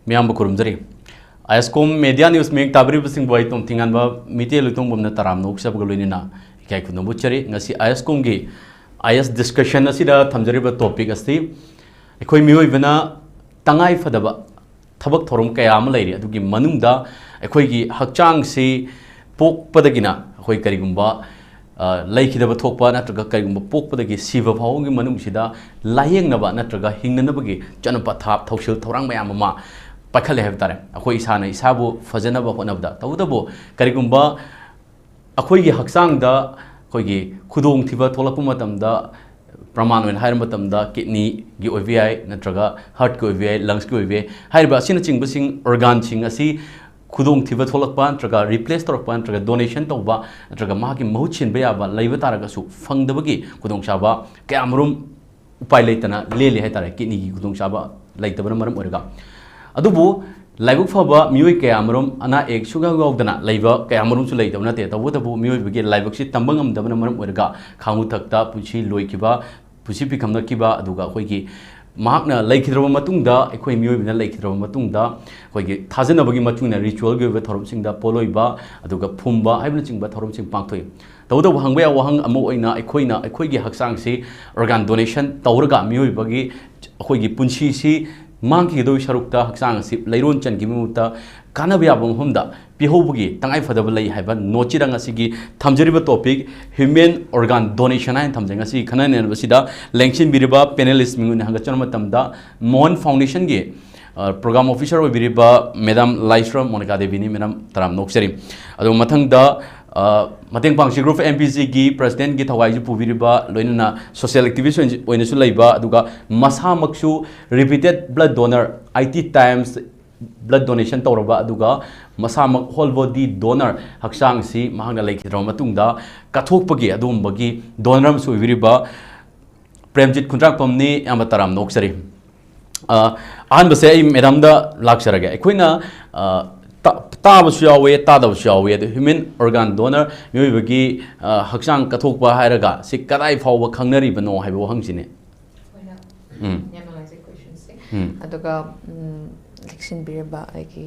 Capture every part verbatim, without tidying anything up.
ꯃꯤꯌꯥꯝꯕꯨ ꯈꯨꯔꯨꯝꯖꯔꯤ꯫ ꯑꯥꯏ ꯑꯦꯁ ꯀꯣꯝ media news ꯃꯤꯌꯦꯡ ꯇꯥꯕꯤꯔꯤꯕꯁꯤꯡꯕꯨ ꯑꯩ ꯇꯣꯝ ꯊꯤꯉꯥꯟꯕ ꯃꯤꯇꯩ ꯂꯣꯏꯇꯣꯡꯕꯝꯅ ꯇꯔꯥꯝꯅ ꯑꯣꯛꯆꯕꯒ ꯂꯣꯏꯅꯅ ꯏꯀꯥꯏ ꯈꯨꯝꯅꯕ ꯎꯠꯆꯔꯤ꯫ ꯉꯁꯤ ꯑꯥꯏ ꯑꯦꯁ ꯀꯣꯝꯒꯤ ꯑꯥꯏ ꯑꯦꯁ ꯗꯤꯁꯀꯁꯟ ꯑꯁꯤꯗ ꯊꯝꯖꯔꯤꯕ ꯇꯣꯄꯤꯛ ꯑꯁꯤ ꯑꯩꯈꯣꯏ ꯃꯤꯑꯣꯏꯕꯅ ꯇꯉꯥꯏ ꯐꯗꯕ ꯊꯕꯛ ꯊꯧꯔꯝ ꯀꯌꯥ ꯑꯃ ꯂꯩꯔꯤ꯫ ꯑꯗꯨꯒꯤ ꯃꯅꯨꯡꯗ ꯑꯩꯈꯣꯏꯒꯤ ꯍꯛꯆꯥꯡꯁꯤ ꯄꯣꯛꯄꯗꯒꯤꯅ ꯑꯩꯈꯣꯏ ꯀꯔꯤꯒꯨꯝꯕ, ꯑ, ꯂꯩꯈꯤꯗꯕ ꯊꯣꯛꯄ ꯅꯠꯇ꯭ꯔꯒ ꯀꯔꯤꯒꯨꯝꯕ ꯄꯣꯛꯄꯗꯒꯤ ꯁꯤꯕ ꯐꯥꯎꯕꯒꯤ ꯃꯅꯨꯡꯁꯤꯗ ꯂꯥꯌꯦꯡꯅꯕ ꯅꯠꯇ꯭ꯔꯒ ꯍꯤꯡꯅꯅꯕꯒꯤ ꯆꯠꯅ ꯄꯊꯥꯞ, ꯊꯧꯁꯤꯜ ꯊꯧꯔꯥꯡ ꯃꯌꯥꯝ ꯑꯃ ꯄꯥꯏꯈꯠꯂꯦ ꯍꯥꯏꯕ ꯇꯥꯔꯦ꯫ ꯑꯩꯈꯣꯏ ꯏꯁꯥꯅ ꯏꯁꯥꯕꯨ ꯐꯖꯅꯕ ꯍꯣꯠꯅꯕꯗ꯫ ꯇꯧꯕꯇꯕꯨ ꯀꯔꯤꯒꯨꯝꯕ ꯑꯩꯈꯣꯏꯒꯤ ꯍꯛꯆꯥꯡꯗ ꯑꯩꯈꯣꯏꯒꯤ ꯈꯨꯗꯣꯡꯊꯤꯕ ꯊꯣꯛꯂꯛꯄ ꯃꯇꯝꯗ, ꯄ꯭ꯔꯃꯥꯟ ꯑꯣꯏꯅ ꯍꯥꯏꯔ ꯃꯇꯝꯗ, ꯀꯤꯗꯅꯤꯒꯤ ꯑꯣꯏꯕ ꯌꯥꯏ, ꯅꯠꯇ꯭ꯔꯒ ꯍꯥꯔꯠꯀꯤ ꯑꯣꯏꯕ ꯌꯥꯏ, ꯂꯪꯁꯀꯤ ꯑꯣꯏꯕ ꯌꯥꯏ, ꯍꯥꯏꯔꯤꯕ ꯑꯁꯤꯅꯆꯤꯡꯕꯁꯤꯡ, ꯑꯣꯔꯒꯥꯟꯁꯤꯡ ꯑꯁꯤ ꯈꯨꯗꯣꯡꯊꯤꯕ ꯊꯣꯛꯂꯛꯄ ꯅꯠꯇ꯭ꯔꯒ ꯔꯤꯄ꯭ꯂꯦꯁ ꯇꯧꯔꯛꯄ ꯅꯠꯇ꯭ꯔꯒ ꯗꯣꯅꯦꯁꯟ ꯇꯧꯕ ꯅꯠꯇ꯭ꯔꯒ ꯃꯍꯥꯛꯀꯤ ꯃꯍꯨꯠ ꯁꯤꯟꯕ ꯌꯥꯕ ꯂꯩꯕ ꯇꯥꯔꯒꯁꯨ ꯐꯪꯗꯕꯒꯤ ꯈꯨꯗꯣꯡꯆꯥꯕ ꯀꯌꯥꯃꯔꯨꯝ ꯎꯄꯥꯏ ꯂꯩꯇꯅ ꯂꯦꯜꯂꯤ ꯍꯥꯏꯇꯥꯔꯦ, ꯀꯤꯗꯅꯤꯒꯤ ꯈꯨꯗꯣꯡꯆꯥꯕ ꯂꯩꯇꯕꯅ ꯃꯔꯝ ꯑꯣꯏꯔꯒ꯫ ꯑꯗꯨꯕꯨ ꯂꯥꯏꯕꯛ ꯐꯕ ꯃꯤꯑꯣꯏ ꯀꯌꯥꯃꯔꯨꯝ ꯑꯅꯥ ꯑꯌꯦꯛ ꯁꯨꯡꯌꯥꯎ ꯌꯥꯎꯗꯅ ꯂꯩꯕ ꯀꯌꯥꯃꯔꯨꯝꯁꯨ ꯂꯩꯇꯕ ꯅꯠꯇꯦ꯫ ꯇꯧꯕꯇꯕꯨ ꯃꯤꯑꯣꯏꯕꯒꯤ ꯂꯥꯏꯕꯛꯁꯤ ꯇꯝꯕ ꯉꯝꯗꯕꯅ ꯃꯔꯝ ꯑꯣꯏꯔꯒ ꯈꯥꯉꯨ ꯊꯛꯇ ꯄꯨꯟꯁꯤ ꯂꯣꯏꯈꯤꯕ, ꯄꯨꯟꯁꯤ ꯄꯤꯈꯝꯅꯈꯤꯕ, ꯑꯗꯨꯒ ꯑꯩꯈꯣꯏꯒꯤ ꯃꯍꯥꯛꯅ ꯂꯩꯈꯤꯗ꯭ꯔꯕ ꯃꯇꯨꯡꯗ, ꯑꯩꯈꯣꯏ ꯃꯤꯑꯣꯏꯕꯅ ꯂꯩꯈꯤꯗ꯭ꯔꯕ ꯃꯇꯨꯡꯗ ꯑꯩꯈꯣꯏꯒꯤ ꯊꯥꯖꯅꯕꯒꯤ ꯃꯇꯨꯡ ꯏꯟꯅ ꯔꯤꯆꯨꯋꯦꯜꯒꯤ ꯑꯣꯏꯕ ꯊꯧꯔꯝꯁꯤꯡꯗ ꯄꯣꯠꯂꯣꯏꯕ, ꯑꯗꯨꯒ ꯐꯨꯝꯕ ꯍꯥꯏꯕꯅꯆꯤꯡꯕ ꯊꯧꯔꯝꯁꯤꯡ ꯄꯥꯡꯊꯣꯛꯏ꯫ ꯇꯧꯕꯇꯕꯨ ꯍꯪꯕ ꯌꯥꯕ ꯋꯥꯍꯪ ꯑꯃ ꯑꯣꯏꯅ ꯑꯩꯈꯣꯏꯅ ꯑꯩꯈꯣꯏꯒꯤ ꯍꯛꯆꯥꯡꯁꯤ ꯑꯣꯔꯒꯥꯟ ꯗꯣꯅꯦꯁꯟ ꯇꯧꯔꯒ ꯃꯤꯑꯣꯏꯕꯒꯤ ꯑꯩꯈꯣꯏꯒꯤ ꯄꯨꯟꯁꯤꯁꯤ ꯃꯥꯡꯈꯤꯒꯗꯧꯔꯤ ꯁꯔꯨꯛꯇ ꯍꯛꯆꯥꯡ ꯑꯁꯤ ꯂꯩꯔꯣꯟ ꯆꯟꯈꯤꯕꯒꯤ ꯃꯍꯨꯠꯇ ꯀꯥꯟꯅꯕ ꯌꯥꯕ ꯃꯐꯝꯗ ꯄꯤꯍꯧꯕꯒꯤ ꯇꯉꯥꯏ ꯐꯗꯕ ꯂꯩ ꯍꯥꯏꯕ ꯅꯣꯠꯁꯤꯗ ꯉꯁꯤꯒꯤ ꯊꯝꯖꯔꯤꯕ ꯇꯣꯄꯤꯛ ꯍ꯭ꯌꯨꯃꯦꯟ ꯑꯣꯔꯒꯥꯟ ꯗꯣꯅꯦꯁꯟ ꯍꯥꯏꯅ ꯊꯝꯖꯩ꯫ ꯉꯁꯤꯒꯤ ꯈꯟꯅ ꯅꯩꯅꯕꯁꯤꯗ ꯂꯦꯡꯁꯤꯟꯕꯤꯔꯤꯕ ꯄꯦꯅꯦꯂꯤꯁ ꯃꯤꯡ ꯑꯣꯏꯅ ꯍꯪꯒꯠꯆꯔꯝꯕ ꯃꯇꯝꯗ ꯃꯣꯍꯟ ꯐꯥꯎꯟꯗꯦꯁꯟꯒꯤ, ꯑ, ꯄ꯭ꯔꯣꯒ꯭ꯔꯥꯝ ꯑꯣꯐꯤꯁꯔ ꯑꯣꯏꯕꯤꯔꯤꯕ ꯃꯦꯗꯥꯝ ꯂꯥꯏꯁ꯭ꯔꯝ ꯃꯣꯅꯤꯀꯥ ꯗꯦꯕꯤꯅꯤ꯫ ꯃꯦꯗꯥꯝ, ꯇꯔꯥꯝꯅ ꯑꯣꯛꯆꯔꯤ꯫ ꯑꯗꯨꯒ ꯃꯊꯪꯗ, ꯑ, ꯃꯇꯦꯡ ꯄꯥꯡꯁꯤ ꯒ꯭ꯔꯨꯞ ꯑꯦꯝ ꯄꯤ ꯖꯤꯒꯤ ꯄ꯭ꯔꯁꯤꯗꯦꯟꯒꯤ ꯊꯧꯒꯥꯏꯁꯨ ꯄꯨꯕꯤꯔꯤꯕ, ꯂꯣꯏꯅꯅ ꯁꯣꯁꯤꯌꯦꯜ ꯑꯦꯛꯇꯤꯚꯤꯁ ꯑꯣꯏꯅ-, ꯑꯣꯏꯅꯁꯨ ꯂꯩꯕ, ꯑꯗꯨꯒ ꯃꯁꯥꯃꯛꯁꯨ repeated blood donor, eighty times blood donation ꯇꯧꯔꯕ, ꯑꯗꯨꯒ ꯃꯁꯥꯃꯛ ꯍꯣꯜ ꯕꯣꯗꯤ ꯗꯣꯅꯔ, ꯍꯛꯆꯥꯡꯁꯤ ꯃꯍꯥꯛꯅ ꯂꯩꯈꯤꯗ꯭ꯔꯕ ꯃꯇꯨꯡꯗ ꯀꯠꯊꯣꯛꯄꯒꯤ ꯑꯗꯨꯒꯨꯝꯕꯒꯤ ꯗꯣꯅꯔ ꯑꯃꯁꯨ ꯑꯣꯏꯕꯤꯔꯤꯕ ꯄ꯭ꯔꯦꯝꯖꯤꯠ ꯈꯨꯟꯗ꯭ꯔꯥꯛꯄꯝꯅꯤ꯫ ꯌꯥꯝꯅ ꯇꯔꯥꯝꯅ ꯑꯣꯛꯆꯔꯤ꯫ ꯑ, ꯑꯍꯥꯟꯕꯁꯦ ꯑꯩ ꯃꯦꯗꯥꯝꯗ ꯂꯥꯛꯆꯔꯒꯦ꯫ ꯑꯩꯈꯣꯏꯅ, ꯑ, ꯇꯥ-, ꯇꯥꯕꯁꯨ ꯌꯥꯎꯋꯦ, ꯇꯥꯗꯕꯁꯨ ꯌꯥꯎꯋꯦ꯫ ꯑꯗꯣ ꯍ꯭ꯌꯨꯃꯦꯟ ꯑꯣꯔꯒꯥꯟ ꯗꯣꯅꯔ, ꯃꯤꯑꯣꯏꯕꯒꯤ, ꯑ, ꯍꯛꯆꯥꯡ ꯀꯠꯊꯣꯛꯄ ꯍꯥꯏꯔꯒ ꯁꯤ ꯀꯗꯥꯏ ꯐꯥꯎꯕ ꯈꯪꯅꯔꯤꯕꯅꯣ ꯍꯥꯏꯕ ꯋꯥꯍꯪꯁꯤꯅꯦ꯫ ꯍꯣꯏ, ꯎꯝ꯫ ꯌꯥꯝ ꯅꯨꯡꯉꯥꯏꯖꯩ question ꯁꯦ꯫ ꯎꯝ꯫ ꯑꯗꯨꯒ, ꯎꯝ, ꯂꯦꯡꯁꯤꯟꯕꯤꯔꯤꯕ ꯑꯩꯒꯤ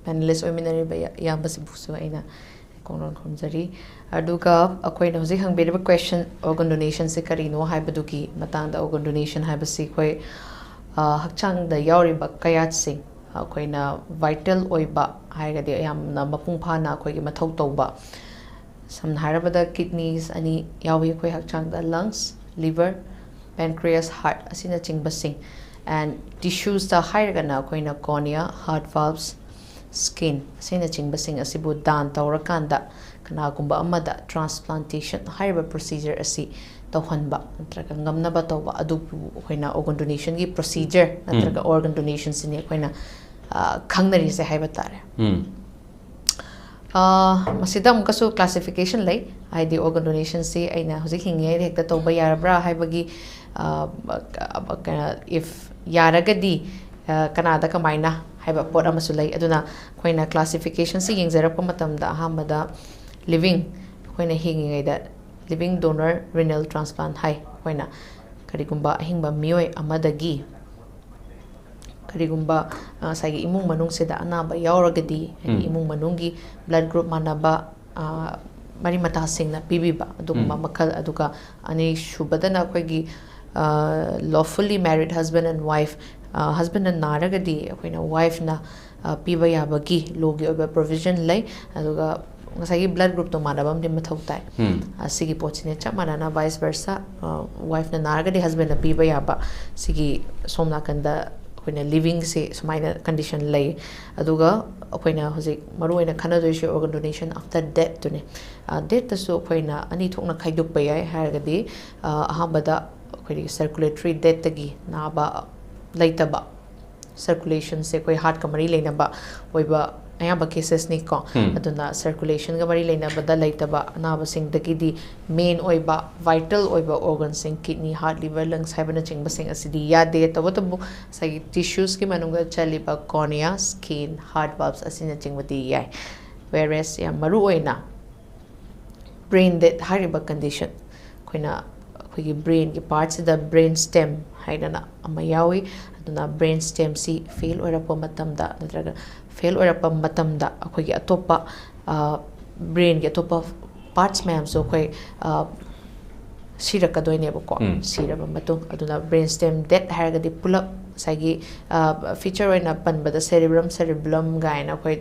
ꯄꯦꯅꯦꯂꯤꯁ ꯑꯣꯏꯃꯤꯟꯅꯔꯤꯕ ꯏꯌꯥꯝꯕꯁꯤꯕꯨꯁꯨ ꯑꯩꯅ ꯈꯣꯡꯅꯣꯟ ꯈꯨꯔꯨꯝꯖꯔꯤ꯫ ꯑꯗꯨꯒ ꯑꯩꯈꯣꯏꯅ ꯍꯧꯖꯤꯛ ꯍꯪꯕꯤꯔꯤꯕ ꯀ꯭ꯋꯦꯁꯟ, ꯑꯣꯔꯒꯟ ꯗꯣꯅꯦꯁꯟꯁꯦ ꯀꯔꯤꯅꯣ ꯍꯥꯏꯕꯗꯨꯒꯤ ꯃꯇꯥꯡꯗ꯫ ꯑꯣꯔꯒꯟ ꯗꯣꯅꯦꯁꯟ ꯍꯥꯏꯕꯁꯤ ꯑꯩꯈꯣꯏ ꯍꯛꯆꯥꯡꯗ ꯌꯥꯎꯔꯤꯕ ꯀꯌꯥꯠꯁꯤꯡ, ꯑꯩꯈꯣꯏꯅ ꯚꯥꯏꯇꯦꯜ ꯑꯣꯏꯕ ꯍꯥꯏꯔꯒꯗꯤ ꯌꯥꯝꯅ ꯃꯄꯨꯡ ꯐꯥꯅ ꯑꯩꯈꯣꯏꯒꯤ ꯃꯊꯧ ꯇꯧꯕ, ꯁꯝꯅ ꯍꯥꯏꯔꯕꯗ ꯀꯤꯗꯅꯤꯁ ꯑꯅꯤ ꯌꯥꯎꯏ ꯑꯩꯈꯣꯏ ꯍꯛꯆꯥꯡꯗ, ꯂꯪꯁ, ꯂꯤꯚꯔ, ꯄꯦꯟꯀ꯭ꯔꯤꯌꯁ, ꯍꯥꯔꯠ ꯑꯁꯤꯅꯆꯤꯡꯕꯁꯤꯡ꯫ ꯑꯦꯟ ꯇꯤꯁꯨꯁꯇ ꯍꯥꯏꯔꯒꯅ ꯑꯩꯈꯣꯏꯅ ꯀꯣꯔꯅꯤꯌꯥ, ꯍꯥꯔꯠ ꯚꯥꯜꯚꯁ, ꯁ꯭ꯀꯤꯟ ꯑꯁꯤꯅꯆꯤꯡꯕꯁꯤꯡ ꯑꯁꯤꯕꯨ ꯗꯥꯟ ꯇꯧꯔꯀꯥꯟꯗ ꯀꯅꯥꯒꯨꯝꯕ ꯑꯃꯗ ꯇ꯭ꯔꯥꯟꯁꯄ꯭ꯂꯥꯟꯇꯦꯁꯟ ꯍꯥꯏꯔꯤꯕ ꯄ꯭ꯔꯣꯁꯤꯖꯔ ꯑꯁꯤ ꯇꯧꯍꯟꯕ ꯅꯠꯇ꯭ꯔꯒ ꯉꯝꯅꯕ ꯇꯧꯕ ꯑꯗꯨꯕꯨ ꯑꯩꯈꯣꯏꯅ ꯑꯣꯔꯒꯟ ꯗꯣꯅꯦꯁꯟꯒꯤ ꯄ꯭ꯔꯣꯁꯤꯖꯔ ꯅꯠꯇ꯭ꯔꯒ ꯑꯣꯔꯒꯟ ꯗꯣꯅꯦꯁꯟꯁꯤꯅꯤ ꯑꯩꯈꯣꯏꯅ ꯈꯪꯅꯔꯤꯁꯦ ꯍꯥꯏꯕ ꯇꯥꯔꯦ꯫ ꯃꯁꯤꯗ ꯑꯃꯨꯛꯀꯁꯨ ꯀ꯭ꯂꯥꯁꯤꯐꯤꯀꯦꯁꯟ ꯂꯩ꯫ ꯍꯥꯏꯗꯤ ꯑꯣꯔꯒꯟ ꯗꯣꯅꯦꯁꯟꯁꯤ ꯑꯩꯅ ꯍꯧꯖꯤꯛ ꯍꯤꯡꯉꯤꯉꯩꯗ ꯍꯦꯛꯇ ꯇꯧꯕ ꯌꯥꯔꯕ꯭ꯔꯥ ꯍꯥꯏꯕꯒꯤ, ꯏꯐ ꯌꯥꯔꯒꯗꯤ ꯀꯅꯥꯗ ꯀꯃꯥꯏꯅ ꯍꯥꯏꯕ ꯄꯣꯠ ꯑꯃꯁꯨ ꯂꯩ꯫ ꯑꯗꯨꯅ ꯑꯩꯈꯣꯏꯅ ꯀ꯭ꯂꯥꯁꯤꯐꯤꯀꯦꯁꯟꯁꯤ ꯌꯦꯡꯖꯔꯛꯄ ꯃꯇꯝꯗ ꯑꯍꯥꯟꯕꯗ ꯂꯤꯕꯤꯡ, ꯑꯩꯈꯣꯏꯅ ꯍꯤꯡꯉꯤꯉꯩꯗ ꯂꯤꯕꯤꯡ ꯗꯣꯅꯔ ꯔꯤꯅꯦꯜ ꯇ꯭ꯔꯥꯟꯁꯄ꯭ꯂꯥꯟ ꯍꯥꯏ꯫ ꯑꯩꯈꯣꯏꯅ ꯀꯔꯤꯒꯨꯝꯕ ꯑꯍꯤꯡꯕ ꯃꯤꯑꯣꯏ ꯑꯃꯗꯒꯤ ꯀꯔꯤꯒꯨꯝꯕ ꯉꯁꯥꯏꯒꯤ ꯏꯃꯨꯡ ꯃꯅꯨꯡꯁꯤꯗ ꯑꯅꯥꯕ ꯌꯥꯎꯔꯒꯗꯤ, ꯍꯥꯏꯗꯤ ꯏꯃꯨꯡ ꯃꯅꯨꯡꯒꯤ ꯕ꯭ꯂꯠ ꯒ꯭ꯔꯨꯞ ꯃꯥꯟꯅꯕ ꯃꯔꯤ ꯃꯇꯥꯁꯤꯡꯅ ꯄꯤꯕꯤꯕ ꯑꯗꯨꯒꯨꯝꯕ ꯃꯈꯜ꯫ ꯑꯗꯨꯒ ꯑꯅꯤꯁꯨꯕꯗꯅ ꯑꯩꯈꯣꯏꯒꯤ lawfully married husband and wife, ꯍꯁꯕꯦꯟꯅ ꯅꯥꯔꯒꯗꯤ ꯑꯩꯈꯣꯏꯅ ꯋꯥꯏꯐꯅ ꯄꯤꯕ ꯌꯥꯕꯒꯤ ꯂꯣꯒꯤ ꯑꯣꯏꯕ ꯄ꯭ꯔꯣꯕꯤꯖꯟ ꯂꯩ꯫ ꯑꯗꯨꯒ ꯉꯁꯥꯏꯒꯤ ꯕ꯭ꯂꯠ ꯒ꯭ꯔꯨꯞꯇꯣ ꯃꯥꯟꯅꯕ ꯑꯃꯗꯤ ꯃꯊꯧ ꯇꯥꯏ꯫ ꯑꯁꯤꯒꯤ ꯄꯣꯠꯁꯤꯅ ꯆꯞ ꯃꯥꯟꯅꯅ vice versa, ꯋꯥꯏꯐꯅ ꯅꯥꯔꯒꯗꯤ ꯍꯁꯕꯦꯟꯅ ꯄꯤꯕ ꯌꯥꯕ꯫ ꯁꯤꯒꯤ ꯁꯣꯝ ꯅꯥꯀꯟꯗ ꯑꯩꯈꯣꯏꯅ ꯂꯤꯕꯤꯡꯁꯦ ꯁꯨꯃꯥꯏꯅ ꯀꯟꯗꯤꯁꯟ ꯂꯩ꯫ ꯑꯗꯨꯒ ꯑꯩꯈꯣꯏꯅ ꯍꯧꯖꯤꯛ ꯃꯔꯨꯑꯣꯏꯅ ꯈꯟꯅꯗꯣꯏꯁꯦ organ donation after deathꯇꯨꯅꯤ꯫ ꯗꯦꯠꯇꯁꯨ ꯑꯩꯈꯣꯏꯅ ꯑꯅꯤ ꯊꯣꯛꯅ ꯈꯥꯏꯗꯣꯛꯄ ꯌꯥꯏ꯫ ꯍꯥꯏꯔꯒꯗꯤ ꯑꯍꯥꯟꯕꯗ ꯑꯩꯈꯣꯏꯒꯤ circulatory deathꯇꯒꯤ ꯅꯥꯕ ꯂꯩꯇꯕ, circulationꯁꯦ ꯑꯩꯈꯣꯏ ꯍꯥꯔꯠꯀ ꯃꯔꯤ ꯂꯩꯅꯕ ꯑꯣꯏꯕ ꯑꯌꯥꯝꯕ ꯀꯦꯁꯦꯁꯅꯤꯀꯣ꯫ ꯑꯗꯨꯅ circulationꯒ ꯃꯔꯤ ꯂꯩꯅꯕꯗ ꯂꯩꯇꯕ ꯑꯅꯥꯕꯁꯤꯡꯗꯒꯤꯗꯤ ꯃꯦꯟ ꯑꯣꯏꯕ, vital ꯑꯣꯏꯕ organꯁꯤꯡ, kidney, heart, liver, lungs ꯍꯥꯏꯕꯅꯆꯤꯡꯕꯁꯤꯡ ꯑꯁꯤꯗꯤ ꯌꯥꯗꯦ꯫ ꯇꯧꯕꯇꯕꯨ ꯉꯁꯥꯏꯒꯤ tissuesꯀꯤ ꯃꯅꯨꯡꯗ ꯆꯜꯂꯤꯕ cornea, skin, heart valves ꯑꯁꯤꯅꯆꯤꯡꯕꯗꯤ ꯌꯥꯏ꯫ Whereas ꯌꯥꯝ ꯃꯔꯨ ꯑꯣꯏꯅ brain death ꯍꯥꯏꯔꯤꯕ condition, ꯑꯩꯈꯣꯏꯅ ꯑꯩꯈꯣꯏꯒꯤ brainꯒꯤ partꯁꯤꯗ brain stem ꯍꯥꯏꯗꯅ ꯑꯃ ꯌꯥꯎꯏ꯫ ꯑꯗꯨꯅ brain stem ꯁꯤ fail ꯑꯣꯏꯔꯛꯄ ꯃꯇꯝꯗ ꯅꯠꯇ꯭ꯔꯒ fail ꯑꯣꯏꯔꯛꯄ ꯃꯇꯝꯗ ꯑꯩꯈꯣꯏꯒꯤ ꯑꯇꯣꯞꯄ brain ꯒꯤ ꯑꯇꯣꯞꯄ parts ꯃꯌꯥꯝꯁꯨ ꯑꯩꯈꯣꯏ ꯁꯤꯔꯛꯀꯗꯣꯏꯅꯦꯕꯀꯣ꯫ ꯁꯤꯔꯕ ꯃꯇꯨꯡ ꯑꯗꯨꯅ brain stem dead ꯍꯥꯏꯔꯒꯗꯤ ꯄꯨꯂꯞ ꯉꯁꯥꯏꯒꯤ feature ꯑꯣꯏꯅ ꯄꯟꯕꯗ cerebrum, cerebellum ꯀꯥꯏꯅ ꯑꯩꯈꯣꯏ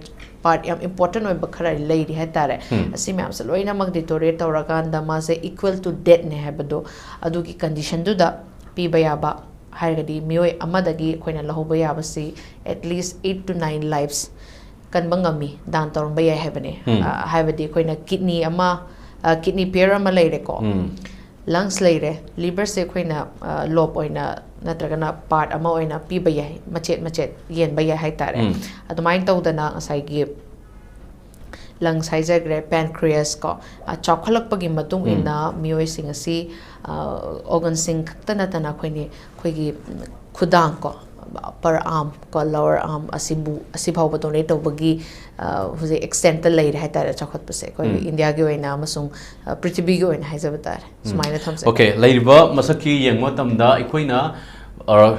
part ꯌꯥꯝ important ꯑꯣꯏꯕ ꯈꯔ ꯂꯩꯔꯤ ꯍꯥꯏꯇꯥꯔꯦ꯫ ꯑꯁꯤ ꯃꯌꯥꯝꯁꯦ ꯂꯣꯏꯅꯃꯛ deteriorate ꯇꯧꯔꯀꯥꯟꯗ ꯃꯥꯁꯦ equal to dead ꯅꯦ ꯍꯥꯏꯕꯗꯣ ꯑꯗꯨꯒꯤ condition ꯗꯨꯗ ꯄꯤꯕ ꯌꯥꯕ ꯍꯥꯏꯔꯒꯗꯤ ꯃꯤꯑꯣꯏ ꯑꯃꯗꯒꯤ ꯑꯩꯈꯣꯏꯅ ꯂꯧꯍꯧꯕ ꯌꯥꯕꯁꯤ at least eight to nine lives ꯀꯟꯕ ꯉꯝꯃꯤ, ꯗꯥꯟ ꯇꯧꯔꯝꯕ ꯌꯥꯏ ꯍꯥꯏꯕꯅꯦ꯫ ꯍꯥꯏꯕꯗꯤ ꯑꯩꯈꯣꯏꯅ kidney ꯑꯃ, kidney pair ꯑꯃ ꯂꯩꯔꯦꯀꯣ, lungs ꯂꯩꯔꯦ, liver ꯁꯦ ꯑꯩꯈꯣꯏꯅ lobe ꯑꯣꯏꯅ ꯅꯠꯇ꯭ꯔꯒꯅ part ꯑꯃ ꯑꯣꯏꯅ ꯄꯤꯕ ꯌꯥꯏ, ꯃꯆꯦꯠ ꯃꯆꯦꯠ ꯌꯦꯟꯕ ꯌꯥꯏ ꯍꯥꯏꯇꯥꯔꯦ꯫ ꯑꯗꯨꯃꯥꯏꯅ ꯇꯧꯗꯅ ꯉꯁꯥꯏꯒꯤ lungs ꯍꯥꯏꯖꯈ꯭ꯔꯦ, pancreas ꯀꯣ, ꯆꯥꯎꯈꯠꯂꯛꯄꯒꯤ ꯃꯇꯨꯡ ꯏꯟꯅ ꯃꯤꯑꯣꯏꯁꯤꯡ ꯑꯁꯤ organ ꯁꯤꯡ ꯈꯛꯇ ꯅꯠꯇꯅ ꯑꯩꯈꯣꯏꯅꯤ ꯑꯩꯈꯣꯏꯒꯤ ꯈꯨꯗꯥꯡ ꯀꯣ, upper arm ꯀꯣ, lower arm ꯑꯁꯤꯕꯨ, ꯑꯁꯤ ꯐꯥꯎꯕ donate ꯇꯧꯕꯒꯤ ꯍꯧꯖꯤꯛ extent ꯇ ꯂꯩꯔꯦ ꯍꯥꯏꯇꯥꯔꯦ ꯆꯥꯎꯈꯠꯄꯁꯦ ꯑꯩꯈꯣꯏ ꯏꯟꯗꯤꯌꯥꯒꯤ ꯑꯣꯏꯅ ꯑꯃꯁꯨꯡ ꯄ꯭ꯔꯤꯊꯤꯕꯤꯒꯤ ꯑꯣꯏꯅ ꯍꯥꯏꯖꯕ ꯇꯥꯔꯦ꯫ ꯁꯨꯃꯥꯏꯅ ꯊꯝꯖꯒꯦ꯫ Okay, ꯂꯩꯔꯤꯕ ꯃꯁꯛꯀꯤ ꯌꯦꯡꯕ ꯃꯇꯝꯗ ꯑꯩꯈꯣꯏꯅ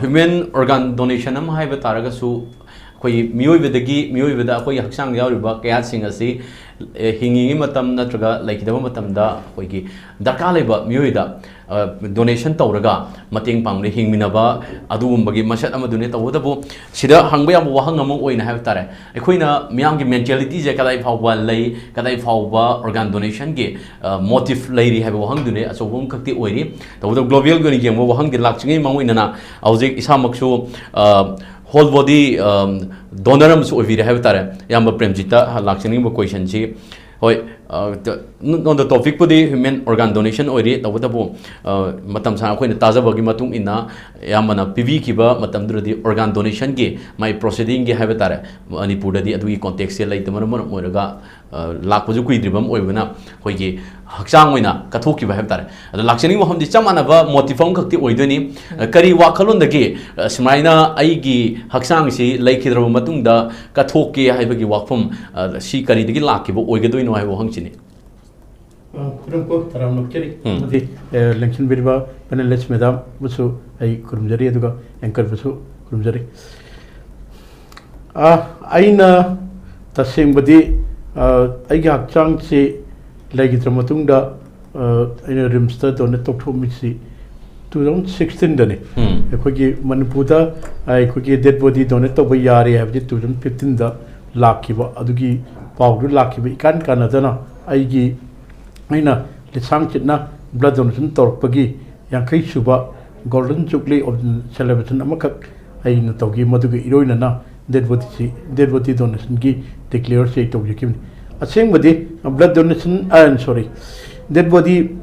human organ donation ꯑꯃ ꯍꯥꯏꯕ ꯇꯥꯔꯒꯁꯨ ꯑꯩꯈꯣꯏꯒꯤ ꯃꯤꯑꯣꯏꯕꯗꯒꯤ ꯃꯤꯑꯣꯏꯕꯗ ꯑꯩꯈꯣꯏꯒꯤ ꯍꯛꯆꯥꯡꯗ ꯌꯥꯎꯔꯤꯕ ꯀꯌꯥꯠꯁꯤꯡ ꯑꯁꯤ ꯍꯤꯡꯉꯤꯉꯩ ꯃꯇꯝ ꯅꯠꯇ꯭ꯔꯒ ꯂꯩꯈꯤꯗꯕ ꯃꯇꯝꯗ ꯑꯩꯈꯣꯏꯒꯤ ꯗꯔꯀꯥꯔ ꯂꯩꯕ ꯃꯤꯑꯣꯏꯗ donation ꯇꯧꯔꯒ ꯃꯇꯦꯡ ꯄꯥꯡꯗꯨꯅ ꯍꯤꯡꯃꯤꯟꯅꯕ ꯑꯗꯨꯒꯨꯝꯕꯒꯤ ꯃꯁꯛ ꯑꯃꯗꯨꯅꯤ꯫ ꯇꯧꯕꯇꯕꯨ ꯁꯤꯗ ꯍꯪꯕ ꯌꯥꯕ ꯋꯥꯍꯪ ꯑꯃ ꯑꯣꯏꯅ ꯍꯥꯏꯕ ꯇꯥꯔꯦ, ꯑꯩꯈꯣꯏꯅ ꯃꯤꯌꯥꯝꯒꯤ mentality ꯁꯦ ꯀꯗꯥꯏ ꯐꯥꯎꯕ ꯂꯩ, ꯀꯗꯥꯏ ꯐꯥꯎꯕ organ donation ꯒꯤ motive ꯂꯩꯔꯤ ꯍꯥꯏꯕ ꯋꯥꯍꯪꯗꯨꯅꯤ ꯑꯆꯧꯕ ꯑꯃꯈꯛꯇꯤ ꯑꯣꯏꯔꯤ꯫ ꯇꯧꯕꯇꯕꯨ global ꯒꯤ ꯑꯣꯏꯅ ꯌꯦꯡꯕ ꯋꯥꯍꯪꯗꯤ ꯂꯥꯛꯇ꯭ꯔꯤꯉꯩ ꯃꯃꯥꯡ ꯑꯣꯏꯅꯅ ꯍꯧꯖꯤꯛ ꯏꯁꯥꯃꯛꯁꯨ whole body donor ꯑꯃꯁꯨ ꯑꯣꯏꯕꯤꯔꯦ ꯍꯥꯏꯕ ꯇꯥꯔꯦ꯫ ꯏꯌꯥꯝꯕ ꯄ꯭ꯔꯦꯝꯖꯤꯠꯇ ꯂꯥꯛꯆꯅꯤꯡꯕ question ꯁꯤ, ꯍꯣꯏ, on the topic ꯄꯨꯗꯤ human organ donation ꯑꯣꯏꯔꯤ, ꯇꯧꯕꯇꯕꯨ ꯃꯇꯝ ꯁꯥꯡꯅ ꯑꯩꯈꯣꯏꯅ ꯇꯥꯖꯕꯒꯤ ꯃꯇꯨꯡ ꯏꯟꯅ ꯏꯌꯥꯝꯕꯅ ꯄꯤꯕꯤꯈꯤꯕ ꯃꯇꯝꯗꯨꯗꯗꯤ organ donation ꯒꯤ ꯃꯥꯏ proceeding ꯒꯤ ꯍꯥꯏꯕ ꯇꯥꯔꯦ, ꯃꯅꯤꯄꯨꯔꯗꯗꯤ ꯑꯗꯨꯒꯤ context ꯁꯦ ꯂꯩꯇꯕꯅ ꯃꯔꯝ ꯑꯣꯏꯔꯒ ꯂꯥꯛꯄꯁꯨ ꯀꯨꯏꯗ꯭ꯔꯤꯕ ꯑꯃ ꯑꯣꯏꯕꯅ ꯑꯩꯈꯣꯏꯒꯤ ꯍꯛꯆꯥꯡ ꯑꯣꯏꯅ ꯀꯠꯊꯣꯛꯈꯤꯕ ꯍꯥꯏꯕ ꯇꯥꯔꯦ꯫ ꯑꯗꯣ ꯂꯥꯛꯆꯅꯤꯡꯕ ꯋꯥꯐꯝꯗꯤ ꯆꯞ ꯃꯥꯟꯅꯕ motive ꯑꯃꯈꯛꯇꯤ ꯑꯣꯏꯗꯣꯏꯅꯤ꯫ ꯀꯔꯤ ꯋꯥꯈꯜꯂꯣꯟꯗꯒꯤ ꯁꯨꯃꯥꯏꯅ ꯑꯩꯒꯤ ꯍꯛꯆꯥꯡꯁꯤ ꯂꯩꯈꯤꯗ꯭ꯔꯕ ꯃꯇꯨꯡꯗ ꯀꯠꯊꯣꯛꯀꯦ ꯍꯥꯏꯕꯒꯤ ꯋꯥꯐꯝ ꯁꯤ ꯀꯔꯤꯗꯒꯤ ꯂꯥꯛꯈꯤꯕ ꯑꯣꯏꯒꯗꯣꯏꯅꯣ ꯍꯥꯏꯕ ꯋꯥꯍꯪꯁꯤꯅꯤ꯫ ꯈꯨꯔꯨꯝ ꯀꯣ ꯇꯔꯥꯝꯅ ꯑꯣꯛꯆꯔꯤ꯫ ꯎꯝ꯫ ꯑꯃꯗꯤ, ꯑꯦ, ꯂꯦꯡꯁꯤꯟꯕꯤꯔꯤꯕ panelist madam ꯕꯨꯁꯨ ꯑꯩ ꯈꯨꯔꯨꯝꯖꯔꯤ, ꯑꯗꯨꯒ anchor ꯕꯨꯁꯨ ꯈꯨꯔꯨꯝꯖꯔꯤ꯫ ꯑ, ꯑꯩꯅ ꯇꯁꯦꯡꯕꯗꯤ, ꯑ, ꯑꯩꯒꯤ ꯍꯛꯆꯥꯡꯁꯤ ꯂꯩꯈꯤꯗ꯭ꯔ ꯃꯇꯨꯡꯗ, ꯑ, ꯑꯩꯅ RIMSꯇ donate ꯇꯧꯊꯣꯛꯑꯝꯃꯤꯁꯤ two thousand sixteenꯗꯅꯤ꯫ ꯎꯝ꯫ ꯑꯩꯈꯣꯏꯒꯤ ꯃꯅꯤꯄꯨꯔꯗ, ꯑ, ꯑꯩꯈꯣꯏꯒꯤ dead body donate ꯇꯧꯕ ꯌꯥꯔꯦ ꯍꯥꯏꯕꯗꯤ two thousand fifteenꯗ ꯂꯥꯛꯈꯤꯕ, ꯑꯗꯨꯒꯤ ꯄꯥꯎꯗꯨ ꯂꯥꯛꯈꯤꯕ ꯏꯀꯥꯟ ꯀꯥꯟꯅꯗꯅ ꯑꯩꯒꯤ, ꯑꯩꯅ ꯂꯤꯁꯥꯡ ꯆꯤꯠꯅ blood donation ꯇꯧꯔꯛꯄꯒꯤ ꯌꯥꯡꯈꯩ ꯁꯨꯕ Golden Jubilee of celebration ꯑꯃꯈꯛ ꯑꯩꯅ ꯇꯧꯈꯤ꯫ ꯃꯗꯨꯒ ꯏꯔꯣꯏꯅꯅ dead bodyꯁꯤ, dead body donationꯒꯤ declareꯁꯤ ꯑꯩ ꯇꯧꯖꯈꯤꯕꯅꯤ꯫ ꯑꯁꯦꯡꯕꯗꯤ blood donation, ꯑ, sorry, dead body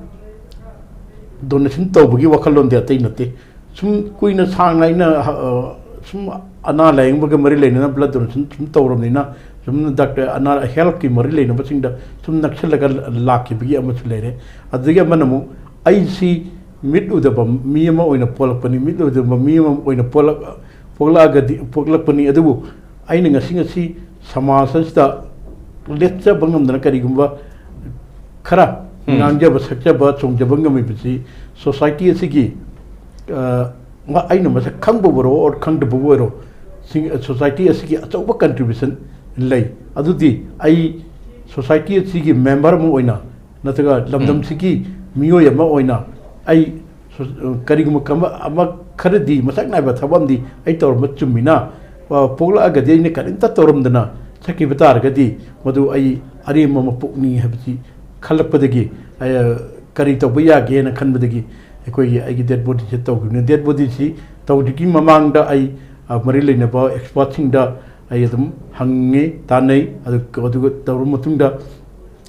donation ꯇꯧꯕꯒꯤ ꯋꯥꯈꯜꯂꯣꯟꯗꯤ ꯑꯇꯩ ꯅꯠꯇꯦ꯫ ꯁꯨꯝ ꯀꯨꯏꯅ ꯁꯥꯡꯅ ꯑꯩꯅ, ꯑ, ꯁꯨꯝ ꯑꯅꯥ ꯂꯥꯌꯦꯡꯕꯒ ꯃꯔꯤ ꯂꯩꯅꯅ blood donation ꯁꯨꯝ ꯇꯧꯔꯕꯅꯤꯅ, ꯁꯨꯝ doctor, ꯑꯅꯥ healthꯀꯤ ꯃꯔꯤ ꯂꯩꯅꯕꯁꯤꯡꯗ ꯁꯨꯝ ꯅꯛꯁꯜꯂꯒ ꯂꯥꯛꯈꯤꯕꯒꯤ ꯑꯃꯁꯨ ꯂꯩꯔꯦ꯫ ꯑꯗꯨꯗꯒꯤ ꯑꯃꯅ ꯑꯃꯨꯛ ꯑꯩꯁꯤ ꯃꯤꯠ ꯎꯗꯕ ꯃꯤ ꯑꯃ ꯑꯣꯏꯅ ꯄꯣꯛꯂꯛꯄꯅꯤ, ꯃꯤꯠ ꯎꯗꯕ ꯃꯤ ꯑꯃ ꯑꯣꯏꯅ ꯄꯣꯛꯂꯛ-, ꯄꯣꯛꯂꯛꯑꯒꯗꯤ, ꯄꯣꯛꯂꯛꯄꯅꯤ꯫ ꯑꯗꯨꯕꯨ ꯑꯩꯅ ꯉꯁꯤ, ꯉꯁꯤ ꯁꯃꯥꯖ ꯑꯁꯤꯗ ꯂꯦꯞꯆꯕ ꯉꯝꯗꯅ ꯀꯔꯤꯒꯨꯝꯕ ꯈꯔ ꯎꯝ꯫ ꯉꯥꯡꯖꯕ, ꯁꯛꯆꯕ, ꯆꯣꯡꯖꯕ ꯉꯝꯃꯤꯕꯁꯤ society ꯑꯁꯤꯒꯤ, ꯑ, ꯃ-, ꯑꯩꯅ ꯃꯁꯛ ꯈꯪꯕꯕꯨ ꯑꯣꯏꯔꯣ, or ꯈꯪꯗꯕꯕꯨ ꯑꯣꯏꯔꯣ, ꯁꯤꯡ-, society ꯑꯁꯤꯒꯤ ꯑꯆꯧꯕ contribution ꯂꯩ꯫ ꯑꯗꯨꯗꯤ ꯑꯩ society ꯑꯁꯤꯒꯤ member ꯑꯃ ꯑꯣꯏꯅ ꯅꯠꯇ꯭ꯔꯒ ꯎꯝ꯫ ꯂꯝꯗꯝꯁꯤꯒꯤ ꯃꯤꯑꯣꯏ ꯑꯃ ꯑꯣꯏꯅ ꯑꯩ ꯁꯣ-, ꯀꯔꯤꯒꯨꯝꯕ ꯀꯔꯝꯕ ꯑꯃ ꯈꯔꯗꯤ ꯃꯁꯛ ꯅꯥꯏꯕ ꯊꯕꯛ ꯑꯃꯗꯤ ꯑꯩ ꯇꯧꯔꯝꯕ ꯆꯨꯝꯃꯤꯅ, ꯑ, ꯄꯣꯛꯂꯛꯑꯒꯗꯤ ꯑꯩꯅ ꯀꯔꯤꯝꯇ ꯇꯧꯔꯝꯗꯅ ꯆꯠꯈꯤꯕ ꯇꯥꯔꯒꯗꯤ ꯃꯗꯨ ꯑꯩ ꯑꯔꯦꯝꯕ ꯃꯄꯣꯛꯅꯤ ꯍꯥꯏꯕꯁꯤ ꯈꯜꯂꯛꯄꯗꯒꯤ, ꯑ, ꯀꯔꯤ ꯇꯧꯕ ꯌꯥꯒꯦꯅ ꯈꯟꯕꯗꯒꯤ ꯑꯩꯈꯣꯏꯒꯤ, ꯑꯩꯒꯤ dead bodyꯁꯦ ꯇꯧꯈꯤꯕꯅꯤ꯫ Dead bodyꯁꯤ ꯇꯧꯗ꯭ꯔꯤꯉꯩ ꯃꯃꯥꯡꯗ ꯑꯩ, ꯑ, ꯃꯔꯤ ꯂꯩꯅꯕ expertꯁꯤꯡꯗ ꯑꯩ ꯑꯗꯨꯝ ꯍꯪꯉꯤ, ꯇꯥꯟꯅꯩ꯫ ꯑꯗꯨ, ꯑꯗꯨꯒ ꯇꯧꯔꯕ ꯃꯇꯨꯡꯗ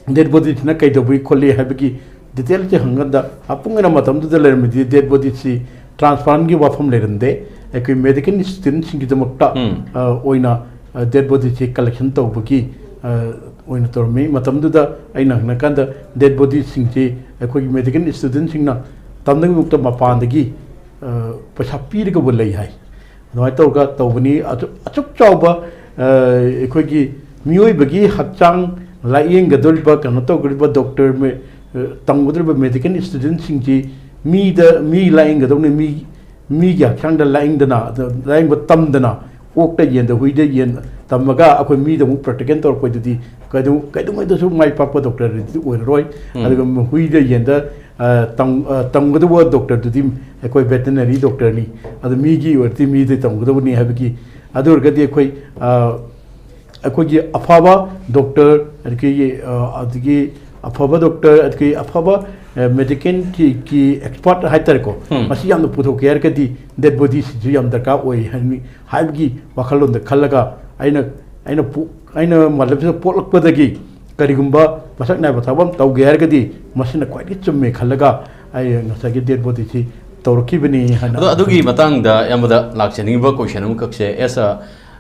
dead bodyꯁꯤꯅ ꯀꯩꯗꯧꯕꯒꯤ ꯈꯣꯠꯂꯤ ꯍꯥꯏꯕꯒꯤ detailꯁꯦ ꯍꯪꯀꯥꯟꯗ, ꯃꯄꯨꯡ ꯑꯣꯏꯅ ꯃꯇꯝꯗꯨꯗ ꯂꯩꯔꯝꯃꯤꯗꯤ dead bodyꯁꯤ transplantꯀꯤ ꯋꯥꯐꯝ ꯂꯩꯔꯝꯗꯦ꯫ ꯑꯩꯈꯣꯏ medical studentꯁꯤꯡꯒꯤꯗꯃꯛꯇ, ꯎꯝ꯫ ꯑ, ꯑꯣꯏꯅ, ꯑ, dead bodyꯁꯤ collection ꯇꯧꯕꯒꯤ, ꯑ, ꯑꯣꯏꯅ ꯇꯧꯔꯝꯃꯤ꯫ ꯃꯇꯝꯗꯨꯗ ꯑꯩꯅ ꯍꯪꯅꯀꯥꯟꯗ dead bodyꯁꯤꯡꯁꯤ ꯑꯩꯈꯣꯏꯒꯤ medical studentꯁꯤꯡꯅ ꯇꯝꯅꯕꯒꯤꯗꯃꯛꯇ ꯃꯄꯥꯟꯗꯒꯤ, ꯑ, ꯄꯩꯁꯥ ꯄꯤꯔꯒꯕꯨ ꯂꯩ ꯍꯥꯏ꯫ ꯑꯗꯨꯃꯥꯏꯅ ꯇꯧꯔꯒ ꯇꯧꯕꯅꯤ꯫ ꯑꯗꯨ ꯑꯁꯨꯛ ꯆꯥꯎꯕ, ꯑ, ꯑꯩꯈꯣꯏꯒꯤ ꯃꯤꯑꯣꯏꯕꯒꯤ ꯍꯛꯆꯥꯡ ꯂꯥꯌꯦꯡꯒꯗꯧꯔꯤꯕ, ꯀꯩꯅꯣ ꯇꯧꯒꯗꯧꯔꯤꯕ doctor ꯃ-, ꯇꯝꯒꯗꯧꯔꯤꯕ ꯃꯦꯗꯤꯀꯦꯜ ꯏꯁꯇꯨꯗꯦꯟꯁꯤꯡꯁꯤ ꯃꯤꯗ, ꯃꯤ ꯂꯥꯌꯦꯡꯒꯗꯧꯅꯤ, ꯃꯤ, ꯃꯤꯒꯤ ꯍꯛꯆꯥꯡꯗ ꯂꯥꯌꯦꯡꯗꯅ, ꯑꯗ ꯂꯥꯌꯦꯡꯕ ꯇꯝꯗꯅ, ꯑꯣꯛꯇ ꯌꯦꯟꯗ ꯍꯨꯏꯗ ꯌꯦꯟ ꯇꯝꯃꯒ ꯑꯩꯈꯣꯏ ꯃꯤꯗ ꯑꯃꯨꯛ ꯄ꯭ꯔꯦꯛꯇꯤꯀꯦꯜ ꯇꯧꯔꯛꯄꯗꯨꯗꯤ ꯀꯩꯗꯧ-, ꯀꯩꯗꯧꯉꯩꯗꯁꯨ ꯃꯥꯏ ꯄꯥꯛꯄ ꯗꯣꯛꯇꯔꯗꯤ ꯑꯣꯏꯔꯔꯣꯏ꯫ ꯎꯝ꯫ ꯑꯗꯨꯒ ꯍꯨꯏꯗ ꯌꯦꯟꯗ, ꯑ, ꯇꯝ-, ꯑ, ꯇꯝꯒꯗꯧꯕ ꯗꯣꯛꯇꯔꯗꯨꯗꯤ ꯑꯩꯈꯣꯏ ꯚꯦꯇꯤꯅꯔꯤ ꯗꯣꯛꯇꯔꯅꯤ꯫ ꯑꯗꯨ ꯃꯤꯒꯤ ꯑꯣꯏꯔꯗꯤ ꯃꯤꯗ ꯇꯝꯒꯗꯧꯕꯅꯤ ꯍꯥꯏꯕꯒꯤ, ꯑꯗꯨ ꯑꯣꯏꯔꯒꯗꯤ ꯑꯩꯈꯣꯏ, ꯑ, ꯑꯩꯈꯣꯏꯒꯤ ꯑꯐꯕ ꯗꯣꯛꯇꯔ, ꯑꯗꯒꯤ, ꯑ, ꯑꯗꯒꯤ ꯑꯐꯕ ꯗꯣꯛꯇꯔ, ꯑꯗꯒꯤ ꯑꯐꯕ, ꯑ, ꯃꯦꯗꯤꯀꯦꯜꯒꯤ, ꯒꯤ ꯑꯦꯛꯁꯄꯔꯠ ꯍꯥꯏꯇꯥꯔꯦꯀꯣ, ꯎꯝ꯫ ꯃꯁꯤ ꯌꯥꯝꯅ ꯄꯨꯊꯣꯛꯀꯦ ꯍꯥꯏꯔꯒꯗꯤ ꯗꯦꯗ ꯕꯣꯗꯤꯁꯤꯁꯨ ꯌꯥꯝ ꯗꯔꯀꯥꯔ ꯑꯣꯏ ꯍꯥꯏꯅꯤ ꯍꯥꯏꯕꯒꯤ ꯋꯥꯈꯜꯂꯣꯟꯗ ꯈꯜꯂꯒ ꯑꯩꯅ, ꯑꯩꯅ ꯄꯣ-, ꯑꯩꯅ ꯃꯥꯂꯦꯝꯁꯤꯗ ꯄꯣꯛꯂꯛꯄꯗꯒꯤ ꯀꯔꯤꯒꯨꯝꯕ ꯃꯁꯛ ꯅꯥꯏꯕ ꯊꯕꯛ ꯑꯃ ꯇꯧꯒꯦ ꯍꯥꯏꯔꯒꯗꯤ ꯃꯁꯤꯅ ꯈ꯭ꯋꯥꯏꯗꯒꯤ ꯆꯨꯝꯃꯦ ꯈꯜꯂꯒ ꯑꯩ ꯉꯁꯥꯏꯒꯤ ꯗꯦꯗ ꯕꯣꯗꯤꯁꯤ ꯇꯧꯔꯛꯈꯤꯕꯅꯤ ꯍꯥꯏꯅ ꯑꯗꯣ ꯑꯗꯨꯒꯤ ꯈꯟꯖꯩ꯫ ꯃꯇꯥꯡꯗ ꯑꯌꯥꯝꯕꯗ ꯂꯥꯛꯆꯅꯤꯡꯕ ꯀꯣꯏꯁꯟ ꯑꯃꯈꯛꯁꯦ, ꯑꯦꯁ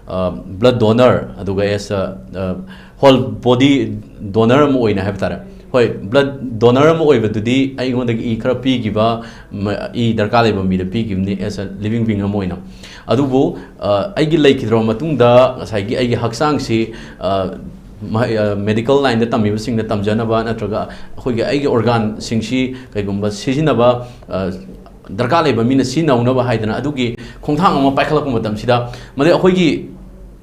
ꯑ, ꯑ, ꯕ꯭ꯂꯗ ꯗꯣꯅꯔ, ꯑꯗꯨꯒ ꯑꯦꯁ ꯑ, ꯑ, ꯍꯣꯜ ꯕꯣꯗꯤ ꯗꯣꯅꯔ ꯑꯃ ꯑꯣꯏꯅ ꯍꯥꯏꯕ ꯇꯥꯔꯦ꯫ ꯍꯣꯏ, ꯕ꯭ꯂꯗ ꯗꯣꯅꯔ ꯑꯃ ꯑꯣꯏꯕꯗꯨꯗꯤ ꯑꯩꯉꯣꯟꯗꯒꯤ ꯏ ꯈꯔ ꯄꯤꯈꯤꯕ, ꯃ-, ꯏ ꯗꯔꯀꯥꯔ ꯂꯩꯕ ꯃꯤꯗ ꯄꯤꯈꯤꯕꯅꯤ, ꯑꯦꯁ ꯑ ꯂꯤꯕꯤꯡ ꯕꯤꯡ ꯑꯃ ꯑꯣꯏꯅ꯫ ꯑꯗꯨꯕꯨ, ꯑ, ꯑꯩꯒꯤ ꯂꯩꯈꯤꯗ꯭ꯔꯕ ꯃꯇꯨꯡꯗ ꯉꯁꯥꯏꯒꯤ ꯑꯩꯒꯤ ꯍꯛꯆꯥꯡꯁꯤ, ꯑ, ꯃꯍꯩ-, ꯑ, ꯃꯦꯗꯤꯀꯦꯜ ꯂꯥꯏꯟꯗ ꯇꯝꯃꯤꯕꯁꯤꯡꯅ ꯇꯝꯖꯅꯕ ꯅꯠꯇ꯭ꯔꯒ ꯑꯩꯈꯣꯏꯒꯤ, ꯑꯩꯒꯤ ꯑꯣꯔꯒꯥꯟꯁꯤꯡꯁꯤ ꯀꯩꯒꯨꯝꯕ ꯁꯤꯖꯤꯟꯅꯕ, ꯑ, ꯗꯔꯀꯥꯔ ꯂꯩꯕ ꯃꯤꯅ ꯁꯤꯖꯤꯟꯅꯍꯧꯅꯕ ꯍꯥꯏꯗꯅ ꯑꯗꯨꯒꯤ ꯈꯣꯡꯊꯥꯡ ꯑꯃ ꯄꯥꯏꯈꯠꯂꯛꯄ ꯃꯇꯝꯁꯤꯗ, ꯃꯗꯩ ꯑꯩꯈꯣꯏꯒꯤ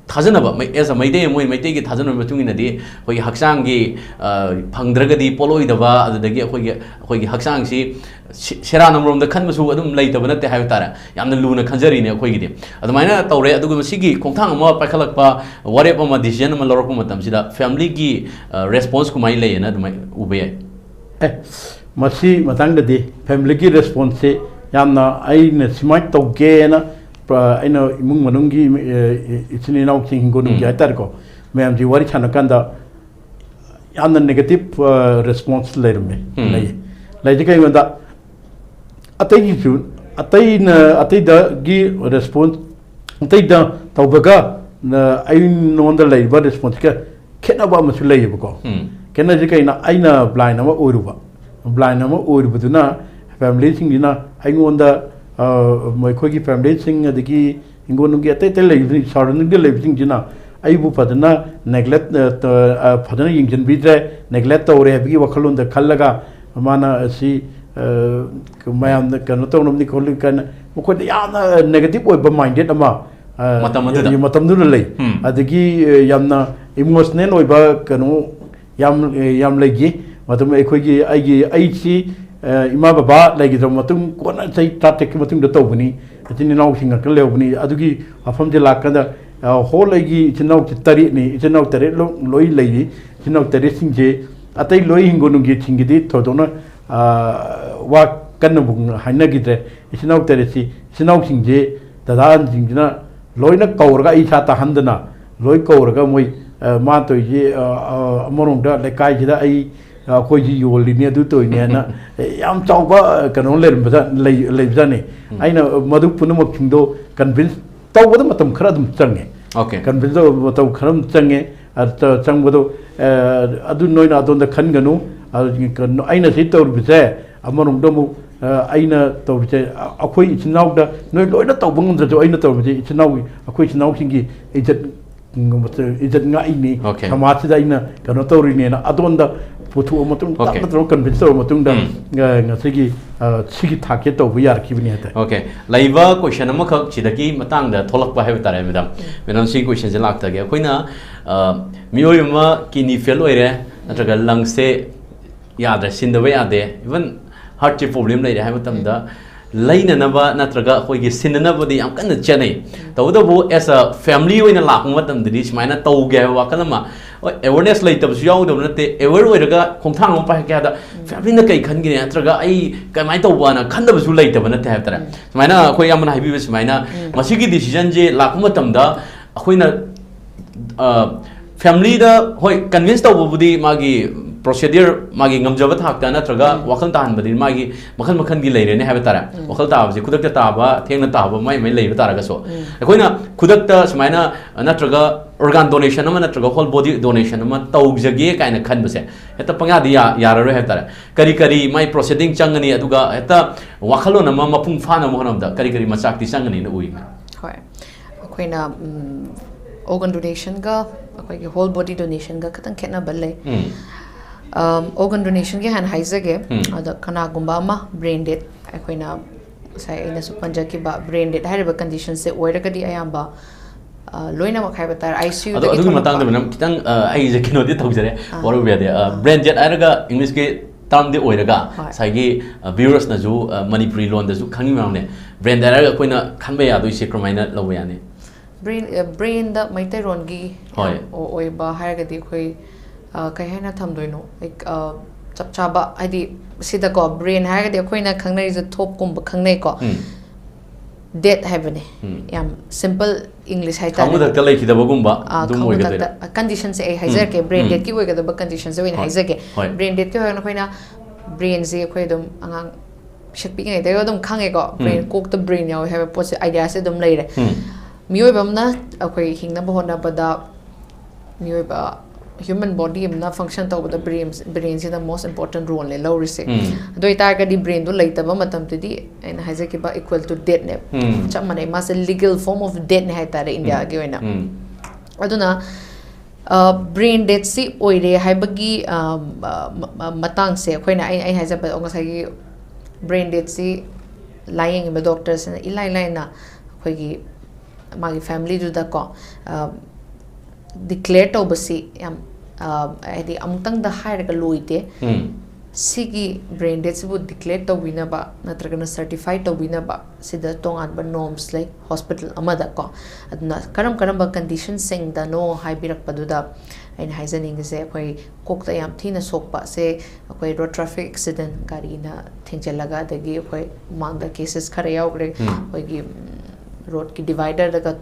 ꯊꯥꯖꯅꯕ, ꯃꯩ-, as a ꯃꯩꯇꯩ ꯑꯃ ꯑꯣꯏꯅ ꯃꯩꯇꯩꯒꯤ ꯊꯥꯖꯅꯕꯒꯤ ꯃꯇꯨꯡ ꯏꯟꯅꯗꯤ ꯑꯩꯈꯣꯏꯒꯤ ꯍꯛꯆꯥꯡꯒꯤ, ꯑ, ꯐꯪꯗ꯭ꯔꯒꯗꯤ ꯄꯣꯠꯂꯣꯏꯗꯕ, ꯑꯗꯨꯗꯒꯤ ꯑꯩꯈꯣꯏꯒꯤ, ꯑꯩꯈꯣꯏꯒꯤ ꯍꯛꯆꯥꯡꯁꯤ ꯁꯦ-, ꯁꯦꯔꯥꯟ ꯑꯃꯔꯣꯝꯗ ꯈꯟꯕꯁꯨ ꯑꯗꯨꯝ ꯂꯩꯇꯕ ꯅꯠꯇꯦ ꯍꯥꯏꯕ ꯇꯥꯔꯦ꯫ ꯌꯥꯝꯅ ꯂꯨꯅ ꯈꯟꯖꯔꯤꯅꯦ ꯑꯩꯈꯣꯏꯒꯤꯗꯤ꯫ ꯑꯗꯨꯃꯥꯏꯅ ꯇꯧꯔꯦ꯫ ꯑꯗꯨꯒ ꯃꯁꯤꯒꯤ ꯈꯣꯡꯊꯥꯡ ꯑꯃ ꯄꯥꯏꯈꯠꯂꯛꯄ, ꯋꯥꯔꯦꯞ ꯑꯃ, ꯗꯤꯁꯤꯖꯟ ꯑꯃ ꯂꯧꯔꯛꯄ ꯃꯇꯝꯁꯤꯗ ꯐꯦꯃꯤꯂꯤꯒꯤ, ꯑ, ꯔꯦꯁꯄꯣꯟꯁ ꯀꯃꯥꯏꯅ ꯂꯩꯌꯦꯅ ꯑꯗꯨꯃꯥꯏꯅ ꯎꯕ ꯌꯥꯏ? ꯑꯦ, ꯃꯁꯤ ꯃꯇꯥꯡꯗꯗꯤ ꯐꯦꯃꯤꯂꯤꯒꯤ ꯔꯦꯁꯄꯣꯟꯁꯁꯦ ꯌꯥꯝꯅ ꯑꯩꯅ ꯁꯨꯃꯥꯏꯅ ꯇꯧꯒꯦꯅ, ꯄ-, ꯑꯩꯅ ꯏꯃꯨꯡ ꯃꯅꯨꯡꯒꯤ, ꯑꯦ, ꯏꯆꯤꯟ ꯏꯅꯥꯎꯁꯤꯡ, ꯍꯤꯡꯒꯣꯜꯅꯨꯡꯒꯤ ꯎꯝ꯫ ꯍꯥꯏꯇꯥꯔꯦꯀꯣ, ꯃꯌꯥꯝꯁꯤ ꯋꯥꯔꯤ ꯁꯥꯟꯅꯀꯥꯟꯗ ꯌꯥꯝꯅ ꯅꯦꯒꯦꯇꯤꯚ, ꯑ, ꯔꯦꯁꯄꯣꯟꯁ ꯂꯩꯔꯝꯃꯦ, ꯎꯝ꯫ ꯂꯩ꯫ ꯂꯩꯁꯦ ꯀꯩꯒꯤꯅꯣꯗ, ꯑꯇꯩꯒꯤꯁꯨ, ꯑꯇꯩꯅ, ꯑꯇꯩꯗꯒꯤ ꯔꯦꯁꯄꯣꯟꯁ, ꯑꯇꯩꯗ ꯇꯧꯕꯒ, ꯅ, ꯑꯩꯉꯣꯟꯗ ꯂꯩꯔꯤꯕ ꯔꯦꯁꯄꯣꯟꯁꯀ ꯈꯦꯠꯅꯕ ꯑꯃꯁꯨ ꯂꯩꯌꯦꯕꯀꯣ꯫ ꯎꯝ꯫ ꯈꯦꯠꯅꯔꯤꯁꯦ ꯀꯩꯅꯣ? ꯑꯩꯅ ꯕ꯭ꯂꯥꯏꯟ ꯑꯃ ꯑꯣꯏꯔꯨꯕ, ꯕ꯭ꯂꯥꯏꯟ ꯑꯃ ꯑꯣꯏꯔꯨꯕꯗꯨꯅ ꯐꯦꯃꯤꯂꯤꯁꯤꯡꯁꯤꯅ ꯑꯩꯉꯣꯟꯗ, ꯑ, ꯑꯩꯈꯣꯏꯒꯤ ꯐꯦꯃꯤꯂꯤꯁꯤꯡ, ꯑꯗꯒꯤ ꯍꯤꯡꯒꯣꯜꯅꯨꯡꯒꯤ ꯑꯇꯩ ꯑꯇꯩ ꯂꯩꯕꯁꯤꯡ, ꯁꯔꯥꯎꯟꯗꯤꯡꯗ ꯂꯩꯕꯁꯤꯡꯁꯤꯅ ꯑꯩꯕꯨ ꯐꯖꯅ neglect, ꯑ, ꯇ-, ꯑ, ꯐꯖꯅ ꯌꯦꯡꯁꯤꯟꯕꯤꯗ꯭ꯔꯦ, neglect ꯇꯧꯔꯦ ꯍꯥꯏꯕꯒꯤ ꯋꯥꯈꯜꯂꯣꯟꯗ ꯈꯜꯂꯒ ꯃꯥꯅ ꯑꯁꯤ, ꯑ, ꯃꯌꯥꯝꯅ ꯀꯩꯅꯣ ꯇꯧꯅꯕꯅꯤ ꯈꯣꯠꯂꯤ ꯀꯥꯏꯅ ꯃꯈꯣꯏꯗ ꯌꯥꯝꯅ negative ꯑꯣꯏꯕ minded ꯑꯃ, ꯑ, ꯃꯇꯝ ꯑꯗꯨꯗ꯫ ꯃꯇꯝꯗꯨꯗ ꯂꯩ꯫ ꯎꯝ꯫ ꯑꯗꯒꯤ, ꯑ, ꯌꯥꯝꯅ emotional ꯑꯣꯏꯕ ꯀꯩꯅꯣ ꯌꯥꯝ, ꯑ, ꯌꯥꯝ ꯂꯩꯈꯤ꯫ ꯃꯇꯝ ꯑꯩꯈꯣꯏꯒꯤ, ꯑꯩꯒꯤ, ꯑꯩꯁꯤ, ꯑ, ꯏꯃꯥ ꯕꯕꯥ ꯂꯩꯈꯤꯗ꯭ꯔꯕ ꯃꯇꯨꯡ ꯀꯣꯟꯅ ꯆꯍꯤ ꯇꯔꯥꯇꯔꯦꯠꯀꯤ ꯃꯇꯨꯡꯗ ꯇꯧꯕꯅꯤ꯫ ꯏꯆꯤꯟ ꯏꯅꯥꯎꯁꯤꯡ ꯉꯥꯛꯇ ꯂꯩꯍꯧꯕꯅꯤ꯫ ꯑꯗꯨꯒꯤ ꯋꯥꯐꯝꯁꯦ ꯂꯥꯛꯀꯥꯟꯗ, ꯑ, whole ꯑꯩꯒꯤ ꯏꯆꯤꯟ ꯏꯅꯥꯎꯁꯦ ꯇꯔꯦꯠꯅꯤ꯫ ꯏꯆꯤꯟ ꯏꯅꯥꯎ ꯇꯔꯦꯠ ꯂꯣ-, ꯂꯣꯏ ꯂꯩꯔꯤ꯫ ꯏꯆꯤꯟ ꯏꯅꯥꯎ ꯇꯔꯦꯠꯁꯤꯡꯁꯦ ꯑꯇꯩ ꯂꯣꯏ ꯍꯤꯡꯒꯣꯜ ꯅꯨꯡꯒꯤ ꯊꯤꯡꯒꯤꯗꯤ ꯊꯣꯏꯗꯣꯛꯅ, ꯑ, ꯋꯥ ꯀꯟꯅꯕꯨ ꯍꯥꯏꯅꯈꯤꯗ꯭ꯔꯦ꯫ ꯏꯆꯤꯟ ꯏꯅꯥꯎ ꯇꯔꯦꯠꯁꯤ, ꯏꯆꯤꯟ ꯏꯅꯥꯎꯁꯤꯡꯁꯦ ꯗꯗꯥꯁꯤꯡꯁꯤꯅ ꯂꯣꯏꯅ ꯀꯧꯔꯒ ꯑꯩ ꯏꯁꯥ ꯇꯥꯍꯟꯗꯅ ꯂꯣꯏ ꯀꯧꯔꯒ ꯃꯣꯏ, ꯑ, ꯃꯥ ꯇꯧꯔꯤꯁꯦ, ꯑ, ꯑ, ꯑꯃꯔꯣꯝꯗ ꯂꯩꯀꯥꯏꯁꯤꯗ ꯑꯩ, ꯑ, ꯑꯩꯈꯣꯏꯁꯤ ꯌꯣꯜꯂꯤꯅꯤ, ꯑꯗꯨ ꯇꯧꯔꯤꯅꯤ ꯍꯥꯏꯅ ꯌꯥꯝ ꯆꯥꯎꯕ, ꯑ, ꯀꯩꯅꯣ ꯂꯩꯔꯝꯕꯖꯥ-, ꯂꯩ-, ꯂꯩꯕꯖꯥꯠꯅꯤ꯫ ꯎꯝ꯫ ꯑꯩꯅ ꯃꯗꯨ ꯄꯨꯝꯅꯃꯛꯁꯤꯡꯗꯣ convince ꯇꯧꯕꯗ ꯃꯇꯝ ꯈꯔ ꯑꯗꯨꯝ ꯆꯪꯉꯦ꯫ Okay. Convince ꯇꯧꯕ ꯃꯇꯝ ꯈꯔ ꯑꯗꯨꯝ ꯆꯪꯉꯦ꯫ ꯑ, ꯆ-, ꯆꯪꯕꯗꯣ, ꯑ, ꯑꯗꯨ ꯅꯣꯏꯅ ꯑꯗꯣꯝꯗ ꯈꯟꯒꯅꯨ꯫ ꯑ, ꯀꯩꯅꯣ, ꯑꯩꯅ ꯁꯤ ꯇꯧꯔꯤꯕꯁꯦ ꯑꯃꯔꯣꯝꯗ ꯑꯃꯨꯛ, ꯑ, ꯑꯩꯅ ꯇꯧꯔꯤꯁꯦ, ꯑ-, ꯑꯩꯈꯣꯏ ꯏꯆꯤꯟ ꯏꯅꯥꯎꯗ ꯅꯣꯏ ꯂꯣꯏꯅ ꯇꯧꯕ ꯉꯝꯗ꯭ꯔꯁꯨ ꯑꯩꯅ ꯇꯧꯔꯤꯁꯦ ꯏꯆꯤꯟ ꯏꯅꯥꯎꯒꯤ, ꯑꯩꯈꯣꯏ ꯏꯆꯤꯟ ꯏꯅꯥꯎꯁꯤꯡꯒꯤ ꯏꯖꯠ, ꯏꯖꯠ ꯉꯥꯛꯏꯅꯤ, Okay. ꯁꯃꯥꯖꯁꯤꯗ ꯑꯩꯅ ꯀꯩꯅꯣ ꯇꯧꯔꯤꯅꯦꯅ ꯑꯗꯣꯝꯗ ꯄꯨꯊꯣꯛꯑ ꯃꯇꯨꯡ, Okay. ꯇꯞꯅ ꯇꯞꯅ convince ꯇꯧꯔ ꯃꯇꯨꯡꯗ, ꯎꯝ꯫ ꯑ, ꯉꯁꯤꯒꯤ, ꯑ, ꯁꯤꯒꯤ ꯊꯥꯛꯁꯦ ꯇꯧꯕ ꯌꯥꯔꯛꯈꯤꯕꯅꯤ ꯍꯥꯏꯇꯥꯔꯦ꯫ Okay. ꯂꯩꯕ question ꯑꯃꯈꯛ ꯁꯤꯗꯒꯤ ꯃꯇꯥꯡꯗ ꯊꯣꯛꯂꯛꯄ ꯍꯥꯏꯕ ꯇꯥꯔꯦ, madam꯫ Madam, ꯁꯤ questionꯁꯦ ꯂꯥꯛꯇꯒꯦ꯫ ꯑꯩꯈꯣꯏꯅ, ꯑ, ꯃꯤꯑꯣꯏ ꯑꯃ kidney fail ꯑꯣꯏꯔꯦ, ꯅꯠꯇ꯭ꯔꯒ lungsꯁꯦ ꯌꯥꯗ꯭ꯔꯦ, ꯁꯤꯟꯗꯕ ꯌꯥꯗꯦ, even heartꯁꯦ problem ꯂꯩꯔꯦ ꯍꯥꯏꯕ ꯃꯇꯝꯗ, ꯂꯩꯅꯅꯕ ꯅꯠꯇ꯭ꯔꯒ ꯑꯩꯈꯣꯏꯒꯤ ꯁꯤꯟꯅꯅꯕꯗꯤ ꯌꯥꯝ ꯀꯟꯅ ꯆꯦꯟꯅꯩ꯫ ꯇꯧꯕꯇꯕꯨ, as a family ꯑꯣꯏꯅ ꯂꯥꯛꯄ ꯃꯇꯝꯗꯗꯤ ꯁꯨꯃꯥꯏꯅ ꯇꯧꯒꯦ ꯍꯥꯏꯕ ꯋꯥꯈꯜ ꯑꯃ, ꯍꯣꯏ, awareness ꯂꯩꯇꯕꯁꯨ ꯌꯥꯎꯗꯕ ꯅꯠꯇꯦ, aware ꯑꯣꯏꯔꯒ ꯈꯣꯡꯊꯥꯡ ꯑꯃ ꯄꯥꯏꯈꯠꯀꯦ ꯍꯥꯏꯕꯗ, familyꯅ ꯀꯩ ꯈꯟꯒꯅꯤ ꯅꯠꯇ꯭ꯔꯒ ꯑꯩ ꯀꯃꯥꯏꯅ ꯇꯧꯕꯅ ꯈꯟꯗꯕꯁꯨ ꯂꯩꯇꯕ ꯅꯠꯇꯦ ꯍꯥꯏꯕ ꯇꯥꯔꯦ꯫ ꯁꯨꯃꯥꯏꯅ ꯑꯩꯈꯣꯏ ꯏꯌꯥꯝꯕꯅ ꯍꯥꯏꯕꯤꯕ ꯁꯨꯃꯥꯏꯅ, ꯃꯁꯤꯒꯤ decisionꯁꯦ ꯂꯥꯛꯄ ꯃꯇꯝꯗ ꯑꯩꯈꯣꯏꯅ, ꯑ, familyꯗ, ꯍꯣꯏ, convince ꯇꯧꯕꯕꯨꯗꯤ ꯃꯥꯒꯤ procedure, ꯃꯥꯒꯤ ꯉꯝꯖꯕ ꯊꯥꯛꯇ ꯅꯠꯇ꯭ꯔꯒ ꯎꯝ꯫ ꯋꯥꯈꯜ ꯇꯥꯍꯟꯕꯗꯤ ꯃꯥꯒꯤ ꯃꯈꯜ ꯃꯈꯜꯒꯤ ꯂꯩꯔꯦꯅꯦ ꯍꯥꯏꯕ ꯇꯥꯔꯦ꯫ ꯎꯝ꯫ ꯋꯥꯈꯜ ꯇꯥꯕꯁꯤ ꯈꯨꯗꯛꯇ ꯇꯥꯕ, ꯊꯦꯡꯅ ꯇꯥꯕ, ꯃꯥꯏ ꯃꯥꯏ ꯂꯩꯕ ꯇꯥꯔꯒꯁꯨ, ꯎꯝ꯫ ꯑꯩꯈꯣꯏꯅ ꯈꯨꯗꯛꯇ ꯁꯨꯃꯥꯏꯅ ꯅꯠꯇ꯭ꯔꯒ organ donation ꯑꯃ ꯅꯠꯇ꯭ꯔꯒ whole body donation ꯑꯃ ꯇꯧꯖꯒꯦ ꯀꯥꯏꯅ ꯈꯟꯕꯁꯦ ꯍꯦꯛꯇ ꯄꯪꯌꯥꯗ ꯌꯥ-, ꯌꯥꯔꯔꯣꯏ ꯍꯥꯏꯕ ꯇꯥꯔꯦ꯫ ꯀꯔꯤ ꯀꯔꯤ ꯃꯥꯏ proceeding ꯆꯪꯒꯅꯤ, ꯑꯗꯨꯒ ꯍꯦꯛꯇ ꯋꯥꯈꯜꯂꯣꯟ ꯑꯃ ꯃꯄꯨꯡ ꯐꯥꯅꯕ ꯍꯣꯠꯅꯕꯗ ꯀꯔꯤ ꯀꯔꯤ ꯃꯆꯥꯛꯇꯤ ꯆꯪꯒꯅꯤꯅ ꯎꯏ? ꯍꯣꯏ, ꯑꯩꯈꯣꯏꯅ, ꯎꯝ, Organ donationꯒ ꯑꯩꯈꯣꯏꯒꯤ whole body donationꯒ ꯈꯤꯇꯪ ꯈꯦꯠꯅꯕ ꯂꯩ꯫ ꯎꯝ Um, organ donationꯒꯤ ꯍꯥꯟꯅ ꯍꯥꯏꯖꯒꯦ꯫ ꯎꯝ. ꯑꯗ ꯀꯅꯥꯒꯨꯝꯕ ꯑꯃ brain dead, ꯑꯩꯈꯣꯏꯅ ꯉꯁꯥꯏ ꯑꯩꯅꯁꯨ ꯄꯟꯖꯈꯤꯕ brain dead ꯍꯥꯏꯔꯤꯕ conditionꯁꯦ ꯑꯣꯏꯔꯒꯗꯤ ꯑꯌꯥꯝꯕ ꯑ, ꯂꯣꯏꯅꯃꯛ ꯍꯥꯏꯕ ꯇꯥꯔꯦ, ꯑꯗꯣ ICUꯗꯒꯤ ꯑꯗꯨꯒꯤ ꯊꯝꯃꯛꯄ ꯃꯇꯥꯡꯗ ꯃꯦꯗꯥꯝ ꯈꯤꯇꯪ ꯑ, ꯑꯩꯁꯦ ꯀꯩꯅꯣꯗꯤ ꯇꯧꯖꯔꯦ, ꯑꯥ. ꯋꯥꯔꯧꯕ ꯌꯥꯗꯦ꯫ Brain dead ꯍꯥꯏꯔꯒ Englishꯀꯤ termꯗꯤ ꯑꯣꯏꯔꯒ ꯍꯣꯏ. ꯉꯁꯥꯏꯒꯤ viewersꯅꯁꯨ ꯃꯅꯤꯄꯨꯔꯤ ꯂꯣꯟꯗꯁꯨ ꯈꯪꯅꯤꯡꯕꯅꯦ, brain dead ꯍꯥꯏꯔꯒ ꯑꯩꯈꯣꯏꯅ ꯈꯟꯕ ꯌꯥꯗꯣꯏꯁꯦ ꯀꯔꯝꯍꯥꯏꯅ ꯂꯧꯕ ꯌꯥꯅꯤ? Brain, brainꯗ ꯃꯩꯇꯩꯔꯣꯟꯒꯤ ꯍꯣꯏ. ꯌꯥꯝ ꯑꯣꯏꯕ ꯍꯥꯏꯔꯒꯗꯤ ꯑꯩꯈꯣꯏ ꯑ, ꯀꯩ ꯍꯥꯏꯅ ꯊꯝꯗꯣꯏꯅꯣ, like, ꯑ, ꯆꯞ ꯆꯥꯕ ꯍꯥꯏꯗꯤ ꯁꯤꯗꯀꯣ brain ꯍꯥꯏꯔꯒꯗꯤ ꯑꯩꯈꯣꯏꯅ ꯈꯪꯅꯔꯤꯁꯦ ꯊꯣꯞꯀꯨꯝꯕ ꯈꯪꯅꯩꯀꯣ꯫ ꯎꯝ. Dead ꯍꯥꯏꯕꯅꯦ꯫ ꯎꯝ. ꯌꯥꯝ simple English ꯍꯥꯏꯇꯥꯔꯦ꯫ ꯈꯥꯃꯨꯊꯛꯇ ꯂꯩꯈꯤꯗꯕꯒꯨꯝꯕ ꯑ, ꯑꯗꯨꯝ ꯑꯣꯏꯒꯗꯣꯏꯔꯥ? ꯈꯥꯃꯨꯊꯛꯇ, conditionꯁꯦ ꯑꯩ ꯍꯥꯏꯖꯔꯛꯀꯦ, ꯎꯝ. brain ꯎꯝ. deadꯀꯤ ꯑꯣꯏꯒꯗꯕ conditionꯁꯦ ꯑꯣꯏꯅ ꯍꯣꯏ. ꯍꯥꯏꯖꯒꯦ꯫ ꯍꯣꯏ. Brain deadꯀꯤ ꯑꯣꯏꯔꯒꯅ ꯑꯩꯈꯣꯏꯅ brainꯁꯦ ꯑꯩꯈꯣꯏ ꯑꯗꯨꯝ ꯑꯉꯥꯡ ꯄꯤꯁꯛ ꯄꯤꯛꯏꯉꯩꯗꯒꯤ ꯑꯗꯨꯝ ꯈꯪꯉꯦꯀꯣ, brain, ꯎꯝ. ꯀꯣꯛꯇ brain ꯌꯥꯎꯋꯦ ꯍꯥꯏꯕ ꯄꯣꯠꯁꯦ, ideaꯁꯦ ꯑꯗꯨꯝ ꯂꯩꯔꯦ꯫ ꯎꯝ. ꯃꯤꯑꯣꯏꯕ ꯑꯃꯅ ꯑꯩꯈꯣꯏ ꯍꯤꯡꯅꯕ ꯍꯣꯠꯅꯕꯗ ꯃꯤꯑꯣꯏꯕ human body ꯑꯃꯅ function ꯇꯧꯕꯗ brain, brainꯁꯤꯅ most important roleꯅꯦ ꯂꯧꯔꯤꯁꯦ꯫ ꯎꯝ. ꯑꯗꯨ ꯑꯣꯏꯇꯥꯔꯒꯗꯤ brainꯗꯣ ꯂꯩꯇꯕ ꯃꯇꯝꯗꯗꯤ ꯑꯩꯅ ꯍꯥꯏꯖꯈꯤꯕ equal to deadꯅꯦ꯫ ꯎꯝ. ꯆꯞ ꯃꯥꯟꯅꯩ, ꯃꯥꯁꯦ legal form of deadꯅꯦ ꯍꯥꯏꯇꯥꯔꯦ Indiaꯒꯤ ꯑꯣꯏꯅ꯫ ꯎꯝ. ꯑꯗꯨꯅ brain deadꯁꯤ ꯑꯣꯏꯔꯦ ꯍꯥꯏꯕꯒꯤ ꯑ, ꯑ, ꯃ-, ꯃ-, ꯃꯇꯥꯡꯁꯦ ꯑꯩꯈꯣꯏꯅ, ꯑꯩ, ꯑꯩ ꯍꯥꯏꯖꯕꯗꯣ ꯉꯁꯥꯏꯒꯤ brain deadꯁꯤ ꯂꯥꯏꯌꯦꯡꯉꯤꯕ doctorꯁꯤꯅ ꯏꯂꯥꯏ ꯂꯥꯏꯅ ꯑꯩꯈꯣꯏꯒꯤ ꯃꯥꯒꯤ familyꯗꯨꯗꯀꯣ declare ꯇꯧꯕꯁꯤ ꯌꯥꯝ, ꯑ, ꯍꯥꯏꯗꯤ ꯑꯃꯨꯛꯇꯪꯗ ꯍꯥꯏꯔꯒ ꯂꯣꯏꯗꯦ꯫ ꯎꯝ. ꯁꯤꯒꯤ brain deadꯁꯤꯕꯨ declare ꯇꯧꯕꯤꯅꯕ ꯅꯠꯇ꯭ꯔꯒꯅ certify ꯇꯧꯕꯤꯅꯕ ꯁꯤꯗ ꯇꯣꯉꯥꯟꯕ norms ꯂꯩ hospital ꯑꯃꯗꯀꯣ꯫ ꯑꯗꯨꯅ ꯀꯔꯝ ꯀꯔꯝꯕ conditionꯁꯤꯡꯗꯅꯣ ꯍꯥꯏꯕꯤꯔꯛꯄꯗꯨꯗ ꯑꯩꯅ ꯍꯥꯏꯖꯅꯤꯡꯉꯤꯁꯦ, ꯑꯩꯈꯣꯏ ꯀꯣꯛꯇ ꯌꯥꯝ ꯊꯤꯅ ꯁꯣꯛꯄꯁꯦ, ꯑꯩꯈꯣꯏ road traffic accident, ꯒꯥꯔꯤꯅ ꯊꯦꯡꯖꯤꯜꯂꯒ, ꯑꯗꯒꯤ ꯑꯩꯈꯣꯏ ꯃꯃꯥꯡꯗ cases ꯈꯔ ꯌꯥꯎꯈ꯭ꯔꯦ꯫ ꯎꯝ. ꯑꯩꯈꯣꯏꯒꯤ, ꯎꯝ, roadꯀꯤ dividerꯗꯒ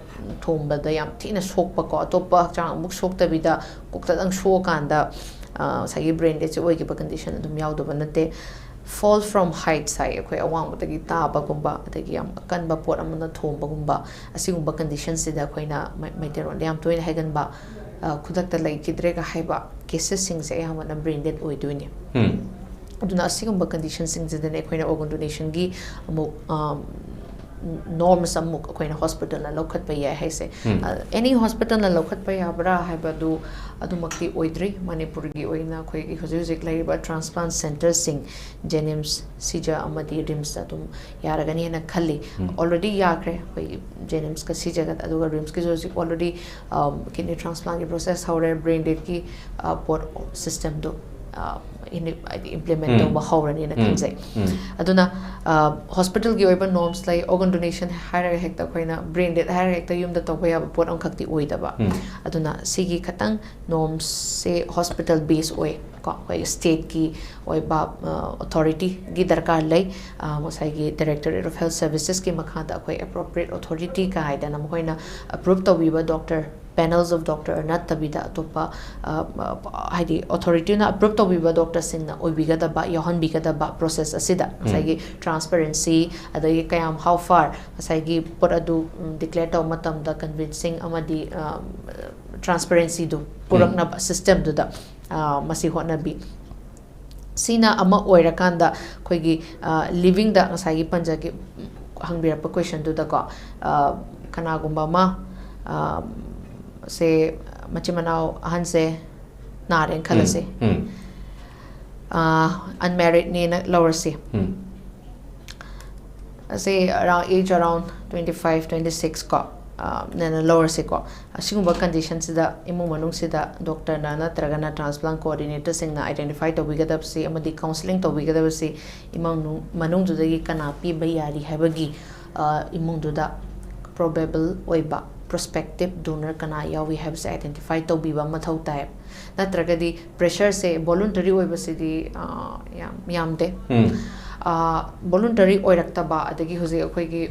ꯊꯣꯝꯕꯗ ꯌꯥꯝ ꯊꯤꯅ ꯁꯣꯛꯄꯀꯣ, ꯑꯇꯣꯞꯄ ꯍꯛꯆꯥꯡ ꯑꯃꯨꯛ ꯁꯣꯛꯇꯕꯤꯗ ꯀꯣꯛꯇꯗꯪ ꯁꯣꯛꯑꯀꯥꯟꯗ, ꯑ, ꯉꯁꯥꯏꯒꯤ brain deadꯁꯦ ꯑꯣꯏꯈꯤꯕ condition ꯑꯗꯨꯝ ꯌꯥꯎꯗꯕ ꯅꯠꯇꯦ꯫ Fall from heights ꯍꯥꯏ, ꯑꯩꯈꯣꯏ ꯑꯋꯥꯡꯕꯗꯒꯤ ꯇꯥꯕꯒꯨꯝꯕ, ꯑꯗꯒꯤ ꯌꯥꯝ ꯑꯀꯟꯕ ꯄꯣꯠ ꯑꯃꯅ ꯊꯣꯝꯕꯒꯨꯝꯕ, ꯑꯁꯤꯒꯨꯝꯕ conditionꯁꯤꯗ ꯑꯩꯈꯣꯏꯅ ꯃꯩ-, ꯃꯩꯇꯩꯔꯣꯟꯗ ꯌꯥꯝ ꯇꯣꯏꯅ ꯍꯥꯏꯒꯟꯕ, ꯑ, ꯈꯨꯗꯛꯇ ꯂꯩꯈꯤꯗ꯭ꯔꯦꯒ ꯍꯥꯏꯕ cases ꯁꯤꯡꯁꯦ ꯑꯌꯥꯝꯕꯅ brain dead ꯑꯣꯏꯗꯣꯏꯅꯦ꯫ ꯎꯝ. ꯑꯗꯨꯅ ꯑꯁꯤꯒꯨꯝꯕ condition ꯁꯤꯡꯁꯤꯗꯅꯦ ꯑꯩꯈꯣꯏꯅ organ donation ꯒꯤ ꯑꯃꯨꯛ, ꯑ, ꯅꯣꯔꯝꯁ ꯑꯃꯨꯛ ꯑꯩꯈꯣꯏꯅ ꯍꯣꯁꯄꯤꯇꯥꯜꯅ ꯂꯧꯈꯠꯄ ꯌꯥꯏ ꯍꯥꯏꯁꯦ꯫ ꯑꯦꯅꯤ ꯍꯣꯁꯄꯤꯇꯥꯜꯅ ꯂꯧꯈꯠꯄ ꯌꯥꯕ꯭ꯔꯥ ꯍꯥꯏꯕꯗꯨ ꯑꯗꯨꯃꯛꯇꯤ ꯑꯣꯏꯗ꯭ꯔꯤ꯫ ꯃꯅꯤꯄꯨꯔꯒꯤ ꯑꯣꯏꯅ ꯑꯩꯈꯣꯏꯒꯤ ꯍꯧꯖꯤꯛ ꯍꯧꯖꯤꯛ ꯂꯩꯔꯤꯕ ꯇ꯭ꯔꯥꯟꯁꯄ꯭ꯂꯥꯟ ꯁꯦꯟꯇꯔꯁꯤꯡ, ꯖꯦꯅꯤꯝꯁ, ꯁꯤꯖ ꯑꯃꯗꯤ ꯔꯤꯝꯁꯇ ꯑꯗꯨꯝ ꯌꯥꯔꯒꯅꯤ ꯍꯥꯏꯅ ꯈꯜꯂꯤ꯫ ꯑꯣꯜꯔꯦꯗꯤ ꯌꯥꯈ꯭ꯔꯦ ꯑꯩꯈꯣꯏꯒꯤ ꯖꯦꯅꯤꯝꯁꯀ ꯁꯤꯖꯒ, ꯑꯗꯨꯒ ꯔꯤꯝꯁꯀꯤꯁꯨ ꯍꯧꯖꯤꯛ ꯑꯣꯜꯔꯦꯗꯤ ꯀꯤꯗꯅꯤ ꯇ꯭ꯔꯥꯟꯁꯄ꯭ꯂꯥꯟꯒꯤ ꯄ꯭ꯔꯣꯁꯦꯁ ꯍꯧꯔꯦ, ꯕ꯭ꯔꯦꯟ ꯗꯦꯗꯀꯤ ꯄꯣꯠ ꯁꯤꯁꯇꯦꯝꯗꯣ ꯍꯥꯏꯗꯤ ꯏꯝꯄ꯭ꯂꯤꯃꯦꯟ ꯇꯧꯕ ꯍꯧꯔꯅꯤꯅ ꯈꯟꯖꯩ꯫ ꯑꯗꯨꯅ ꯍꯣꯁꯄꯤꯇꯥꯜꯒꯤ ꯑꯣꯏꯕ ꯅꯣꯔꯝꯁ ꯂꯩ꯫ ꯑꯣꯔꯒꯟ ꯗꯣꯅꯦꯁꯟ ꯍꯥꯏꯔꯒ ꯍꯦꯛꯇ ꯑꯩꯈꯣꯏꯅ ꯕ꯭ꯔꯦꯟ ꯗꯦꯗ ꯍꯥꯏꯔꯒ ꯍꯦꯛꯇ ꯌꯨꯝꯗ ꯇꯧꯕ ꯌꯥꯕ ꯄꯣꯠ ꯑꯃꯈꯛꯇꯤ ꯑꯣꯏꯗꯕ꯫ ꯑꯗꯨꯅ ꯁꯤꯒꯤ ꯈꯇꯪ ꯅꯣꯔꯝꯁꯁꯦ ꯍꯣꯁꯄꯤꯇꯥꯜ ꯕꯦꯁ ꯑꯣꯏ ꯀꯣ꯫ ꯑꯩꯈꯣꯏ ꯁ꯭ꯇꯦꯠꯀꯤ ꯑꯣꯏꯕ ꯑꯣꯊꯣꯔꯤꯇꯤꯒꯤ ꯗꯔꯀꯥꯔ ꯂꯩ꯫ ꯉꯁꯥꯏꯒꯤ Directorate of Health Servicesꯀꯤ ꯃꯈꯥꯗ ꯑꯩꯈꯣꯏ ꯑꯦꯄ꯭ꯔꯣꯄ꯭ꯔꯤꯌꯦꯠ ꯑꯣꯊꯣꯔꯤꯇꯤ ꯀꯥꯏꯗꯅ ꯃꯈꯣꯏꯅ ꯑꯦꯄ꯭ꯔꯨꯞ ꯇꯧꯕꯤꯕ ꯗꯣꯛꯇꯔ, ꯄꯦꯅꯦꯜꯁ ꯑꯣꯐ ꯗꯣꯛꯇꯔ ꯅꯠꯇꯕꯤꯗ ꯑꯇꯣꯞꯄ ꯍꯥꯏꯗꯤ ꯑꯣꯊꯣꯔꯤꯇꯤꯅ ꯑꯦꯄ꯭ꯔꯨꯞ ꯇꯧꯕꯤꯕ ꯗꯣꯛꯇꯔꯁꯤꯡꯅ ꯑꯣꯏꯕꯤꯒꯗꯕ, ꯌꯥꯎꯍꯟꯕꯤꯒꯗꯕ ꯄ꯭ꯔꯣꯁꯦꯁ ꯑꯁꯤꯗ ꯉꯁꯥꯏꯒꯤ ꯇ꯭ꯔꯥꯟꯁꯄꯦꯔꯦꯟꯁꯤ, ꯑꯗꯒꯤ ꯀꯌꯥꯝ, ꯍꯥꯎ ꯐꯥꯔ ꯉꯁꯥꯏꯒꯤ ꯄꯣꯠ ꯑꯗꯨ ꯗꯤꯀ꯭ꯂꯦꯌꯔ ꯇꯧꯕ ꯃꯇꯝꯗ ꯀꯟꯚꯤꯟꯁꯤꯡ ꯑꯃꯗꯤ ꯇ꯭ꯔꯥꯟꯁꯄꯦꯔꯦꯟꯁꯤꯗꯨ ꯄꯨꯔꯛꯅꯕ ꯁꯤꯁꯇꯦꯝꯗꯨꯗ ꯃꯁꯤ ꯍꯣꯠꯅꯕꯤ꯫ ꯁꯤꯅ ꯑꯃ ꯑꯣꯏꯔꯀꯥꯟꯗ ꯑꯩꯈꯣꯏꯒꯤ ꯂꯤꯕꯤꯡꯗ ꯉꯁꯥꯏꯒꯤ ꯄꯟꯖꯒꯦ, ꯍꯪꯕꯤꯔꯛꯄ ꯀꯣꯏꯁꯟꯗꯨꯗꯀꯣ, ꯀꯅꯥꯒꯨꯝꯕ ꯑꯃ ꯁꯦ ꯃꯆꯤꯟ ꯃꯅꯥꯎ ꯑꯍꯟꯁꯦ ꯅꯥꯔꯦꯅ ꯈꯜꯂꯁꯦ, ꯑꯟꯃꯦꯔꯤꯗꯅꯦꯅ ꯂꯧꯔꯁꯤ꯫ ꯑꯁꯦ around, age around twenty five, twenty six ꯀꯣ, ꯅꯦꯅ ꯂꯧꯔꯁꯤꯀꯣ꯫ ꯑꯁꯤꯒꯨꯝꯕ ꯀꯟꯗꯤꯁꯟꯁꯤꯗ ꯏꯃꯨꯡ ꯃꯅꯨꯡꯁꯤꯗ ꯗꯣꯛꯇꯔꯅ ꯅꯠꯇ꯭ꯔꯒꯅ ꯇ꯭ꯔꯥꯟꯁꯄ꯭ꯂꯥꯟ ꯀꯣꯑꯣꯔꯗꯤꯅꯦꯇꯔꯁꯤꯡꯅ ꯑꯥꯏꯗꯦꯟꯇꯤꯐꯥꯏ ꯇꯧꯕꯤꯒꯗꯕꯁꯤ ꯑꯃꯗꯤ ꯀꯥꯎꯟꯁꯤꯂꯤꯡ ꯇꯧꯕꯤꯒꯗꯕꯁꯤ ꯏꯃꯨꯡ ꯃꯅꯨꯡꯗꯨꯗꯒꯤ ꯀꯅꯥ ꯄꯤꯕ ꯌꯥꯔꯤ ꯍꯥꯏꯕꯒꯤ, ꯏꯃꯨꯡꯗꯨꯗ ꯄ꯭ꯔꯣꯕꯦꯕꯜ ꯑꯣꯏꯕ ꯄ꯭ꯔꯣꯁꯄꯦꯛꯇꯤꯞ ꯗꯣꯅꯔ ꯀꯅꯥ ꯌꯥꯎꯏ ꯍꯥꯏꯕꯁꯦ ꯑꯥꯏꯗꯦꯟꯇꯤꯐꯥꯏ ꯇꯧꯕꯤꯕ ꯃꯊꯧ ꯇꯥꯏ꯫ ꯅꯠꯇ꯭ꯔꯒꯗꯤ ꯄ꯭ꯔꯦꯁꯔꯁꯦ ꯚꯣꯂꯨꯟꯇꯔꯤ ꯑꯣꯏꯕꯁꯤꯗꯤ ꯌꯥꯝ ꯌꯥꯝꯗꯦ꯫ ꯚꯣꯂꯨꯟꯇꯔꯤ ꯑꯣꯏꯔꯛꯇꯕ, ꯑꯗꯒꯤ ꯍꯧꯖꯤꯛ ꯑꯩꯈꯣꯏꯒꯤ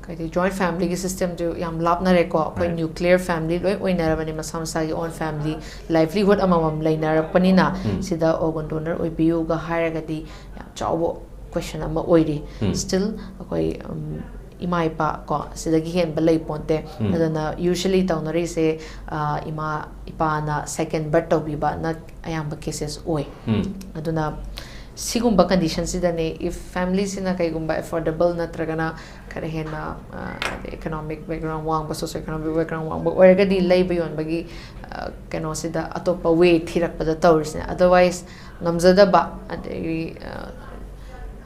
ꯀꯩꯗꯤ ꯖꯣꯏꯟ ꯐꯦꯃꯤꯂꯤꯒꯤ ꯁꯤꯁꯇꯦꯝꯁꯨ ꯌꯥꯝ ꯂꯥꯞꯅꯔꯦꯀꯣ꯫ ꯑꯩꯈꯣꯏ ꯅ꯭ꯌꯨꯀ꯭ꯂꯤꯌꯔ ꯐꯦꯃꯤꯂꯤ ꯂꯣꯏ ꯑꯣꯏꯅꯔꯕꯅꯤ, ꯃꯁꯥ ꯃꯁꯥꯒꯤ ꯑꯣꯟ ꯐꯦꯃꯤꯂꯤ, ꯂꯥꯏꯚꯂꯤꯍꯨꯗ ꯑꯃꯃꯝ ꯂꯩꯅꯔꯛꯄꯅꯤꯅ ꯁꯤꯗ ꯑꯣꯔꯒꯟ ꯗꯣꯅꯔ ꯑꯣꯏꯕꯤꯌꯨꯒ ꯍꯥꯏꯔꯒꯗꯤ ꯌꯥꯝ ꯆꯥꯎꯕ ꯀꯣꯏꯁꯟ ꯑꯃ ꯑꯣꯏꯔꯤ꯫ ꯁ꯭ꯇꯤꯜ ꯑꯩꯈꯣꯏ ꯏꯃꯥ ꯏꯄꯥ ꯀꯣ, ꯁꯤꯗꯒꯤ ꯍꯦꯟꯕ ꯂꯩ ꯄꯣꯟꯇꯦ꯫ ꯑꯗꯨꯅ ꯌꯨꯖ꯭ꯋꯦꯂꯤ ꯇꯧꯅꯔꯤꯁꯦ ꯏꯃꯥ ꯏꯄꯥꯅ ꯁꯦꯀꯦꯟ ꯕꯔꯠ ꯇꯧꯕꯤꯕꯅ ꯑꯌꯥꯝꯕ ꯀꯦꯁꯦꯁ ꯑꯣꯏ꯫ ꯑꯗꯨꯅ ꯁꯤꯒꯨꯝꯕ condition ꯁꯤꯗꯅꯦ, if family ꯁꯤꯅ ꯀꯩꯒꯨꯝꯕ affordable ꯅꯠꯇ꯭ꯔꯒꯅ ꯈꯔ ꯍꯦꯟꯅ, ꯑ, ꯍꯥꯏꯗꯤ economic background ꯋꯥꯡꯕ, socio economic background ꯋꯥꯡꯕ ꯑꯣꯏꯔꯒꯗꯤ ꯂꯩꯕ ꯌꯣꯟꯕꯒꯤ, ꯑ, ꯀꯩꯅꯣꯁꯤꯗ ꯑꯇꯣꯞꯄ way ꯊꯤꯔꯛꯄꯗ ꯇꯧꯔꯤꯁꯤꯅꯦ꯫ Otherwise, ꯉꯝꯖꯗꯕ, ꯑꯗꯒꯤ, ꯑ,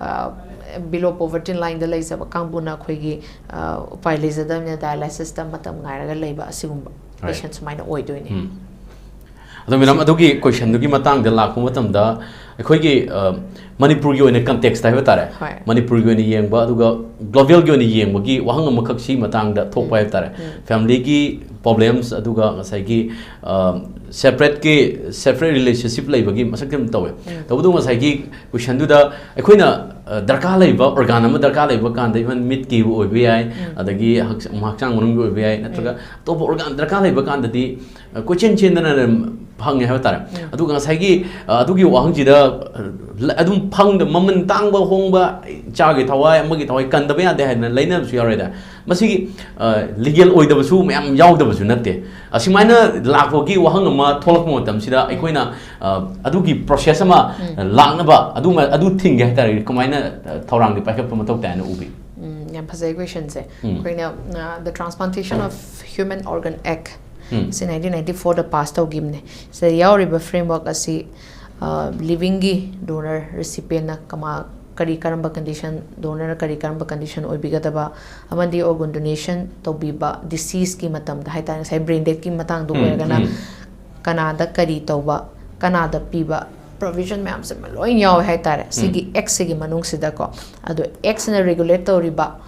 ꯑ, below poverty line ꯗ ꯂꯩꯖꯕ ꯀꯥꯡꯕꯨꯅ ꯑꯩꯈꯣꯏꯒꯤ, ꯑ, ꯎꯄꯥꯏ ꯂꯩꯖꯗꯕꯅꯤꯅ dialysis ꯇ ꯃꯇꯝ ꯉꯥꯏꯔꯒ ꯂꯩꯕ ꯑꯁꯤꯒꯨꯝꯕ Right. patient ꯁꯨꯃꯥꯏꯅ ꯑꯣꯏꯗꯣꯏꯅꯦ꯫ ꯎꯝ꯫ ꯑꯗꯣ madam, ꯑꯗꯨꯒꯤ question ꯗꯨꯒꯤ ꯃꯇꯥꯡꯗ ꯂꯥꯛꯄ ꯃꯇꯝꯗ, ꯑꯩꯈꯣꯏꯒꯤ, ꯑ, ꯃꯅꯤꯄꯨꯔꯒꯤ ꯑꯣꯏꯅ context ꯍꯥꯏꯕ ꯇꯥꯔꯦ, ꯍꯣꯏ꯫ ꯃꯅꯤꯄꯨꯔꯒꯤ ꯑꯣꯏꯅ ꯌꯦꯡꯕ, ꯑꯗꯨꯒ global ꯒꯤ ꯑꯣꯏꯅ ꯌꯦꯡꯕꯒꯤ ꯋꯥꯍꯪ ꯑꯃꯈꯛ ꯁꯤ ꯃꯇꯥꯡꯗ ꯊꯣꯛꯄ ꯎꯝ꯫ ꯍꯥꯏꯕ ꯇꯥꯔꯦ꯫ ꯎꯝ꯫ Family ꯒꯤ problems, ꯑꯗꯨꯒ ꯉꯁꯥꯏꯒꯤ, ꯑ, separate ꯀꯤ, separate relationship ꯂꯩꯕꯒꯤ ꯃꯁꯛꯇꯤ ꯑꯗꯨꯝ ꯇꯧꯋꯦ꯫ ꯎꯝ꯫ ꯇꯧꯕꯇꯕꯨ ꯉꯁꯥꯏꯒꯤ question ꯗꯨꯗ ꯑꯩꯈꯣꯏꯅ, ꯑ, ꯗꯔꯀꯥꯔ ꯂꯩꯕ organ ꯑꯃ ꯗꯔꯀꯥꯔ ꯂꯩꯕ ꯀꯥꯟꯗ, even ꯃꯤꯠꯀꯤꯕꯨ ꯑꯣꯏꯕ ꯌꯥꯏ, ꯎꯝ꯫ ꯑꯗꯒꯤ ꯍꯛꯆ-, ꯍꯛꯆꯥꯡ ꯃꯅꯨꯡꯒꯤ ꯑꯣꯏꯕ ꯌꯥꯏ, ꯅꯠꯇ꯭ꯔꯒ ꯎꯝ꯫ ꯑꯇꯣꯞꯄ organ ꯗꯔꯀꯥꯔ ꯂꯩꯕ ꯀꯥꯟꯗꯗꯤ, ꯑ, ꯀꯣꯏꯆꯦꯟ ꯆꯦꯟꯗꯅ ꯑꯗꯨꯝ ꯐꯪꯉꯦ ꯍꯥꯏꯕ ꯇꯥꯔꯦ꯫ ꯎꯝ꯫ ꯑꯗꯨꯒ ꯉꯁꯥꯏꯒꯤ, ꯑ, ꯑꯗꯨꯒꯤ ꯋꯥꯍꯪꯁꯤꯗ, ꯑ, ꯑꯗꯨꯝ ꯐꯪꯗ-, ꯃꯃꯜ ꯇꯥꯡꯕ ꯍꯣꯡꯕ, ꯏꯆꯥꯒꯤ ꯊꯋꯥꯏ, ꯑꯃꯒꯤ ꯊꯋꯥꯏ ꯀꯟꯗꯕ ꯌꯥꯗꯦ ꯍꯥꯏꯗꯅ ꯂꯩꯅꯕꯁꯨ ꯌꯥꯎꯔꯦꯗ꯫ ꯃꯁꯤꯒꯤ, ꯑ, legal ꯑꯣꯏꯗꯕꯁꯨ ꯃꯌꯥꯝ ꯌꯥꯎꯗꯕꯁꯨ ꯅꯠꯇꯦ꯫ ꯑꯁꯨꯃꯥꯏꯅ ꯂꯥꯛꯄꯒꯤ ꯋꯥꯍꯪ ꯑꯃ ꯊꯣꯛꯂꯛꯄ ꯃꯇꯝꯁꯤꯗ ꯑꯩꯈꯣꯏꯅ, ꯑ, ꯑꯗꯨꯒꯤ process ꯑꯃ ꯎꯝ꯫ ꯂꯥꯛꯅꯕ ꯑꯗꯨꯃ-, ꯑꯗꯨ ꯊꯤꯡꯒꯦ ꯍꯥꯏꯇꯥꯔꯒꯗꯤ ꯀꯃꯥꯏꯅ, ꯑ, ꯊꯧꯔꯥꯡꯗꯤ ꯄꯥꯏꯈꯠꯄ ꯃꯊꯧ ꯇꯥꯏꯅ ꯎꯕꯤ? ꯎꯝ, ꯌꯥꯝ ꯐꯖꯩ question ꯁꯦ꯫ ꯎꯝ꯫ ꯑꯩꯈꯣꯏꯅ, ꯑ, The Transplantation of Human Organ Act ꯎꯝ꯫ ꯁꯤ nineteen ninety four ꯗ pass ꯇꯧꯈꯤꯕꯅꯦ꯫ ꯁꯤꯗ ꯌꯥꯎꯔꯤꯕ framework ꯑꯁꯤ, ꯑ, living ꯒꯤ donor recipient ꯅ ꯀꯃꯥ-, ꯀꯔꯤ ꯀꯔꯝꯕ condition, donor ꯅ ꯀꯔꯤ ꯀꯔꯝꯕ condition ꯑꯣꯏꯕꯤꯒꯗꯕ, ꯑꯃꯗꯤ organ donation ꯇꯧꯕꯤꯕ, decease ꯀꯤ ꯃꯇꯝꯗ ꯍꯥꯏꯇꯥꯔꯦ, ꯉꯁꯥꯏ brain death ꯀꯤ ꯃꯇꯥꯡꯗ ꯎꯝ, ꯑꯣꯏꯔꯒꯅ ꯎꯝ꯫ ꯀꯅꯥꯗ ꯀꯔꯤ ꯇꯧꯕ, ꯀꯅꯥꯗ ꯄꯤꯕ, provision ꯃꯌꯥꯝꯁꯦ ꯂꯣꯏ ꯌꯥꯎꯋꯦ ꯍꯥꯏꯇꯥꯔꯦ, ꯎꯝ꯫ ꯁꯤꯒꯤ act ꯁꯤꯒꯤ ꯃꯅꯨꯡꯁꯤꯗꯀꯣ꯫ ꯑꯗꯣ act ꯁꯤꯅ regulate ꯇꯧꯔꯤꯕ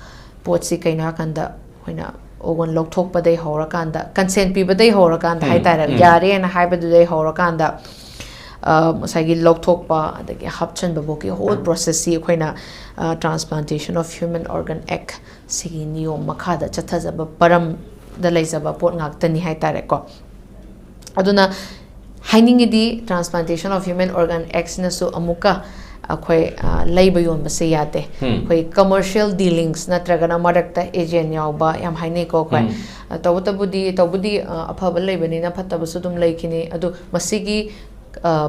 ꯄꯣꯠꯁꯤ ꯀꯩꯅꯣ ꯍꯥꯏꯀꯥꯟꯗ, ꯑꯩꯈꯣꯏꯅ organ ꯂꯧꯊꯣꯛꯄꯗꯩ ꯍꯧꯔꯀꯥꯟꯗ, consent ꯄꯤꯕꯗꯩ ꯍꯧꯔꯀꯥꯟꯗ ꯎꯝ, ꯍꯥꯏꯇꯥꯔꯦ, ꯎꯝ꯫ ꯌꯥꯔꯦꯅ ꯍꯥꯏꯕꯗꯨꯗꯩ ꯍꯧꯔꯀꯥꯟꯗ, ꯑ, ꯉꯁꯥꯏꯒꯤ ꯂꯧꯊꯣꯛꯄ ꯑꯗꯒꯤ ꯍꯥꯞꯆꯤꯟꯕꯐꯥꯎꯒꯤ whole process ꯁꯤ ꯑꯩꯈꯣꯏꯅ, ꯑ, Transplantation of Human Organ Act ꯁꯤꯒꯤ ꯅꯤꯌꯣꯝ ꯃꯈꯥꯗ ꯆꯠꯊꯖꯕ ꯄꯔꯝꯗ ꯂꯩꯖꯕ ꯄꯣꯠ ꯉꯥꯛꯇꯅꯤ ꯍꯥꯏꯇꯥꯔꯦꯀꯣ꯫ ꯑꯗꯨꯅ ꯍꯥꯏꯅꯤꯡꯉꯤꯗꯤ, Transplantation of Human Organ Act ꯁꯤꯅꯁꯨ ꯑꯃꯨꯛꯀ ꯑꯩꯈꯣꯏ, ꯑ, ꯂꯩꯕ ꯌꯣꯟꯕꯁꯦ ꯌꯥꯗꯦ꯫ ꯎꯝ꯫ ꯑꯩꯈꯣꯏ commercial dealings ꯅꯠꯇ꯭ꯔꯒꯅ ꯃꯔꯛꯇ agent ꯌꯥꯎꯕ ꯌꯥꯝ ꯍꯥꯏꯅꯩꯀꯣ ꯑꯩꯈꯣꯏ꯫ ꯎꯝ꯫ ꯑ, ꯇꯧꯕꯇꯕꯨꯗꯤ, ꯇꯧꯕꯨꯗꯤ, ꯑ, ꯑꯐꯕ ꯂꯩꯕꯅꯤꯅ ꯐꯠꯇꯕꯁꯨ ꯑꯗꯨꯝ ꯂꯩꯈꯤꯅꯤ꯫ ꯑꯗꯨ ꯃꯁꯤꯒꯤ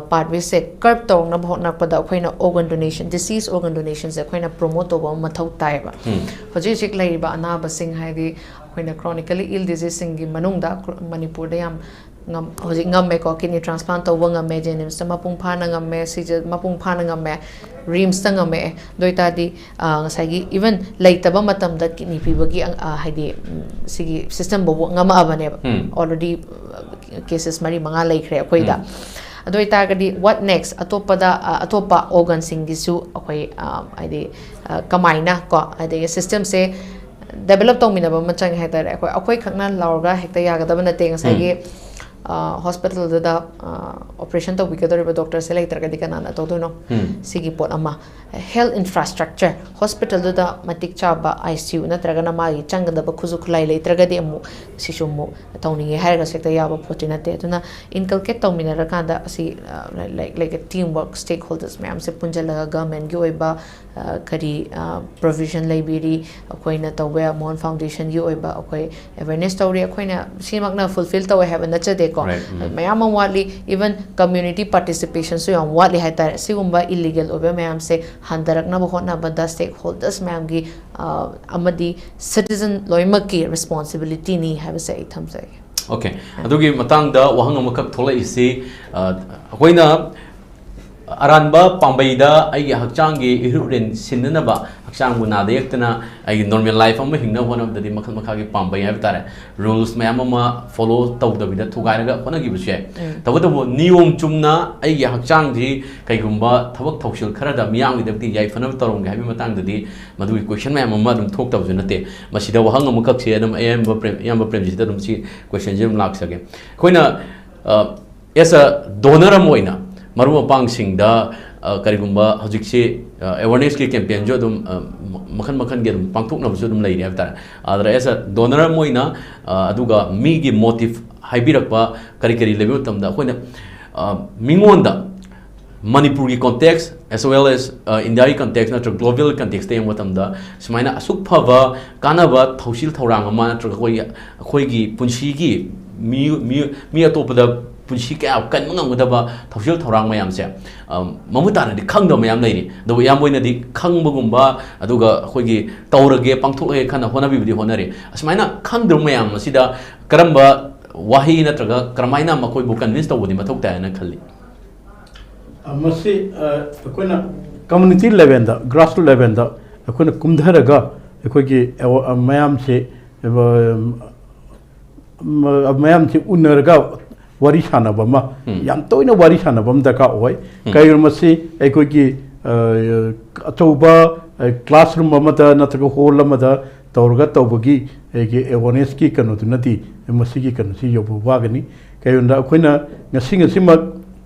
ꯄꯥꯊꯋꯦꯁꯦ ꯀꯔꯞ ꯇꯧꯅꯕ ꯍꯣꯠꯅꯔꯛꯄꯗ ꯑꯩꯈꯣꯏꯅ ꯑꯣꯔꯒꯟ ꯗꯣꯅꯦꯁꯟ, ꯗꯤꯁꯤꯖ ꯑꯣꯔꯒꯟ ꯗꯣꯅꯦꯁꯟꯁꯦ ꯑꯩꯈꯣꯏꯅ ꯄ꯭ꯔꯣꯃꯣꯠ ꯇꯧꯕ ꯑꯃ ꯃꯊꯧ ꯇꯥꯏꯌꯦꯕ꯫ ꯍꯧꯖꯤꯛ ꯍꯧꯖꯤꯛ ꯂꯩꯔꯤꯕ ꯑꯅꯥꯕꯁꯤꯡ, ꯍꯥꯏꯗꯤ ꯑꯩꯈꯣꯏꯅ ꯀ꯭ꯔꯣꯅꯤꯀꯦꯂꯤ ꯏꯜ ꯗꯤꯖꯤꯖꯁꯤꯡꯒꯤ ꯃꯅꯨꯡꯗ ꯀ꯭ꯔꯣ-, ꯃꯅꯤꯄꯨꯔꯗ ꯌꯥꯝ ꯉꯝ-, ꯍꯧꯖꯤꯛ ꯉꯝꯃꯦꯀꯣ, ꯀꯤꯗꯅꯤ ꯇ꯭ꯔꯥꯟꯁꯄ꯭ꯂꯥꯟ ꯇꯧꯕ ꯉꯝꯃꯦ, ꯖꯦꯅꯤꯝꯁꯇ ꯃꯄꯨꯡ ꯐꯥꯅ ꯉꯝꯃꯦ, ꯁꯤꯖ ꯃꯄꯨꯡ ꯐꯥꯅ ꯉꯝꯃꯦ, ꯔꯤꯝꯁꯇ ꯉꯝꯃꯛꯑꯦ꯫ ꯑꯗꯨ ꯑꯣꯏꯇꯥꯔꯗꯤ, ꯑ, ꯉꯁꯥꯏꯒꯤ ꯏꯚꯟ ꯂꯩꯇꯕ ꯃꯇꯝꯗ ꯀꯤꯗꯅꯤ ꯄꯤꯕꯒꯤ, ꯑ, ꯍꯥꯏꯗꯤ, ꯎꯝ, ꯁꯤꯒꯤ ꯁꯤꯁꯇꯦꯝ ꯐꯥꯎꯕ ꯉꯝꯃꯛꯑꯕꯅꯦꯕ꯫ ꯎꯝ꯫ ꯑꯣꯜꯔꯦꯗꯤ, ꯑ, ꯀꯦꯁꯦꯁ ꯃꯔꯤ ꯃꯉꯥ ꯂꯩꯈ꯭ꯔꯦ ꯑꯩꯈꯣꯏꯗ꯫ ꯎꯝ꯫ ꯑꯗꯨ ꯑꯣꯏꯇꯥꯔꯒꯗꯤ what next? ꯑꯇꯣꯞꯄꯗ, ꯑ, ꯑꯇꯣꯞꯄ ꯑꯣꯔꯒꯟꯁꯤꯡꯒꯤꯁꯨ ꯑꯩꯈꯣꯏ, ꯑ, ꯍꯥꯏꯗꯤ, ꯑ, ꯀꯃꯥꯏꯅ ꯀꯣ, ꯑꯗꯒꯤ ꯁꯤꯁꯇꯦꯝꯁꯦ ꯗꯦꯕꯂꯞ ꯇꯧꯃꯤꯟꯅꯕ ꯑꯃ ꯆꯪꯉꯦ ꯍꯥꯏꯇꯥꯔꯦ꯫ ꯑꯩꯈꯣꯏ, ꯑꯩꯈꯣꯏ ꯈꯛꯅ ꯂꯥꯎꯔꯒ ꯍꯦꯛꯇ ꯌꯥꯒꯗꯕ ꯅꯠꯇꯦ꯫ ꯉꯁꯥꯏꯒꯤ, ꯎꯝ꯫ ꯑ, ꯍꯣꯁꯄꯤꯇꯥꯜꯗꯨꯗ, ꯑ, ꯑꯣꯄꯔꯦꯁꯟ ꯇꯧꯕꯤꯒꯗꯧꯔꯤꯕ ꯗꯣꯛꯇꯔꯁꯦ ꯂꯩꯇ꯭ꯔꯒꯗꯤ ꯀꯅꯥꯅ ꯇꯧꯗꯣꯏꯅꯣ? ꯎꯝ꯫ ꯁꯤꯒꯤ ꯄꯣꯠ ꯑꯃ꯫ ꯍꯦꯜꯊ ꯏꯟꯐ꯭ꯔꯥꯁ꯭ꯇ꯭ꯔꯛꯆꯔ, ꯍꯣꯁꯄꯤꯇꯥꯜꯗꯨꯗ ꯃꯇꯤꯛ ꯆꯥꯕ ꯑꯥꯏ ꯁꯤ ꯌꯨ ꯅꯠꯇ꯭ꯔꯒꯅ ꯃꯥꯒꯤ ꯆꯪꯒꯗꯕ ꯈꯨꯠꯁꯨ ꯈꯨꯠꯂꯥꯏ ꯂꯩꯇ꯭ꯔꯒꯗꯤ ꯑꯃꯨꯛ ꯁꯤꯁꯨ ꯑꯃꯨꯛ ꯇꯧꯅꯤꯡꯉꯦ ꯍꯥꯏꯔꯒꯁꯨ ꯍꯦꯛꯇ ꯌꯥꯕ ꯄꯣꯠꯇꯤ ꯅꯠꯇꯦ꯫ ꯑꯗꯨꯅ ꯏꯟꯀꯜꯀꯦꯠ ꯇꯧꯃꯤꯟꯅꯔꯀꯥꯟꯗ ꯑꯁꯤ, ꯑ, like, like a team work, stakeholders ꯃꯌꯥꯝꯁꯦ ꯄꯨꯟꯁꯤꯜꯂꯒ ꯒꯚꯔꯟꯃꯦꯟꯠꯀꯤ ꯑꯣꯏꯕ, ꯑ, ꯀꯔꯤ, ꯑ, ꯄ꯭ꯔꯣꯚꯤꯖꯟ ꯂꯩꯕꯤꯔꯤ, ꯑꯩꯈꯣꯏꯅ ꯇꯧꯕ ꯌꯥꯕ, ꯃꯣꯍꯟ ꯐꯥꯎꯟꯗꯦꯁꯟꯒꯤ ꯑꯣꯏꯕ ꯑꯩꯈꯣꯏ ꯑꯦꯋꯦꯔꯅꯦꯁ ꯇꯧꯔꯤ꯫ ꯑꯩꯈꯣꯏꯅ ꯁꯤꯃꯛꯅ ꯐꯨꯜꯐꯤꯜ ꯇꯧꯋꯦ ꯍꯥꯏꯕ ꯅꯠꯆꯗꯦꯀꯣ꯫ Right, ꯎꯝ꯫ ꯃꯌꯥꯝ ꯑꯃ ꯋꯥꯠꯂꯤ, ꯏꯚꯟ ꯀꯝꯃ꯭ꯌꯨꯅꯤꯇꯤ ꯄꯥꯔꯇꯤꯁꯤꯄꯦꯁꯟꯁꯨ ꯌꯥꯝ ꯋꯥꯠꯂꯤ ꯍꯥꯏꯇꯥꯔꯦ꯫ ꯁꯤꯒꯨꯝꯕ ꯏꯜꯂꯤꯒꯦꯜ ꯑꯣꯏꯕ ꯃꯌꯥꯝꯁꯦ ꯍꯟꯊꯔꯛꯅꯕ ꯍꯣꯠꯅꯕꯗ ꯁ꯭ꯇꯦꯛ ꯍꯣꯜꯗꯔꯁ ꯃꯌꯥꯝꯒꯤ, ꯑ, ꯑꯃꯗꯤ ꯁꯤꯇꯤꯖꯟ ꯂꯣꯏꯅꯃꯛꯀꯤ ꯔꯦꯁꯄꯣꯟꯁꯤꯕꯤꯂꯤꯇꯤꯅꯤ ꯍꯥꯏꯕꯁꯦ ꯑꯩ ꯊꯝꯖꯒꯦ꯫ ꯑꯣꯀꯦ, ꯑꯗꯨꯒꯤ ꯃꯇꯥꯡꯗ ꯋꯥꯍꯪ ꯑꯃꯈꯛ ꯊꯣꯛꯂꯛꯏꯁꯤ, ꯑ, ꯑꯩꯈꯣꯏꯅ ꯑꯔꯥꯟꯕ ꯄꯥꯝꯕꯩꯗ ꯑꯩꯒꯤ ꯍꯛꯆꯥꯡꯒꯤ ꯏꯍꯨꯠ ꯏꯔꯦꯟ ꯁꯤꯟꯅꯅꯕ, ꯍꯛꯆꯥꯡꯕꯨ ꯅꯥꯗ ꯌꯦꯛꯇꯅ ꯑꯩꯒꯤ ꯅꯣꯔꯃꯦꯜ ꯂꯥꯏꯐ ꯑꯃ ꯍꯤꯡꯅꯕ ꯍꯣꯠꯅꯕꯗꯗꯤ ꯃꯈꯜ ꯃꯈꯥꯒꯤ ꯄꯥꯝꯕꯩ ꯍꯥꯏꯕ ꯇꯥꯔꯦ, ꯔꯨꯜꯁ ꯃꯌꯥꯝ ꯑꯃ ꯐꯣꯂꯣ ꯇꯧꯗꯕꯤꯗ ꯊꯨꯒꯥꯏꯔꯒ ꯍꯣꯠꯅꯈꯤꯕꯁꯨ ꯌꯥꯏ꯫ ꯎꯝ꯫ ꯇꯧꯕꯇꯕꯨ ꯅꯤꯌꯣꯝ ꯆꯨꯝꯅ ꯑꯩꯒꯤ ꯍꯛꯆꯥꯡꯁꯤ ꯀꯩꯒꯨꯝꯕ ꯊꯕꯛ ꯊꯧꯁꯤꯜ ꯈꯔꯗ ꯃꯤꯌꯥꯝꯒꯤꯗꯃꯛꯇ ꯌꯥꯏꯐꯅꯕ ꯇꯧꯔꯝꯒꯦ ꯍꯥꯏꯕꯒꯤ ꯃꯇꯥꯡꯗꯗꯤ ꯃꯗꯨꯒꯤ ꯀꯣꯏꯁꯟ ꯃꯌꯥꯝ ꯑꯃ ꯑꯗꯨꯝ ꯊꯣꯛꯇꯕꯁꯨ ꯅꯠꯇꯦ꯫ ꯃꯁꯤꯗ ꯋꯥꯍꯪ ꯑꯃꯈꯛꯁꯦ ꯑꯗꯨꯝ ꯑꯌꯥꯝꯕ ꯄ꯭ꯔꯦꯝ-, ꯑꯌꯥꯝꯕ ꯄ꯭ꯔꯦꯝꯖꯤꯠꯇ ꯑꯗꯨꯝ ꯁꯤ ꯀꯣꯏꯁꯟꯁꯦ ꯑꯗꯨꯝ ꯂꯥꯛꯆꯒꯦ꯫ ꯑꯩꯈꯣꯏꯅ, ꯑ, ꯑꯦꯁ ꯑ ꯗꯣꯅꯔ ꯑꯃ ꯑꯣꯏꯅ ꯃꯔꯨꯞ ꯃꯄꯥꯡꯁꯤꯡꯗ, ꯑ, ꯀꯔꯤꯒꯨꯝꯕ ꯍꯧꯖꯤꯛꯁꯤ, ꯑ, ꯑꯦꯋꯥꯔꯅꯦꯁꯀꯤ ꯀꯦꯝꯄꯦꯟꯁꯨ ꯑꯗꯨꯝ, ꯑ, ꯃ-, ꯃꯈꯜ ꯃꯈꯜꯒꯤ ꯑꯗꯨꯝ ꯄꯥꯡꯊꯣꯛꯅꯕꯁꯨ ꯑꯗꯨꯝ ꯂꯩꯔꯤ ꯍꯥꯏꯕ ꯇꯥꯔꯦ꯫ ꯑꯗꯨꯗ ꯑꯦꯁ ꯑ ꯗꯣꯅꯔ ꯑꯃ ꯑꯣꯏꯅ, ꯑ, ꯑꯗꯨꯒ ꯃꯤꯒꯤ ꯃꯣꯇꯤꯚ ꯍꯥꯏꯕꯤꯔꯛꯄ ꯀꯔꯤ ꯀꯔꯤ ꯂꯩꯕ ꯃꯇꯝꯗ ꯑꯩꯈꯣꯏꯅ, ꯑ, ꯃꯤꯉꯣꯟꯗ ꯃꯅꯤꯄꯨꯔꯒꯤ context as well as, ꯑ, ꯏꯟꯗꯤꯌꯥꯒꯤ context ꯅꯠꯇ꯭ꯔꯒ global context ꯇ ꯌꯦꯡꯕ ꯃꯇꯝꯗ ꯁꯨꯃꯥꯏꯅ ꯑꯁꯨꯛ ꯐꯕ ꯀꯥꯟꯅꯕ ꯊꯧꯁꯤꯜ ꯊꯧꯔꯥꯡ ꯑꯃ ꯅꯠꯇ꯭ꯔꯒ ꯑꯩꯈꯣꯏꯒꯤ, ꯑꯩꯈꯣꯏꯒꯤ ꯄꯨꯟꯁꯤꯒꯤ ꯃꯤ, ꯃꯤ, ꯃꯤ ꯑꯇꯣꯞꯄꯗ ꯄꯨꯟꯁꯤ ꯀꯌꯥ ꯀꯟꯕ ꯉꯝꯒꯗꯕ ꯊꯧꯁꯤꯜ ꯊꯧꯔꯥꯡ ꯃꯌꯥꯝꯁꯦ, ꯑꯝ, ꯃꯃꯨꯠ ꯇꯥꯅꯗꯤ ꯈꯪꯗꯕ ꯃꯌꯥꯝ ꯂꯩꯔꯤ꯫ ꯑꯗꯨꯕꯨ ꯏꯌꯥꯝꯕ ꯍꯣꯏꯅꯗꯤ ꯈꯪꯕꯒꯨꯝꯕ, ꯑꯗꯨꯒ ꯑꯩꯈꯣꯏꯒꯤ ꯇꯧꯔꯒꯦ, ꯄꯥꯡꯊꯣꯛꯑꯒꯦ ꯈꯟꯅ ꯍꯣꯠꯅꯕꯤꯕꯨꯗꯤ ꯍꯣꯠꯅꯔꯤ꯫ ꯑꯁꯨꯃꯥꯏꯅ ꯈꯪꯗ꯭ꯔꯕ ꯃꯌꯥꯝ ꯑꯁꯤꯗ ꯀꯔꯝꯕ ꯋꯥꯍꯩ ꯅꯠꯇ꯭ꯔꯒ ꯀꯔꯝꯍꯥꯏꯅ ꯃꯈꯣꯏꯕꯨ convince ꯇꯧꯕꯗꯤ ꯃꯊꯧ ꯇꯥꯏ ꯍꯥꯏꯅ ꯈꯜꯂꯤ? ꯑ, ꯃꯁꯤ, ꯑ, ꯑꯩꯈꯣꯏꯅ community levelꯗ, grassroot levelꯗ ꯑꯩꯈꯣꯏꯅ ꯀꯨꯝꯊꯔꯒ ꯑꯩꯈꯣꯏꯒꯤ ꯑꯦꯋꯥ-, ꯑ, ꯃꯌꯥꯝꯁꯦ, ꯑ, ꯃ-, ꯃꯌꯥꯝꯁꯤ ꯎꯅꯔꯒ ꯋꯥꯔꯤ ꯁꯥꯟꯅꯕ ꯑꯃ, ꯎꯝ꯫ ꯌꯥꯝ ꯇꯣꯏꯅ ꯋꯥꯔꯤ ꯁꯥꯟꯅꯕ ꯑꯃ ꯗꯔꯀꯥꯔ ꯑꯣꯏ꯫ ꯎꯝ꯫ ꯀꯩꯒꯤꯅꯣ ꯃꯁꯤ ꯑꯩꯈꯣꯏꯒꯤ, ꯑ, ꯑꯆꯧꯕ, ꯑ, classroom ꯑꯃꯗ ꯅꯠꯇ꯭ꯔꯒ hall ꯑꯃꯗ ꯇꯧꯔꯒ ꯇꯧꯕꯒꯤ ꯑꯩꯒꯤ awarenessꯀꯤ ꯀꯩꯅꯣꯗꯨꯅꯗꯤ ꯃꯁꯤꯒꯤ ꯀꯩꯅꯣꯁꯤ ꯌꯧꯕ ꯋꯥꯒꯅꯤ꯫ ꯀꯩꯒꯤꯅꯣꯗ ꯑꯩꯈꯣꯏꯅ ꯉꯁꯤ ꯉꯁꯤꯃꯛ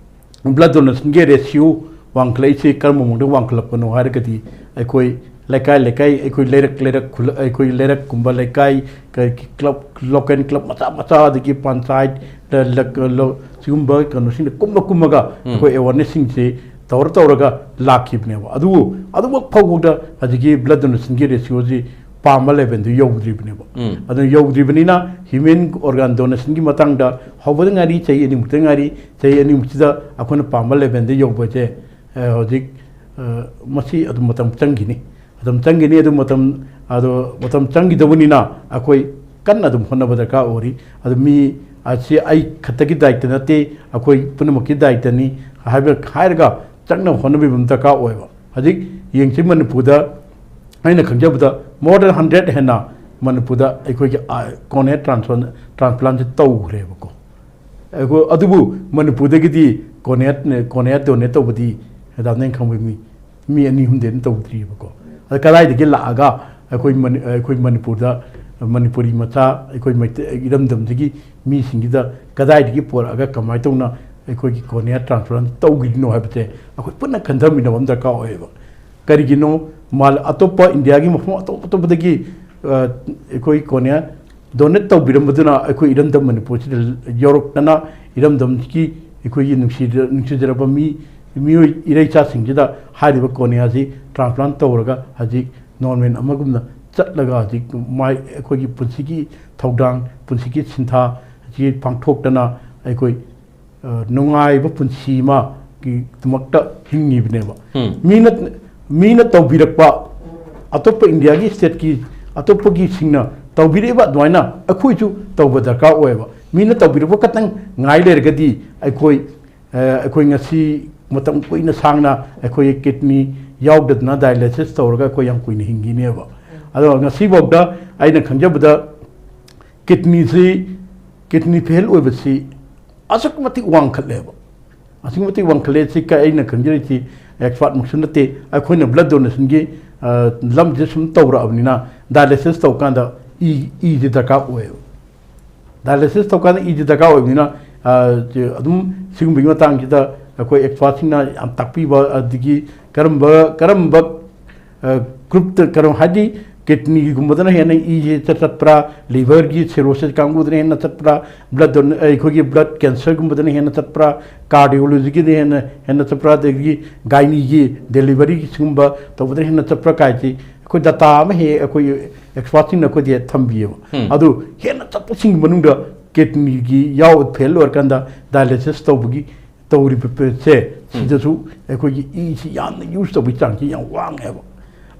blood donationꯒꯤ ratio ꯋꯥꯡꯈꯠꯂꯛꯏꯁꯦ ꯀꯔꯝꯕ ꯃꯑꯣꯡꯗ ꯋꯥꯡꯈꯠꯂꯛꯄꯅꯣ ꯍꯥꯏꯔꯒꯗꯤ, ꯑꯩꯈꯣꯏ ꯂꯩꯀꯥꯏ ꯂꯩꯀꯥꯏ, ꯑꯩꯈꯣꯏ ꯂꯩꯔꯛ ꯂꯩꯔꯛ, ꯈꯨꯜꯂꯛ-, ꯑꯩꯈꯣꯏ ꯂꯩꯔꯛꯀꯨꯝꯕ ꯂꯩꯀꯥꯏ, ꯀ-, club, local club ꯃꯆꯥ ꯃꯆꯥ, ꯑꯗꯒꯤ ꯄꯟꯆꯥꯌꯠ, ꯂ-, ꯂ-, ꯂ-, ꯁꯤꯒꯨꯝꯕ ꯀꯩꯅꯣꯁꯤꯡꯗ ꯀꯨꯝꯃ ꯀꯨꯝꯃꯒ ꯎꯝ꯫ ꯑꯩꯈꯣꯏ awarenessꯁꯤꯡꯁꯤ ꯇꯧꯔ ꯇꯧꯔꯒ ꯂꯥꯛꯈꯤꯕꯅꯦꯕ꯫ ꯑꯗꯨꯕꯨ ꯑꯗꯨꯃꯛ ꯐꯥꯎꯕꯗ ꯍꯧꯖꯤꯛꯀꯤ blood donationꯒꯤ ratioꯁꯤ ꯄꯥꯝꯕ levelꯗꯨ ꯌꯧꯗ꯭ꯔꯤꯕꯅꯦꯕ꯫ ꯎꯝ꯫ ꯑꯗꯨꯅ ꯌꯧꯗ꯭ꯔꯤꯕꯅꯤꯅ human organ donationꯒꯤ ꯃꯇꯥꯡꯗ ꯍꯧꯕꯗ ꯉꯥꯏꯔꯤ, ꯆꯍꯤ ꯑꯅꯤꯃꯨꯛꯇ ꯉꯥꯏꯔꯤ, ꯆꯍꯤ ꯑꯅꯤꯃꯨꯛꯁꯤꯗ ꯑꯩꯈꯣꯏꯅ ꯄꯥꯝꯕ levelꯗ ꯌꯧꯕꯁꯦ, ꯑ, ꯍꯧꯖꯤꯛ, ꯑ, ꯃꯁꯤ ꯑꯗꯨꯝ ꯃꯇꯝ ꯆꯪꯈꯤꯅꯤ꯫ ꯃꯇꯝ ꯆꯪꯈꯤꯅꯤ, ꯑꯗꯨ ꯃꯇꯝ, ꯑꯗꯣ ꯃꯇꯝ ꯆꯪꯈꯤꯗꯧꯕꯅꯤꯅ ꯑꯩꯈꯣꯏ ꯀꯟꯅ ꯑꯗꯨꯝ ꯍꯣꯠꯅꯕ ꯗꯔꯀꯥꯔ ꯑꯣꯏꯔꯤ꯫ ꯑꯗꯨ ꯃꯤ ꯑꯁꯤ ꯑꯩ ꯈꯛꯇꯒꯤ ꯗꯥꯏꯇ ꯅꯠꯇꯦ, ꯑꯩꯈꯣꯏ ꯄꯨꯝꯅꯃꯛꯀꯤ ꯗꯥꯏꯇꯅꯤ ꯍꯥꯏꯕ ꯍꯥꯏꯔꯒ ꯆꯪꯅꯕ ꯍꯣꯠꯅꯕꯤꯕ ꯑꯃ ꯗꯔꯀꯥꯔ ꯑꯣꯏꯕ꯫ ꯍꯧꯖꯤꯛ ꯌꯦꯡꯁꯤ, ꯃꯅꯤꯄꯨꯔꯗ ꯑꯩꯅ ꯈꯪꯖꯕꯗ more than hundred ꯍꯦꯟꯅ ꯃꯅꯤꯄꯨꯔꯗ ꯑꯩꯈꯣꯏꯒꯤ, ꯑ, cornea transplant, transplantꯁꯦ ꯇꯧꯈ꯭ꯔꯦꯕꯀꯣ꯫ ꯑꯩꯈꯣꯏ, ꯑꯗꯨꯕꯨ ꯃꯅꯤꯄꯨꯔꯗꯒꯤꯗꯤ cornea, cornea donate ꯇꯧꯕꯗꯤ ꯃꯦꯗꯥꯝꯅ ꯈꯪꯕ ꯃꯤ, ꯃꯤ ꯑꯅꯤ ꯑꯍꯨꯝꯗꯤ ꯑꯗꯨꯝ ꯇꯧꯗ꯭ꯔꯤꯕꯀꯣ꯫ ꯑꯗ ꯀꯗꯥꯏꯗꯒꯤ ꯂꯥꯛꯑꯒ ꯑꯩꯈꯣꯏ ꯃꯅꯤ-, ꯑꯩꯈꯣꯏ ꯃꯅꯤꯄꯨꯔꯗ, ꯃꯅꯤꯄꯨꯔꯤ ꯃꯆꯥ, ꯑꯩꯈꯣꯏ ꯃꯩꯇꯩ ꯏꯔꯝꯗꯝꯁꯤꯒꯤ ꯃꯤꯁꯤꯡꯁꯤꯗ ꯀꯗꯥꯏꯗꯒꯤ ꯄꯨꯔꯛꯑꯒ ꯀꯃꯥꯏꯅ ꯇꯧꯅ ꯑꯩꯈꯣꯏꯒꯤ cornea transplant ꯇꯧꯈꯤꯔꯤꯅꯣ ꯍꯥꯏꯕꯁꯦ ꯑꯩꯈꯣꯏ ꯄꯨꯟꯅ ꯈꯟꯊꯃꯤꯟꯅꯕ ꯑꯃ ꯗꯔꯀꯥꯔ ꯑꯣꯏꯌꯦꯕ꯫ ꯀꯔꯤꯒꯤꯅꯣ ꯃꯥ-, ꯑꯇꯣꯞꯄ ꯏꯟꯗꯤꯌꯥꯒꯤ ꯃꯐꯝ ꯑꯇꯣꯞ ꯑꯇꯣꯞꯄꯗꯒꯤ, ꯑ, ꯑꯩꯈꯣꯏ cornea donate ꯇꯧꯕꯤꯔꯝꯕꯗꯨꯅ ꯑꯩꯈꯣꯏ ꯏꯔꯝꯗꯝ ꯃꯅꯤꯄꯨꯔꯁꯤꯗ ꯌꯧꯔꯛꯇꯅ ꯏꯔꯝꯗꯝꯁꯤꯒꯤ ꯑꯩꯈꯣꯏꯒꯤ ꯅꯨꯡꯁꯤꯖ-, ꯅꯨꯡꯁꯤꯖꯔꯕ ꯃꯤ, ꯃꯤꯑꯣꯏ ꯏꯔꯩꯆꯥꯁꯤꯡꯁꯤꯗ ꯍꯥꯏꯔꯤꯕ corneaꯁꯤ transplant ꯇꯧꯔꯒ ꯍꯧꯖꯤꯛ normal ꯑꯃꯒꯨꯝꯅ ꯆꯠꯂꯒ ꯍꯧꯖꯤꯛ ꯃꯥꯏ ꯑꯩꯈꯣꯏꯒꯤ ꯄꯨꯟꯁꯤꯒꯤ ꯊꯧꯗꯥꯡ, ꯄꯨꯟꯁꯤꯒꯤ ꯁꯤꯟꯊꯥ ꯑꯁꯤ ꯄꯥꯡꯊꯣꯛꯇꯅ ꯑꯩꯈꯣꯏ ꯅꯨꯡꯉꯥꯏꯕ ꯄꯨꯟꯁꯤ ꯑꯃꯒꯤꯗꯃꯛꯇ ꯍꯤꯡꯉꯤꯕꯅꯦꯕ꯫ ꯃꯤꯅ ꯃꯤꯅ ꯇꯧꯕꯤꯔꯛꯄ, ꯑꯇꯣꯞꯄ ꯏꯟꯗꯤꯌꯥꯒꯤ ꯁ꯭ꯇꯦꯠꯀꯤ ꯑꯇꯣꯞꯄꯒꯤꯁꯤꯡꯅ ꯇꯧꯕꯤꯔꯛꯏꯕ ꯑꯗꯨꯃꯥꯏꯅ ꯑꯩꯈꯣꯏꯁꯨ ꯇꯧꯕ ꯗꯔꯀꯥꯔ ꯑꯣꯏꯌꯦꯕ꯫ ꯃꯤꯅ ꯇꯧꯕꯤꯔꯛꯄ ꯈꯛꯇꯪ ꯉꯥꯏ ꯂꯩꯔꯒꯗꯤ ꯑꯩꯈꯣꯏ ꯑꯩꯈꯣꯏ ꯉꯁꯤ ꯃꯇꯝ ꯀꯨꯏꯅ ꯁꯥꯡꯅ ꯑꯩꯈꯣꯏ ꯀꯤꯗꯅꯤ ꯌꯥꯎꯗꯗꯅ ꯗꯥꯏꯂꯥꯏꯁꯤꯁ ꯇꯧꯔꯒ ꯑꯩꯈꯣꯏ ꯌꯥꯝ ꯀꯨꯏꯅ ꯍꯤꯡꯈꯤꯅꯦꯕ꯫ ꯑꯗꯣ ꯉꯁꯤꯐꯥꯎꯗ ꯑꯩꯅ ꯈꯪꯖꯕꯗ ꯀꯤꯗꯅꯤꯁꯤ, ꯀꯤꯗꯅꯤ ꯐꯦꯜ ꯑꯣꯏꯕꯁꯤ ꯑꯁꯨꯛꯀꯤ ꯃꯇꯤꯛ ꯋꯥꯡꯈꯠꯂꯦꯕ꯫ ꯑꯁꯨꯛꯀꯤ ꯃꯇꯤꯛ ꯋꯥꯡꯈꯠꯂꯦ ꯁꯤ ꯀ-, ꯑꯩꯅ ꯈꯪꯖꯔꯤꯁꯤ ꯑꯦꯛꯁꯄꯥꯔꯠꯃꯛꯁꯨ ꯅꯠꯇꯦ꯫ ꯑꯩꯈꯣꯏꯅ ꯕ꯭ꯂꯗ ꯗꯣꯅꯦꯁꯟꯒꯤ ꯂꯝꯁꯦ ꯁꯨꯝ ꯇꯧꯔꯛꯑꯕꯅꯤꯅ, ꯗꯥꯏꯂꯥꯏꯁꯤꯁ ꯇꯧꯀꯥꯟꯗ ꯏ ꯏꯁꯦ ꯗꯔꯀꯥꯔ ꯑꯣꯏꯌꯦꯕ꯫ ꯗꯥꯏꯂꯥꯏꯁꯤꯁ ꯇꯧꯀꯥꯟꯗ ꯏꯁꯦ ꯗꯔꯀꯥꯔ ꯑꯣꯏꯕꯅꯤꯅ, ꯑꯗꯨꯝ ꯁꯤꯒꯨꯝꯕꯒꯤ ꯃꯇꯥꯡꯁꯤꯗ ꯑꯩꯈꯣꯏ ꯑꯦꯛꯁꯄꯥꯔꯠꯁꯤꯡꯅ ꯌꯥꯝ ꯇꯥꯛꯄꯤꯕ, ꯑꯗꯒꯤ ꯀꯔꯝꯕ ꯀꯔꯝꯕ ꯒ꯭ꯔꯨꯞꯇ ꯀꯩꯅꯣ ꯍꯥꯏꯗꯤ ꯀꯤꯗꯅꯤꯒꯨꯝꯕꯗꯅ ꯍꯦꯟꯅ ꯏꯁꯦ ꯆꯠ-, ꯆꯠꯄ꯭ꯔꯥ, ꯂꯤꯚꯔꯒꯤ ꯁꯤꯔꯣꯁꯤꯁ ꯀꯥꯡꯕꯨꯗꯅ ꯍꯦꯟꯅ ꯆꯠꯄ꯭ꯔꯥ, ꯕ꯭ꯂꯗ ꯗꯣꯅ-, ꯑꯩꯈꯣꯏꯒꯤ ꯕ꯭ꯂꯗ ꯀꯦꯟꯁꯔꯒꯨꯝꯕꯗꯅ ꯍꯦꯟꯅ ꯆꯠꯄ꯭ꯔꯥ, ꯀꯥꯔꯗꯤꯑꯣꯂꯣꯖꯤꯒꯤꯗ ꯍꯦꯟꯅ ꯍꯦꯟꯅ ꯆꯠꯄ꯭ꯔꯥ, ꯑꯗꯒꯤ ꯒꯥꯏꯅꯤꯒꯤ ꯗꯦꯂꯤꯚꯔꯤ ꯁꯤꯒꯨꯝꯕ ꯇꯧꯕꯗꯅ ꯍꯦꯟꯅ ꯆꯠꯄ꯭ꯔꯥ ꯀꯥꯏꯁꯤ ꯑꯩꯈꯣꯏ ꯗꯇꯥ ꯑꯃ ꯍꯦꯛ ꯑꯩꯈꯣꯏ ꯑꯦꯛꯁꯄꯥꯔꯠꯁꯤꯡꯅ ꯑꯩꯈꯣꯏꯗ ꯍꯦꯛ ꯊꯝꯕꯤꯌꯦꯕ꯫ ꯑꯗꯨ ꯍꯦꯟꯅ ꯆꯠꯄꯁꯤꯡꯒꯤ ꯃꯅꯨꯡꯗ ꯀꯤꯗꯅꯤꯒꯤ ꯌꯥꯎ ꯐꯦꯜ ꯑꯣꯏꯔꯀꯥꯟꯗ ꯗꯥꯏꯂꯥꯏꯁꯤꯁ ꯇꯧꯕꯒꯤ ꯇꯧꯔꯤꯕ ꯄꯣꯠꯁꯦ, ꯁꯤꯗꯁꯨ ꯑꯩꯈꯣꯏꯒꯤ ꯏꯁꯤ ꯌꯥꯝꯅ ꯌꯨꯁ ꯇꯧꯕꯒꯤ ꯆꯥꯡꯁꯤ ꯌꯥꯝ ꯋꯥꯡꯉꯦꯕ꯫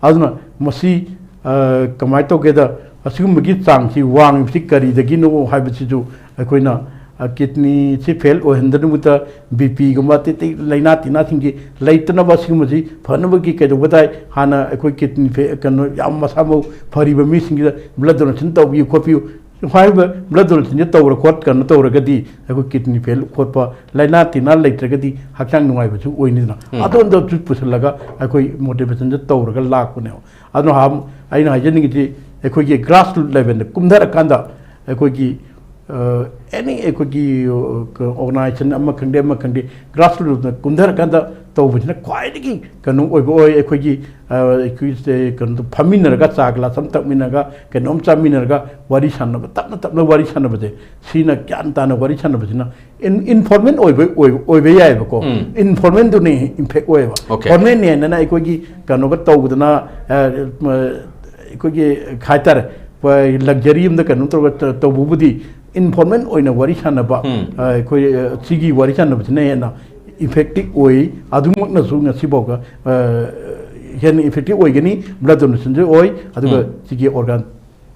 ꯑꯗꯨꯅ ꯃꯁꯤ, ꯑ, ꯀꯃꯥꯏꯅ ꯇꯧꯒꯦꯗ, ꯑꯁꯤꯒꯨꯝꯕꯒꯤ ꯆꯥꯡꯁꯤ ꯋꯥꯡꯉꯤꯕꯁꯤ ꯀꯔꯤꯗꯒꯤꯅꯣ ꯍꯥꯏꯕꯁꯤꯁꯨ ꯑꯩꯈꯣꯏꯅ, ꯑ, ꯀꯤꯗꯅꯤꯁꯤ ꯐꯦꯜ ꯑꯣꯏꯍꯟꯗꯅꯕꯗ ꯕꯤ ꯄꯤꯒꯨꯝꯕ ꯑꯇꯩ ꯑꯇꯩ ꯂꯥꯏꯅꯥ ꯇꯤꯟꯅꯥꯁꯤꯡꯁꯤ ꯂꯩꯇꯅꯕ, ꯑꯁꯤꯒꯨꯝꯕꯁꯤ ꯐꯅꯕꯒꯤ ꯀꯩꯗꯧꯕ ꯇꯥꯏ? ꯍꯥꯟꯅ ꯑꯩꯈꯣꯏ ꯀꯤꯗꯅꯤ ꯐꯦ-, ꯀꯩꯅꯣ ꯌꯥꯝ ꯃꯁꯥ ꯃꯎ ꯐꯔꯤꯕ ꯃꯤꯁꯤꯡꯁꯤꯗ ꯕ꯭ꯂꯗ ꯗꯣꯅꯦꯁꯟ ꯇꯧꯕꯤꯌꯨ ꯈꯣꯠꯄꯤꯌꯨ꯫ ꯍꯥꯏꯔꯤꯕ ꯕ꯭ꯂꯗ ꯗꯣꯅꯦꯁꯟꯁꯦ ꯇꯧꯔ ꯈꯣꯠ ꯀꯩꯅꯣ ꯇꯧꯔꯒꯗꯤ ꯑꯩꯈꯣꯏ ꯀꯤꯗꯅꯤ ꯐꯦꯜ ꯈꯣꯠꯄ, ꯂꯥꯏꯅꯥ ꯇꯤꯟꯅꯥ ꯂꯩꯇ꯭ꯔꯒꯗꯤ ꯍꯛꯆꯥꯡ ꯅꯨꯡꯉꯥꯏꯕꯁꯨ ꯑꯣꯏꯅꯤꯗꯅ꯫ ꯎꯝ꯫ ꯑꯗꯣꯝꯗꯁꯨ ꯄꯨꯁꯤꯜꯂꯒ ꯑꯩꯈꯣꯏ ꯃꯣꯇꯤꯚꯦꯁꯟꯁꯦ ꯇꯧꯔꯒ ꯂꯥꯛꯄꯅꯦꯕ꯫ ꯑꯗꯨꯅ ꯍꯥ-, ꯑꯩꯅ ꯍꯥꯏꯖꯅꯤꯡꯉꯤꯁꯤ ꯑꯩꯈꯣꯏꯒꯤ ꯒ꯭ꯔꯥꯁ ꯔꯨꯠ ꯂꯦꯚꯦꯜꯗ ꯀꯨꯝꯊꯔꯀꯥꯟꯗ ꯑꯩꯈꯣꯏꯒꯤ, ꯑ, ꯑꯦꯅꯤ ꯑꯩꯈꯣꯏꯒꯤ, ꯑ, ꯑꯣꯔꯒꯅꯥꯏꯖꯦꯁꯟ ꯑꯃ ꯈꯪꯗꯦ ꯑꯃ ꯈꯪꯗꯦ ꯒ꯭ꯔꯥꯁ ꯔꯨꯠꯇ ꯀꯨꯝꯊꯔꯀꯥꯟꯗ ꯇꯧꯕꯁꯤꯅ ꯈ꯭ꯋꯥꯏꯗꯒꯤ ꯀꯩꯅꯣ ꯑꯣꯏꯕ ꯑꯣꯏ꯫ ꯑꯩꯈꯣꯏꯒꯤ, ꯑ, ꯑꯩꯈꯣꯏꯁꯦ ꯀꯩꯅꯣꯗ ꯐꯝꯃꯤꯟꯅꯔꯒ ꯆꯥ ꯒ꯭ꯂꯥꯁ ꯑꯃ ꯊꯛꯃꯤꯟꯅꯔꯒ ꯀꯩꯅꯣꯝ ꯆꯥꯃꯤꯟꯅꯔꯒ ꯋꯥꯔꯤ ꯁꯥꯟꯅꯕ, ꯇꯞꯅ ꯇꯞꯅ ꯋꯥꯔꯤ ꯁꯥꯟꯅꯕꯁꯦ, ꯁꯤꯅ ꯒ꯭ꯌꯥꯟ ꯇꯥꯅ ꯋꯥꯔꯤ ꯁꯥꯟꯅꯕꯁꯤꯅ ꯏꯟ-, ꯏꯟꯐꯣꯔꯃꯦꯜ ꯑꯣꯏꯕ, ꯑꯣꯏꯕ, ꯑꯣꯏꯕ ꯌꯥꯏꯑꯕꯀꯣ꯫ ꯎꯝ꯫ ꯏꯟꯐꯣꯔꯃꯦꯜꯗꯨꯅ ꯏꯝꯄꯦꯛ ꯑꯣꯏꯌꯦꯕ꯫ ꯑꯣꯀꯦ꯫ ꯐꯣꯔꯃꯦꯜꯅꯤ ꯍꯥꯏꯅ ꯑꯩꯈꯣꯏꯒꯤ ꯀꯩꯅꯣꯒ ꯇꯧꯕꯗꯅ, ꯑ, ꯃ-, ꯑꯩꯈꯣꯏꯒꯤ ꯍꯥꯏꯇꯥꯔꯦ, ꯂꯛꯖꯔꯤ ꯑꯃꯗ ꯀꯩꯅꯣ ꯇꯧꯔꯒ ꯇ-, ꯇꯧꯕꯕꯨꯗꯤ ꯏꯟꯐꯣꯔꯃꯦꯜ ꯑꯣꯏꯅ ꯋꯥꯔꯤ ꯁꯥꯟꯅꯕ, ꯎꯝ. ꯑ, ꯑꯩꯈꯣꯏ, ꯑ, ꯁꯤꯒꯤ ꯋꯥꯔꯤ ꯁꯥꯟꯅꯕꯁꯤꯅ ꯍꯦꯟꯅ ꯏꯐꯦꯛꯇꯤꯚ ꯑꯣꯏ꯫ ꯑꯗꯨꯃꯛꯅꯁꯨ ꯉꯁꯤꯐꯥꯎꯗ, ꯑ, ꯍꯦꯟꯅ ꯏꯐꯦꯛꯇꯤꯚ ꯑꯣꯏꯒꯅꯤ꯫ ꯕ꯭ꯂꯗ ꯗꯣꯅꯦꯁꯟꯁꯨ ꯑꯣꯏ, ꯑꯗꯨꯒ ꯎꯝ. ꯁꯤꯒꯤ ꯑꯣꯔꯒꯥꯟ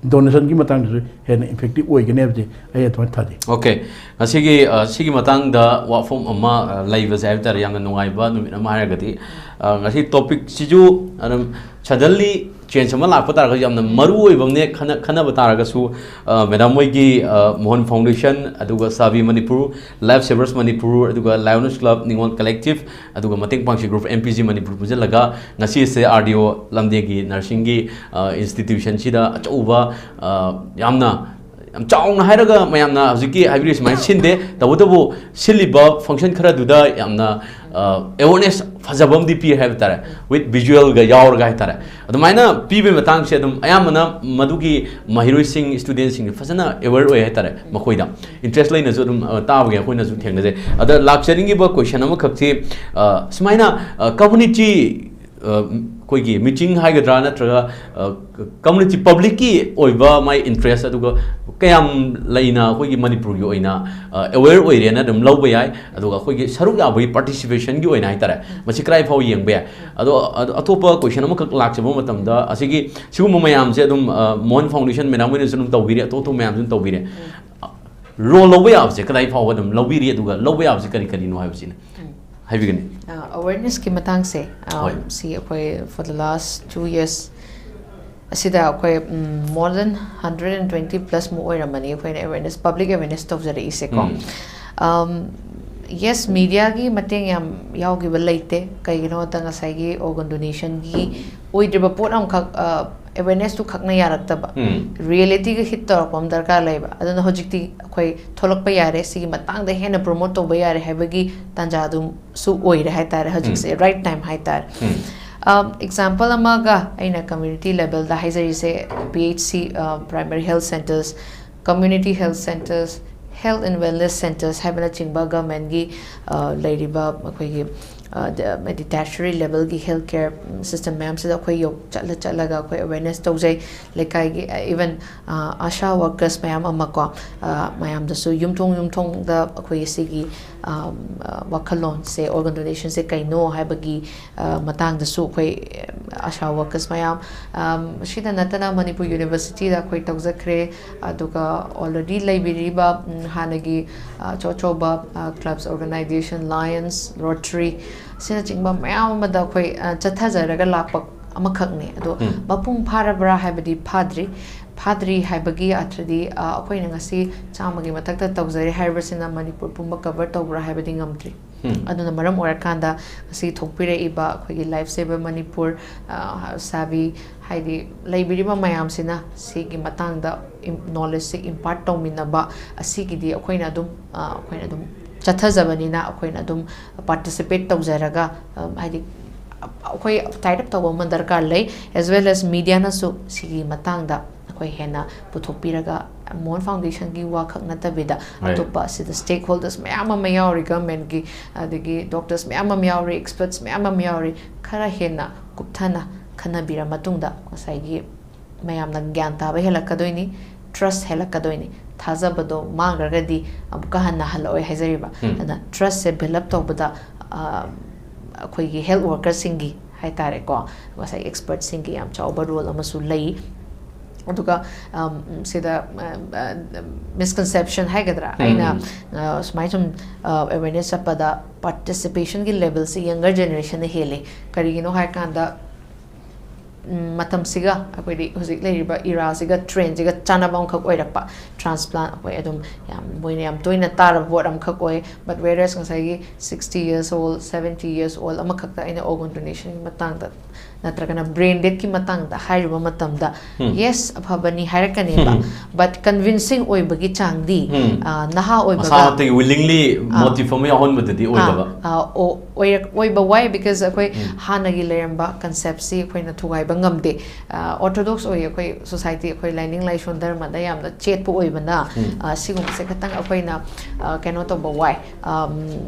ꯗꯣꯅꯦꯁꯟꯒꯤ ꯃꯇꯥꯡꯗꯁꯨ ꯍꯦꯟꯅ ꯏꯐꯦꯛꯇꯤꯚ ꯑꯣꯏꯒꯅꯤ ꯍꯥꯏꯕꯁꯦ ꯑꯩ ꯑꯗꯨꯃꯥꯏꯅ ꯊꯥꯖꯩ꯫ ꯑꯣꯀꯦ, ꯉꯁꯤꯒꯤ, ꯑ, ꯁꯤꯒꯤ ꯃꯇꯥꯡꯗ ꯋꯥꯐꯝ ꯑꯃ, ꯑ, ꯂꯩꯕꯁꯦ ꯍꯥꯏꯕ ꯇꯥꯔꯦ, ꯌꯥꯝꯅ ꯅꯨꯡꯉꯥꯏꯕ ꯅꯨꯃꯤꯠ ꯑꯃ ꯍꯥꯏꯔꯒꯗꯤ, ꯑ, ꯉꯁꯤ ꯇꯣꯄꯤꯛꯁꯤꯁꯨ ꯑꯗꯨꯝ ꯁꯗꯟꯂꯤ ꯆꯦꯟꯖ ꯑꯃ ꯂꯥꯛꯄ ꯇꯥꯔꯒꯁꯨ ꯌꯥꯝꯅ ꯃꯔꯨ ꯑꯣꯏꯕ ꯑꯃꯅꯦ ꯈꯟꯅ-, ꯈꯟꯅꯕ ꯇꯥꯔꯒꯁꯨ, ꯑ, ꯃꯦꯗꯥꯝ ꯍꯣꯏꯒꯤ, ꯑ, ꯃꯣꯍꯟ ꯐꯥꯎꯟꯗꯦꯁꯟ, ꯑꯗꯨꯒ ꯁꯥꯕꯤ ꯃꯅꯤꯄꯨꯔ, ꯂꯥꯏꯐ ꯁꯦꯚꯔꯁ ꯃꯅꯤꯄꯨꯔ, ꯑꯗꯨꯒ ꯂꯥꯏꯑꯣꯅꯁ ꯀ꯭ꯂꯕ, ꯅꯤꯉꯣꯜ ꯀꯂꯦꯛꯇꯤꯚ, ꯑꯗꯨꯒ Mateng Pangsi group, M P G Manipur ꯄꯨꯟꯁꯤꯜꯂꯒ ꯉꯁꯤꯁꯦ ꯑꯥꯔ ꯗꯤ ꯑꯣ ꯂꯝꯗꯦꯡꯒꯤ ꯅꯔꯁꯤꯡꯒꯤ, ꯑ, ꯏꯟꯁꯇꯤꯇ꯭ꯌꯨꯁꯟꯁꯤꯗ ꯑꯆꯧꯕ, ꯑ, ꯌꯥꯝꯅ, ꯌꯥꯝ ꯆꯥꯎꯅ ꯍꯥꯏꯔꯒ ꯃꯌꯥꯝꯅ ꯍꯧꯖꯤꯛꯀꯤ ꯍꯥꯏꯕꯤꯔꯤ ꯁꯨꯃꯥꯏꯅ ꯁꯤꯟꯗꯦ, ꯇꯧꯕꯇꯕꯨ ꯁꯤꯜꯂꯤꯕ ꯐꯪꯁꯟ ꯈꯔꯗꯨꯗ ꯌꯥꯝꯅ, ꯑ, ꯑꯦꯋꯦꯔꯅꯦꯁ ꯐꯖꯕ ꯑꯃꯗꯤ ꯄꯤ ꯍꯥꯏꯕ ꯇꯥꯔꯦ, ꯋꯤꯠ ꯚꯤꯖꯨꯋꯦꯜꯒ ꯌꯥꯎꯔꯒ ꯍꯥꯏ ꯇꯥꯔꯦ꯫ ꯑꯗꯨꯃꯥꯏꯅ ꯄꯤꯕꯒꯤ ꯃꯇꯥꯡꯁꯦ ꯑꯗꯨꯝ ꯑꯌꯥꯝꯕꯅ ꯃꯗꯨꯒꯤ ꯃꯍꯩꯔꯣꯏꯁꯤꯡ, ꯁ꯭ꯇꯨꯗꯦꯟꯁꯤꯡꯁꯦ ꯐꯖꯅ ꯑꯦꯋꯦꯔ ꯑꯣꯏ ꯍꯥꯏ ꯇꯥꯔꯦ꯫ ꯃꯈꯣꯏꯗ ꯏꯟꯇꯔꯦꯁ ꯂꯩꯅꯁꯨ ꯑꯗꯨꯝ, ꯑ, ꯇꯥꯕꯒꯤ ꯑꯩꯈꯣꯏꯅꯁꯨ ꯊꯦꯡꯅꯖꯩ꯫ ꯑꯗ ꯂꯥꯛꯆꯅꯤꯡꯉꯤꯕ ꯀꯣꯏꯁꯟ ꯑꯃꯈꯛꯁꯤ, ꯑ, ꯁꯨꯃꯥꯏꯅ, ꯑ, ꯀꯝꯃꯨꯅꯤꯇꯤ, ꯑ, ꯑꯩꯈꯣꯏꯒꯤ ꯃꯤꯇꯤꯡ ꯍꯥꯏꯒꯗ꯭ꯔꯥ ꯅꯠꯇ꯭ꯔꯒ, ꯑ, ꯀꯝꯃꯨꯅꯤꯇꯤ ꯄꯕ꯭ꯂꯤꯛꯀꯤ ꯑꯣꯏꯕ ꯃꯥꯏ ꯏꯟꯇꯔꯦꯁ ꯑꯗꯨꯒ ꯀꯌꯥꯝ ꯂꯩꯅ ꯑꯩꯈꯣꯏꯒꯤ ꯃꯅꯤꯄꯨꯔꯒꯤ ꯑꯣꯏꯅ, ꯑ, ꯑꯦꯋꯦꯔ ꯑꯣꯏꯔꯦꯅ ꯑꯗꯨꯝ ꯂꯧꯕ ꯌꯥꯏ, ꯑꯗꯨꯒ ꯑꯩꯈꯣꯏꯒꯤ ꯁꯔꯨꯛ ꯌꯥꯕꯒꯤ ꯄꯥꯔꯇꯤꯁꯤꯄꯦꯁꯟꯒꯤ ꯑꯣꯏꯅ ꯍꯥꯏ ꯇꯥꯔꯦ, ꯃꯁꯤ ꯀꯗꯥꯏ ꯐꯥꯎ ꯌꯦꯡꯕ ꯌꯥꯏ꯫ ꯑꯗꯣ, ꯑꯗꯣ ꯑꯇꯣꯞꯄ ꯀꯣꯏꯁꯟ ꯑꯃꯈꯛ ꯂꯥꯛꯆꯕ ꯃꯇꯝꯗ, ꯑꯁꯤꯒꯤ ꯁꯤꯒꯨꯝꯕ ꯃꯌꯥꯝꯁꯦ ꯑꯗꯨꯝ, ꯑ, ꯃꯣꯍꯟ ꯐꯥꯎꯟꯗꯦꯁꯟ ꯃꯦꯗꯥꯝ ꯍꯣꯏꯅꯁꯨ ꯑꯗꯨꯝ ꯇꯧꯕꯤꯔꯦ, ꯑꯇꯣꯞ ꯑꯇꯣꯞꯄ ꯃꯌꯥꯝꯁꯨ ꯑꯗꯨꯝ ꯇꯧꯕꯤꯔꯦ꯫ ꯔꯣꯜ ꯂꯧꯕ ꯌꯥꯕꯁꯦ ꯀꯗꯥꯏ ꯐꯥꯎꯕ ꯑꯗꯨꯝ ꯂꯧꯕꯤꯔꯤ, ꯑꯗꯨꯒ ꯂꯧꯕ ꯌꯥꯕꯁꯦ ꯀꯔꯤ ꯀꯔꯤꯅꯣ ꯍꯥꯏꯕꯁꯤꯅ ꯍꯥꯏꯕꯤꯒꯅꯤ꯫ ꯑꯋꯦꯔꯅꯦꯁꯀꯤ ꯃꯇꯥꯡꯁꯦ, ꯑ, ꯍꯣꯏ. ꯁꯤ ꯑꯩꯈꯣꯏ for the last two years ꯑꯁꯤꯗ ꯑꯩꯈꯣꯏ, ꯎꯝ, more than hundred and twenty plus ꯃꯨꯛ ꯑꯣꯏꯔꯝꯃꯅꯤ ꯑꯩꯈꯣꯏꯅ ꯑꯦꯋꯦꯔꯅꯦꯁ, ꯄꯕ꯭ꯂꯤꯛ ꯑꯦꯋꯦꯔꯅꯦꯁ ꯇꯧꯖꯔꯛꯏꯁꯦꯀꯣ꯫ ꯎꯝ. ꯑꯝ, ꯌꯦꯁ, ꯃꯤꯗꯤꯌꯥꯒꯤ ꯃꯇꯦꯡ ꯌꯥꯝ ꯌꯥꯎꯈꯤꯕ ꯂꯩꯇꯦ꯫ ꯀꯩꯒꯤꯅꯣꯗ ꯉꯁꯥꯏꯒꯤ ꯑꯣꯔꯒꯟ ꯗꯣꯅꯦꯁꯟꯒꯤ ꯑꯣꯏꯗ꯭ꯔꯤꯕ ꯄꯣꯠ ꯑꯃꯈꯛ, ꯑ, ꯑꯦꯋꯦꯔꯅꯦꯁꯇꯨ ꯈꯛꯅ ꯌꯥꯔꯛꯇꯕ, ꯎꯝ. ꯔꯤꯌꯦꯂꯤꯇꯤꯒ ꯍꯤꯠ ꯇꯧꯔꯛꯄ ꯑꯃ ꯗꯔꯀꯥꯔ ꯂꯩꯕ꯫ ꯑꯗꯨꯅ ꯍꯧꯖꯤꯛꯇꯤ ꯑꯩꯈꯣꯏ ꯊꯣꯛꯂꯛꯄ ꯌꯥꯔꯦ, ꯁꯤꯒꯤ ꯃꯇꯥꯡꯗ ꯍꯦꯟꯅ ꯄ꯭ꯔꯣꯃꯣꯠ ꯇꯧꯕ ꯌꯥꯔꯦ ꯍꯥꯏꯕꯒꯤ ꯇꯥꯟꯖꯥꯗꯨꯁꯨ ꯑꯣꯏꯔꯦ ꯍꯥꯏꯇꯥꯔꯦ ꯍꯧꯖꯤꯛꯁꯦ, ꯔꯥꯏꯠ ꯇꯥꯏꯝ ꯍꯥꯏꯇꯥꯔꯦ꯫ ꯎꯝ. ꯑꯦꯛꯖꯥꯝꯄꯜ ꯑꯃꯒ, ꯑꯩꯅ ꯀꯝꯃ꯭ꯌꯨꯅꯤꯇꯤ ꯂꯦꯕꯦꯜꯗ ꯍꯥꯏꯖꯔꯤꯁꯦ, P H C, primary health centres, community health centres, health and wellness centres ꯍꯥꯏꯕꯅꯆꯤꯡꯕ ꯒꯚꯔꯟꯃꯦꯟꯠꯒꯤ, ꯑ, ꯂꯩꯔꯤꯕ ꯑꯩꯈꯣꯏꯒꯤ ꯍꯥꯏꯗꯤ tertiary levelꯒꯤ health care system ꯃꯌꯥꯝꯁꯤꯗ ꯑꯩꯈꯣꯏ ꯌꯧ ꯆꯠꯂ ꯆꯠꯂꯒ ꯑꯩꯈꯣꯏ awareness ꯇꯧꯖꯩ꯫ ꯂꯩꯀꯥꯏꯒꯤ, even ASHA workers ꯃꯌꯥꯝ ꯑꯃ ꯀꯣ, ꯃꯌꯥꯝꯗꯁꯨ ꯌꯨꯝꯊꯣꯡ ꯌꯨꯝꯊꯣꯡꯗ ꯑꯩꯈꯣꯏ ꯁꯤꯒꯤ ꯋꯥꯈꯜꯂꯣꯟꯁꯦ, organ donationꯁꯦ ꯀꯩꯅꯣ ꯍꯥꯏꯕꯒꯤ ꯃꯇꯥꯡꯗꯁꯨ ꯑꯩꯈꯣꯏ ASHA workers ꯃꯌꯥꯝ, ꯁꯤꯗ ꯅꯠꯇꯅ ꯃꯅꯤꯄꯨꯔ universityꯗ ꯑꯩꯈꯣꯏ ꯇꯧꯖꯈ꯭ꯔꯦ꯫ ꯑꯗꯨꯒ already ꯂꯩꯕꯤꯔꯤꯕ ꯍꯥꯟꯅꯒꯤ ꯑꯆꯧ ꯑꯆꯧꯕ clubs, organization, Lions, Rotary ꯑꯁꯤꯅꯆꯤꯡꯕ ꯃꯌꯥꯝ ꯑꯃꯗ ꯑꯩꯈꯣꯏ ꯆꯠꯊꯖꯔꯒ ꯂꯥꯛꯄ ꯑꯃꯈꯛꯅꯤ꯫ ꯑꯗꯣ ꯃꯄꯨꯡ ꯐꯥꯔꯕ꯭ꯔꯥ ꯍꯥꯏꯕꯗꯤ ꯐꯥꯗ꯭ꯔꯤ꯫ ꯐꯥꯗ꯭ꯔꯤ ꯍꯥꯏꯕꯒꯤ ꯑꯔꯊꯗꯤ, ꯑꯩꯈꯣꯏꯅ ꯉꯁꯤ ꯆꯥꯝꯃꯒꯤ ꯃꯊꯛꯇ ꯇꯧꯖꯔꯦ ꯍꯥꯏꯕꯁꯤꯅ ꯃꯅꯤꯄꯨꯔ ꯄꯨꯝꯕ cover ꯇꯧꯕ꯭ꯔꯥ ꯍꯥꯏꯕꯗꯤ ꯉꯝꯗ꯭ꯔꯤ꯫ ꯑꯗꯨꯅ ꯃꯔꯝ ꯑꯣꯏꯔꯀꯥꯟꯗ ꯉꯁꯤ ꯊꯣꯛꯄꯤꯔꯛꯏꯕ ꯑꯩꯈꯣꯏꯒꯤ Life Saver Manipur, ꯁꯥꯕꯤ, ꯍꯥꯏꯗꯤ ꯂꯩꯕꯤꯔꯤꯕ ꯃꯌꯥꯝꯁꯤꯅ ꯁꯤꯒꯤ ꯃꯇꯥꯡꯗ knowledgeꯁꯦ impart ꯇꯧꯃꯤꯟꯅꯕ ꯑꯁꯤꯒꯤꯗꯤ ꯑꯩꯈꯣꯏꯅ ꯑꯗꯨꯝ, ꯑꯩꯈꯣꯏꯅ ꯑꯗꯨꯝ ꯆꯠꯊꯖꯕꯅꯤꯅ ꯑꯩꯈꯣꯏꯅ ꯑꯗꯨꯝ participate ꯇꯧꯖꯔꯒ, ꯍꯥꯏꯗꯤ ꯑꯩꯈꯣꯏ tied up ꯇꯧꯕ ꯑꯃ ꯗꯔꯀꯥꯔ ꯂꯩ꯫ As well as mediaꯅꯁꯨ ꯁꯤꯒꯤ ꯃꯇꯥꯡꯗ ꯑꯩꯈꯣꯏ ꯍꯦꯟꯅ ꯄꯨꯊꯣꯛꯄꯤꯔꯒ, ꯃꯣꯍꯟ Foundationꯒꯤ ꯋꯥꯈꯛ ꯅꯠꯇꯕꯤꯗ ꯑꯇꯣꯞꯄ ꯑꯁꯤꯗ stakeholders ꯃꯌꯥꯝ ꯑꯃ ꯌꯥꯎꯔꯤ, governmentꯀꯤ, ꯑꯗꯒꯤ doctors ꯃꯌꯥꯝ ꯑꯃ ꯌꯥꯎꯔꯤ, experts ꯃꯌꯥꯝ ꯑꯃ ꯌꯥꯎꯔꯤ, ꯈꯔ ꯍꯦꯟꯅ ꯀꯨꯞꯊꯅ ꯈꯟꯅꯕꯤꯔ ꯃꯇꯨꯡꯗ ꯉꯁꯥꯏꯒꯤ ꯃꯌꯥꯝꯅ ꯒ꯭ꯌꯥꯟ ꯇꯥꯕ ꯍꯦꯜꯂꯛꯀꯗꯣꯏꯅꯤ, trust ꯍꯦꯜꯂꯛꯀꯗꯣꯏꯅꯤ꯫ ꯊꯥꯖꯕꯗꯣ ꯃꯥꯡꯈ꯭ꯔꯒꯗꯤ ꯑꯃꯨꯛꯀ ꯍꯟꯅ ꯍꯜꯂꯛꯑꯣꯏ ꯍꯥꯏꯖꯔꯤꯕ꯫ ꯑꯗꯨꯅ trustꯁꯦ build up ꯇꯧꯕꯗ ꯑꯩꯈꯣꯏꯒꯤ health workerꯁꯤꯡꯒꯤ ꯍꯥꯏꯇꯥꯔꯦꯀꯣ, ꯉꯁꯥꯏ expertꯁꯤꯡꯒꯤ ꯌꯥꯝ ꯆꯥꯎꯕ role ꯑꯃꯁꯨ ꯂꯩ꯫ ꯑꯗꯨꯒ ꯁꯤꯗ misconception ꯍꯥꯏꯒꯗ꯭ꯔꯥ, ꯑꯩꯅ ꯁꯨꯃꯥꯏꯅ ꯁꯨꯝ awareness ꯆꯠꯄꯗ participationꯒꯤ levelꯁꯦ younger generationꯅ ꯍꯦꯜꯂꯤ꯫ ꯀꯔꯤꯒꯤꯅꯣ ꯍꯥꯏꯔꯀꯥꯟꯗ ꯃꯇꯝꯁꯤꯒ ꯑꯩꯈꯣꯏꯗꯤ ꯍꯧꯖꯤꯛ ꯂꯩꯔꯤꯕ eraꯁꯤꯒ trendꯁꯤꯒ ꯆꯥꯟꯅꯕ ꯑꯃꯈꯛ ꯑꯣꯏꯔꯛꯄ꯫ Transplant ꯑꯩꯈꯣꯏ ꯑꯗꯨꯝ ꯌꯥꯝ, ꯃꯣꯏꯅ ꯌꯥꯝ ꯇꯣꯏꯅ ꯇꯥꯔꯕ word ꯑꯃꯈꯛ ꯑꯣꯏ꯫ But whereas ꯉꯁꯥꯏꯒꯤ sixty years old, seventy years old ꯑꯃꯈꯛꯇ ꯑꯩꯅ organ donationꯒꯤ ꯃꯇꯥꯡꯗ ꯅꯠꯇ꯭ꯔꯒꯅ ꯕ꯭ꯔꯦꯟ ꯗꯦꯠꯀꯤ ꯃꯇꯥꯡꯗ ꯍꯥꯏꯔꯨꯕ ꯃꯇꯝꯗ, ꯌꯦꯁ, ꯑꯐꯕꯅꯤ ꯍꯥꯏꯔꯛꯀꯅꯦꯕ, ꯕꯠ ꯀꯟꯚꯤꯟꯁꯤꯡ ꯑꯣꯏꯕꯒꯤ ꯆꯥꯡꯗꯤ, ꯎꯝ꯫ ꯑ, ꯅꯍꯥ ꯑꯣꯏꯕꯒ ꯃꯁꯥꯃꯛꯇꯒꯤ ꯋꯤꯂꯤꯡꯂꯤ ꯃꯣꯇꯤꯐ ꯑꯃ ꯌꯥꯎꯍꯟꯕꯗꯨꯗꯤ ꯑꯣꯏꯗꯕ꯫ ꯑꯥ, ꯑꯣ-, ꯑꯣꯏꯔꯛ-, ꯑꯣꯏꯕ ꯋꯥꯏ, ꯕꯤꯀꯣꯖ ꯑꯩꯈꯣꯏ ꯍꯥꯟꯅꯒꯤ ꯂꯩꯔꯝꯕ ꯀꯟꯁꯦꯞꯁꯤ ꯑꯩꯈꯣꯏꯅ ꯊꯨꯒꯥꯏꯕ ꯉꯝꯗꯦ꯫ ꯑꯣꯔꯊꯣꯗꯣꯛꯁ ꯑꯣꯏꯌꯦ ꯑꯩꯈꯣꯏ ꯁꯣꯁꯥꯏꯇꯤ, ꯑꯩꯈꯣꯏ ꯂꯥꯏꯅꯤꯡ ꯂꯥꯏꯁꯣꯟ ꯙꯔꯃꯗ ꯌꯥꯝꯅ ꯆꯦꯠꯄ ꯑꯣꯏꯕꯅ, ꯑ, ꯁꯤꯒꯨꯝꯕꯁꯦ ꯈꯤꯇꯪ ꯑꯩꯈꯣꯏꯅ, ꯑ, ꯀꯩꯅꯣ ꯇꯧꯕ ꯋꯥꯏ, ꯑꯝ,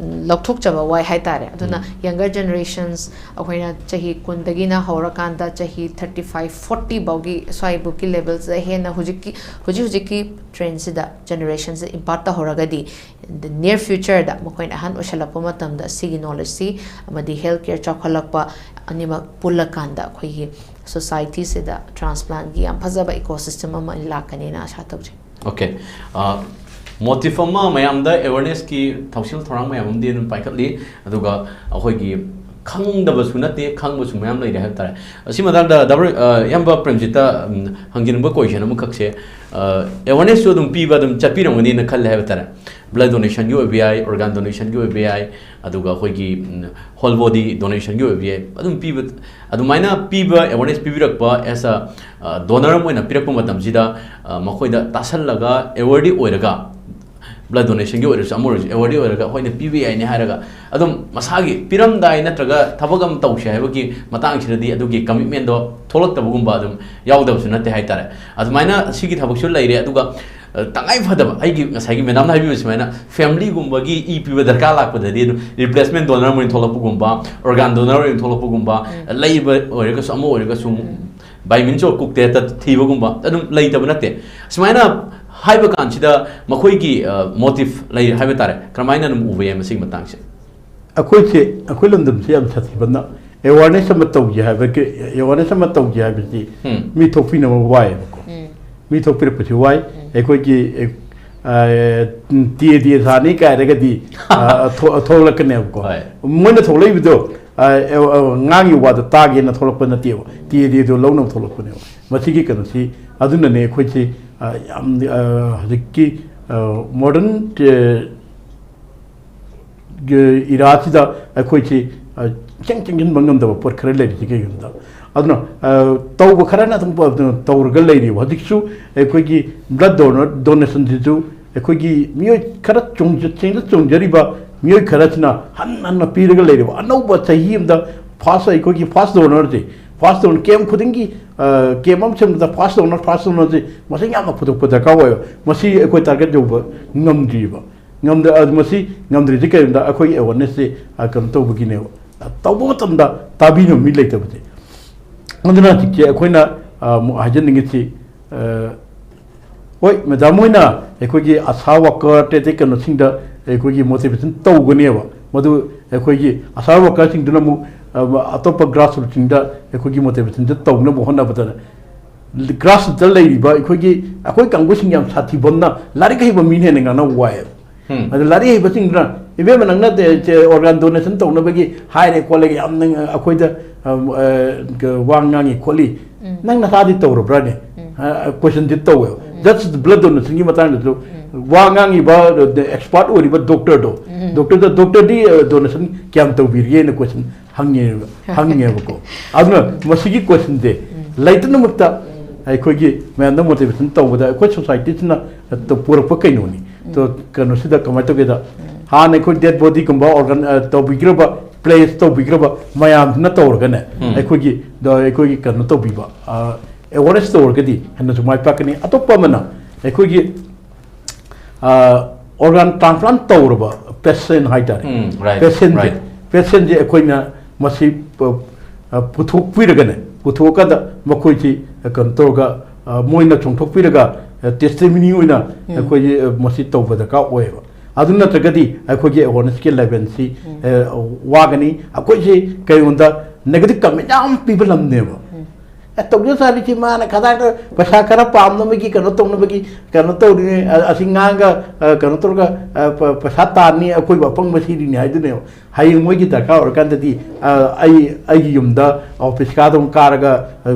ꯂꯧꯊꯣꯛꯆꯕ ꯋꯥꯏ ꯍꯥꯏꯇꯥꯔꯦ꯫ ꯑꯗꯨꯅ ꯌꯪꯒꯔ ꯖꯦꯅꯦꯔꯦꯁꯟꯁ, ꯑꯩꯈꯣꯏꯅ ꯆꯍꯤ ꯀꯨꯟꯗꯒꯤꯅ ꯍꯧꯔꯀꯥꯟꯗ ꯆꯍꯤ ꯊꯥꯔꯇꯤ ꯐꯥꯏꯚ, ꯐꯣꯔꯇꯤ ꯐꯥꯎꯒꯤ ꯁ꯭ꯋꯥꯏꯕꯨꯛꯀꯤ ꯂꯦꯚꯦꯜꯁꯤꯗ ꯍꯦꯟꯅ ꯍꯧꯖꯤꯛꯀꯤ, ꯍꯧꯖꯤꯛ ꯍꯧꯖꯤꯛꯀꯤ ꯇ꯭ꯔꯦꯟꯁꯤꯗ ꯖꯦꯅꯦꯔꯦꯁꯟꯁꯤꯗ ꯏꯝꯄꯥꯛ ꯇꯧꯍꯧꯔꯒꯗꯤ, in the near future ꯗ ꯃꯈꯣꯏꯅ ꯑꯍꯟ ꯑꯣꯏꯁꯜꯂꯛꯄ ꯃꯇꯝꯗ ꯁꯤꯒꯤ ꯅꯣꯂꯦꯖꯁꯤ ꯑꯃꯗꯤ ꯍꯦꯜꯊ ꯀꯦꯌꯔ ꯆꯥꯎꯈꯠꯂꯛꯄ ꯑꯅꯤꯃꯛ ꯄꯨꯜꯂꯀꯥꯟꯗ ꯑꯩꯈꯣꯏꯒꯤ ꯁꯣꯁꯥꯏꯇꯤꯁꯤꯗ ꯇ꯭ꯔꯥꯟꯁꯄ꯭ꯂꯥꯟꯒꯤ ꯌꯥꯝ ꯐꯖꯕ ꯏꯀꯣꯁꯤꯁꯇꯦꯝ ꯑꯃ ꯂꯥꯛꯀꯅꯤꯅ ꯑꯥꯁꯥ ꯇꯧꯖꯩ꯫ ꯑꯣꯀꯦ꯫ ꯃꯣꯇꯤꯐ ꯑꯃ ꯃꯌꯥꯝꯗ ꯑꯦꯋꯦꯔꯅꯦꯁꯀꯤ ꯊꯧꯁꯤꯜ ꯊꯧꯔꯥꯡ ꯃꯌꯥꯝ ꯑꯃꯗꯤ ꯑꯗꯨꯝ ꯄꯥꯏꯈꯠꯂꯤ, ꯑꯗꯨꯒ ꯑꯩꯈꯣꯏꯒꯤ ꯈꯪꯗꯕꯁꯨ ꯅꯠꯇꯦ, ꯈꯪꯕꯁꯨ ꯃꯌꯥꯝ ꯂꯩꯔꯦ ꯍꯥꯏꯕ ꯇꯥꯔꯦ꯫ ꯑꯁꯤ ꯃꯇꯥꯡꯗ ꯗꯥꯕꯔ-, ꯑ, ꯏꯌꯥꯝꯕ ꯄ꯭ꯔꯦꯝꯖꯤꯠꯇ, ꯎꯝ, ꯍꯪꯖꯅꯤꯡꯕ ꯀꯣꯏꯁꯟ ꯑꯃꯈꯛꯁꯦ, ꯑꯦꯋꯦꯔꯅꯦꯁꯁꯨ ꯑꯗꯨꯝ ꯄꯤꯕ ꯑꯗꯨꯝ ꯆꯠꯄꯤꯔꯝꯒꯅꯤꯅ ꯈꯜꯂꯦ ꯍꯥꯏꯕ ꯇꯥꯔꯦ꯫ ꯕ꯭ꯂꯗ ꯗꯣꯅꯦꯁꯟꯒꯤ ꯑꯣꯏꯕ ꯌꯥꯏ, ꯑꯣꯔꯒꯥꯟ ꯗꯣꯅꯦꯁꯟꯒꯤ ꯑꯣꯏꯕ ꯌꯥꯏ, ꯑꯗꯨꯒ ꯑꯩꯈꯣꯏꯒꯤ, ꯎꯝ, ꯍꯣꯜ ꯕꯣꯗꯤ ꯗꯣꯅꯦꯁꯟꯒꯤ ꯑꯣꯏꯕ ꯌꯥꯏ꯫ ꯑꯗꯨꯝ ꯄꯤꯕ, ꯑꯗꯨꯃꯥꯏꯅ ꯄꯤꯕ, ꯑꯦꯋꯦꯔꯅꯦꯁ ꯄꯤꯕꯤꯔꯛꯄ ꯑꯦꯁ ꯑ, ꯗꯣꯅꯔ ꯑꯃ ꯑꯣꯏꯅ ꯄꯤꯔꯛꯄ ꯃꯇꯝꯁꯤꯗ, ꯑ, ꯃꯈꯣꯏꯗ ꯇꯥꯁꯜꯂꯒ ꯑꯦꯋꯦꯔꯗꯤ ꯑꯣꯏꯔꯒ, ꯕ꯭ꯂꯗ ꯗꯣꯅꯦꯁꯟꯒꯤ ꯑꯣꯏꯔꯁꯨ ꯑꯃ ꯑꯣꯏꯔꯁꯨ ꯑꯦꯋꯦꯔꯗꯤ ꯑꯣꯏꯔꯒ ꯑꯩꯈꯣꯏꯅ ꯄꯤꯕ ꯌꯥꯏꯅꯦ ꯍꯥꯏꯔꯒ ꯑꯗꯨꯝ ꯃꯁꯥꯒꯤ ꯄꯤꯔꯝꯗꯥꯏ ꯅꯠꯇ꯭ꯔꯒ ꯊꯕꯛ ꯑꯃ ꯇꯧꯁꯦ ꯍꯥꯏꯕꯒꯤ ꯃꯇꯥꯡꯁꯤꯗꯗꯤ ꯑꯗꯨꯒꯤ ꯀꯃꯤꯠꯃꯦꯟꯗꯣ ꯊꯣꯛꯂꯛꯇꯕꯒꯨꯝꯕ ꯑꯗꯨꯝ ꯌꯥꯎꯗꯕꯁꯨ ꯅꯠꯇꯦ ꯍꯥꯏꯇꯥꯔꯦ꯫ ꯑꯗꯨꯃꯥꯏꯅ ꯁꯤꯒꯤ ꯊꯕꯛꯁꯨ ꯂꯩꯔꯦ꯫ ꯑꯗꯨꯒ, ꯑ, ꯇꯉꯥꯏ ꯐꯗꯕ ꯑꯩꯒꯤ ꯉꯁꯥꯏꯒꯤ ꯃꯦꯗꯥꯝꯅ ꯍꯥꯏꯕꯤꯕ ꯁꯨꯃꯥꯏꯅ ꯐꯦꯃꯤꯂꯤꯒꯨꯝꯕꯒꯤ ꯏ ꯄꯤꯕ ꯗꯔꯀꯥꯔ ꯂꯥꯛꯄꯗꯗꯤ ꯑꯗꯨꯝ ꯔꯤꯄ꯭ꯂꯦꯁꯃꯦꯟ ꯗꯣꯅꯔ ꯑꯣꯏꯅ ꯊꯣꯛꯂꯛꯄꯒꯨꯝꯕ, ꯑꯣꯔꯒꯥꯟ ꯗꯣꯅꯔ ꯑꯣꯏꯅ ꯊꯣꯛꯂꯛꯄꯒꯨꯝꯕ, ꯂꯩꯕ ꯑꯣꯏꯔꯒꯁꯨ ꯑꯃ ꯑꯣꯏꯔꯒꯁꯨ, ꯕꯥꯏ ꯃꯤꯟꯁ ꯑꯣꯐ ꯀꯨꯛꯇꯦꯠꯇ ꯊꯤꯕꯒꯨꯝꯕ ꯑꯗꯨꯝ ꯂꯩꯇꯕ ꯅꯠꯇꯦ꯫ ꯁꯨꯃꯥꯏꯅ ꯍꯥꯏꯕ ꯀꯥꯟꯁꯤꯗ ꯃꯈꯣꯏꯒꯤ, ꯑ, ꯃꯣꯇꯤꯐ ꯂꯩ ꯍꯥꯏꯕ ꯇꯥꯔꯦ꯫ ꯀꯔꯝꯍꯥꯏꯅ ꯑꯗꯨꯝ ꯎꯕ ꯌꯥꯏ ꯃꯁꯤꯒꯤ ꯃꯇꯥꯡꯁꯦ? ꯑꯩꯈꯣꯏꯁꯦ, ꯑꯩꯈꯣꯏ ꯂꯝꯗꯝꯁꯦ ꯌꯥꯝ ꯁꯥꯊꯤꯕꯅ, ꯑꯦꯋꯥꯔꯅꯦꯁ ꯑꯃ ꯇꯧꯒꯦ ꯍꯥꯏꯕ, ꯑꯦꯋꯥꯔꯅꯦꯁ ꯑꯃ ꯇꯧꯒꯦ ꯍꯥꯏꯕꯁꯤ ꯎꯝ꯫ ꯃꯤ ꯊꯣꯛꯄꯤꯅꯕ ꯋꯥꯏꯌꯦꯕꯀꯣ꯫ ꯎꯝ꯫ ꯃꯤ ꯊꯣꯛꯄꯤꯔꯛꯄꯁꯤ ꯋꯥꯏ꯫ ꯑꯩꯈꯣꯏꯒꯤ, ꯑꯦ, ꯑ, ꯇꯤ ꯑꯦ ꯗꯤ ꯊꯥꯅꯤ ꯀꯥꯏꯔꯒꯗꯤ, ꯑ, ꯊꯣ-, ꯊꯣꯛꯂꯛꯀꯅꯦꯕꯀꯣ꯫ ꯍꯣꯏ꯫ ꯃꯣꯏꯅ ꯊꯣꯛꯂꯛꯏꯕꯗꯣ, ꯑ, ꯑꯦ, ꯑ, ꯉꯥꯡꯉꯤ ꯋꯥꯗꯣ ꯇꯥꯒꯦꯅ ꯊꯣꯛꯂꯛꯄ ꯅꯠꯇꯦꯕ, ꯇꯤ ꯑꯦ ꯗꯤꯗꯣ ꯂꯧꯅꯕ ꯊꯣꯛꯂꯛꯄꯅꯦꯕ꯫ ꯃꯁꯤꯒꯤ ꯀꯩꯅꯣꯁꯤ ꯑꯗꯨꯅꯅꯦ ꯑꯩꯈꯣꯏꯁꯤ, ꯑ, ꯌꯥꯝ, ꯑ, ꯍꯧꯖꯤꯛꯀꯤ, ꯑ, ꯃꯣꯗꯔꯟ, ꯑ, ꯒ-, ꯏꯔꯥꯁꯤꯗ ꯑꯩꯈꯣꯏꯁꯤ ꯏꯆꯪ ꯆꯪꯁꯤꯟꯕ ꯉꯝꯗꯕ ꯄꯣꯠ ꯈꯔ ꯂꯩꯔꯤꯁꯤ ꯀꯩꯒꯤꯅꯣꯗ, ꯑꯗꯨꯅ ꯇꯧꯕ ꯈꯔꯅ ꯑꯗꯨꯝ ꯇꯧꯔꯒ ꯂꯩꯔꯤꯕ꯫ ꯍꯧꯖꯤꯛꯁꯨ ꯑꯩꯈꯣꯏꯒꯤ blood donor donationꯁꯤꯁꯨ ꯑꯩꯈꯣꯏꯒꯤ ꯃꯤꯑꯣꯏ ꯈꯔ ꯆꯦꯡꯗ ꯆꯣꯡꯖꯔꯤꯕ ꯃꯤꯑꯣꯏ ꯈꯔꯁꯤꯅ ꯍꯟꯅ ꯍꯟꯅ ꯄꯤꯔꯒ ꯂꯩꯔꯤꯕ꯫ ꯑꯅꯧꯕ ꯆꯍꯤ ꯑꯃꯗ ꯐꯥꯔꯁ ꯑꯩꯈꯣꯏꯒꯤ ꯐꯥꯔꯁ ꯗꯣꯅꯔꯁꯦ, ꯐꯥꯔꯁ ꯗꯣꯅꯔ ꯀꯦꯝ ꯈꯨꯗꯤꯡꯒꯤ, ꯀꯦꯝ ꯑꯃ ꯁꯦꯝꯕꯗ ꯐꯥꯔꯁ ꯗꯣꯅꯔ, ꯐꯥꯔꯁ ꯗꯣꯅꯔꯁꯦ ꯃꯁꯤꯡ ꯌꯥꯝꯅ ꯄꯨꯊꯣꯛꯄ ꯗꯔꯀꯥꯔ ꯑꯣꯏꯕ꯫ ꯃꯁꯤ ꯑꯩꯈꯣꯏ ꯇꯥꯔꯒꯦꯠ ꯌꯧꯕ ꯉꯝꯗ꯭ꯔꯤꯕ꯫ ꯉꯝꯗ-, ꯑ, ꯃꯁꯤ ꯉꯝꯗ꯭ꯔꯤꯁꯦ ꯀꯔꯤꯒꯤꯅꯣꯗ ꯑꯩꯈꯣꯏꯒꯤ ꯑꯦꯋꯥꯔꯅꯦꯁꯁꯦ, ꯑ, ꯀꯩꯅꯣ ꯇꯧꯕꯒꯤꯅꯦꯕ꯫ ꯑ, ꯇꯧꯕ ꯃꯇꯝꯗ ꯇꯥꯕꯤꯅꯕ ꯃꯤ ꯂꯩꯇꯕꯁꯦ꯫ ꯑꯗꯨꯅ ꯍꯧꯖꯤꯛꯁꯦ ꯑꯩꯈꯣꯏꯅ, ꯑ, ꯑꯃꯨꯛ ꯍꯥꯏꯖꯅꯤꯡꯉꯤꯁꯤ, ꯑ, ꯍꯣꯏ, ꯃꯦꯗꯥꯝ ꯍꯣꯏꯅ ꯑꯩꯈꯣꯏꯒꯤ ꯑꯁꯥ ꯋꯥꯀꯔ ꯑꯇꯩ ꯑꯇꯩ ꯀꯩꯅꯣꯁꯤꯡꯗ ꯑꯩꯈꯣꯏꯒꯤ ꯃꯣꯇꯤꯚꯦꯁꯟ ꯇꯧꯒꯅꯦꯕ꯫ ꯃꯗꯨ ꯑꯩꯈꯣꯏꯒꯤ ꯑꯁꯥ ꯋꯥꯀꯔꯁꯤꯡꯗꯨꯅ ꯑꯃꯨꯛ, ꯑ, ꯑꯇꯣꯞꯄ ꯒ꯭ꯔꯥꯁꯔꯨꯠꯁꯤꯡꯗ ꯑꯩꯈꯣꯏꯒꯤ ꯃꯣꯇꯤꯚꯦꯁꯟꯁꯦ ꯇꯧꯅꯕ ꯍꯣꯠꯅꯕꯗ ꯒ꯭ꯔꯥꯁꯔꯨꯠꯇ ꯂꯩꯔꯤꯕ ꯑꯩꯈꯣꯏꯒꯤ, ꯑꯩꯈꯣꯏ ꯀꯥꯡꯕꯨꯁꯤꯡ ꯌꯥꯝ ꯁꯥꯊꯤꯕꯝꯅ ꯂꯥꯏꯔꯤꯛ ꯍꯩꯕ ꯃꯤꯅ ꯍꯦꯟꯅ ꯉꯥꯡꯅꯕ ꯋꯥꯏꯌꯦꯕ꯫ ꯎꯝ꯫ ꯑꯗ ꯂꯥꯏꯔꯤꯛ ꯍꯩꯕꯁꯤꯡꯗꯨꯅ, "ꯏꯕꯦꯝꯃ, ꯅꯪꯅ ꯇꯦ-, ꯇꯦ-, organ donation ꯇꯧꯅꯕꯒꯤ ꯍꯥꯏꯔꯦ ꯈꯣꯠꯂꯦ, ꯌꯥꯝꯅ ꯑꯩꯈꯣꯏꯗ, ꯑꯝ, ꯑ, ꯋꯥ ꯉꯥꯡꯉꯤ ꯈꯣꯠꯂꯤ꯫ ꯎꯝ꯫ ꯅꯪ ꯅꯁꯥꯗꯤ ꯇꯧꯔꯕ꯭ꯔꯥꯅꯦ?" ꯎꯝ꯫ ꯑ, ꯀꯣꯏꯁꯟꯁꯦ ꯇꯧꯋꯦꯕ꯫ ꯎꯝ꯫ Just blood donationꯒꯤ ꯃꯇꯥꯡꯗꯁꯨ ꯎꯝ꯫ ꯋꯥ ꯉꯥꯡꯉꯤꯕ, ꯑ, expert ꯑꯣꯏꯔꯤꯕ ꯗꯣꯛꯇꯔꯗꯣ, ꯎꯝ꯫ ꯗꯣꯛꯇꯔꯗ, "ꯗꯣꯛꯇꯔꯗꯤ, ꯑ, donation ꯀꯌꯥꯝ ꯇꯧꯕꯤꯔꯤꯒꯦꯅ ꯀꯣꯏꯁꯟ ꯍꯪꯉꯦꯕ, ꯍꯪꯉꯦꯕꯀꯣ꯫ ꯑꯗꯨꯅ ꯃꯁꯤꯒꯤ ꯀꯣꯏꯁꯟꯁꯦ ꯎꯝ꯫ ꯂꯩꯇꯅꯃꯛꯇ ꯎꯝ꯫ ꯑꯩꯈꯣꯏꯒꯤ ꯃꯌꯥꯝꯗ ꯃꯣꯇꯤꯚꯦꯁꯟ ꯇꯧꯕꯗ ꯑꯩꯈꯣꯏ ꯁꯣꯁꯥꯏꯇꯤꯁꯤꯅ ꯄꯨꯔꯛꯄ ꯀꯩꯅꯣꯅꯤ꯫ ꯎꯝ꯫ ꯑꯗꯣ ꯀꯩꯅꯣꯁꯤꯗ ꯀꯃꯥꯏꯅ ꯇꯧꯒꯦꯗ, ꯎꯝ꯫ ꯍꯥꯟꯅ ꯑꯩꯈꯣꯏ dead bodyꯒꯨꯝꯕ organ, ꯑ, ꯇꯧꯕꯤꯈ꯭ꯔꯕ, place ꯇꯧꯕꯤꯈ꯭ꯔꯕ ꯃꯌꯥꯝꯁꯤꯅ ꯇꯧꯔꯒꯅꯦ, ꯎꯝ꯫ ꯑꯩꯈꯣꯏꯒꯤ, ꯗ-, ꯑꯩꯈꯣꯏꯒꯤ ꯀꯩꯅꯣ ꯇꯧꯕꯤꯕ, ꯑ, awareness ꯇꯧꯔꯒꯗꯤ ꯍꯦꯟꯅꯁꯨ ꯃꯥꯏ ꯄꯥꯛꯀꯅꯤ꯫ ꯑꯇꯣꯞꯄ ꯑꯃꯅ ꯑꯩꯈꯣꯏꯒꯤ ꯑ, organ transplant ꯇꯧꯔꯕ patient ꯍꯥꯏꯇꯥꯔꯦ꯫ ꯎꯝ, right, patientꯁꯦ, right꯫ Patientꯁꯦ ꯑꯩꯈꯣꯏꯅ ꯃꯁꯤ ꯄ-, ꯑ, ꯄꯨꯊꯣꯛꯄꯤꯔꯒꯅꯦ, ꯄꯨꯊꯣꯛꯑꯀꯥꯟꯗ ꯃꯈꯣꯏꯁꯤ ꯀꯩꯅꯣ ꯇꯧꯔꯒ, ꯑ, ꯃꯣꯏꯅ ꯆꯣꯡꯊꯣꯛꯄꯤꯔꯒ, ꯑ, testimony ꯑꯣꯏꯅ ꯎꯝ꯫ ꯑꯩꯈꯣꯏꯒꯤ, ꯑ, ꯃꯁꯤ ꯇꯧꯕ ꯗꯔꯀꯥꯔ ꯑꯣꯏꯌꯦꯕ꯫ ꯑꯗꯨ ꯅꯠꯇ꯭ꯔꯒꯗꯤ ꯑꯩꯈꯣꯏꯒꯤ awarenessꯀꯤ levelꯁꯤ, ꯎꯝ꯫ ꯑ, ꯋꯥꯒꯅꯤ꯫ ꯑꯩꯈꯣꯏꯁꯤ ꯀꯩꯒꯨꯝꯕꯗ negative comment ꯌꯥꯝ ꯄꯤꯕ ꯂꯝꯅꯦꯕ꯫ ꯎꯝ꯫ ꯑꯦ, ꯇꯧꯖ ꯁꯥꯔꯤꯁꯤ ꯃꯥꯅ ꯀꯗꯥꯏꯗ ꯄꯩꯁꯥ ꯈꯔ ꯄꯥꯝꯅꯕꯒꯤ ꯀꯩꯅꯣ ꯇꯧꯅꯕꯒꯤ ꯀꯩꯅꯣ ꯇꯧꯔꯤꯅꯦ, ꯑ-, ꯑꯁꯤ ꯉꯥꯡꯒ, ꯑ, ꯀꯩꯅꯣ ꯇꯧꯔꯒ, ꯑ, ꯄ-, ꯄꯩꯁꯥ ꯇꯥꯟꯅꯤ, ꯑꯩꯈꯣꯏꯕꯨ ꯑꯄꯪꯕ ꯁꯤꯔꯤꯅꯤ ꯍꯥꯏꯗꯨꯅꯦꯕ꯫ ꯍꯌꯦꯡ ꯃꯣꯏꯒꯤ ꯗꯔꯀꯥꯔ ꯑꯣꯏꯔꯀꯥꯟꯗꯗꯤ, ꯑ, ꯑꯩ, ꯑꯩꯒꯤ ꯌꯨꯝꯗ ꯑꯣꯐꯤꯁ ꯀꯥꯗꯧ ꯀꯥꯔꯒ, ꯑ,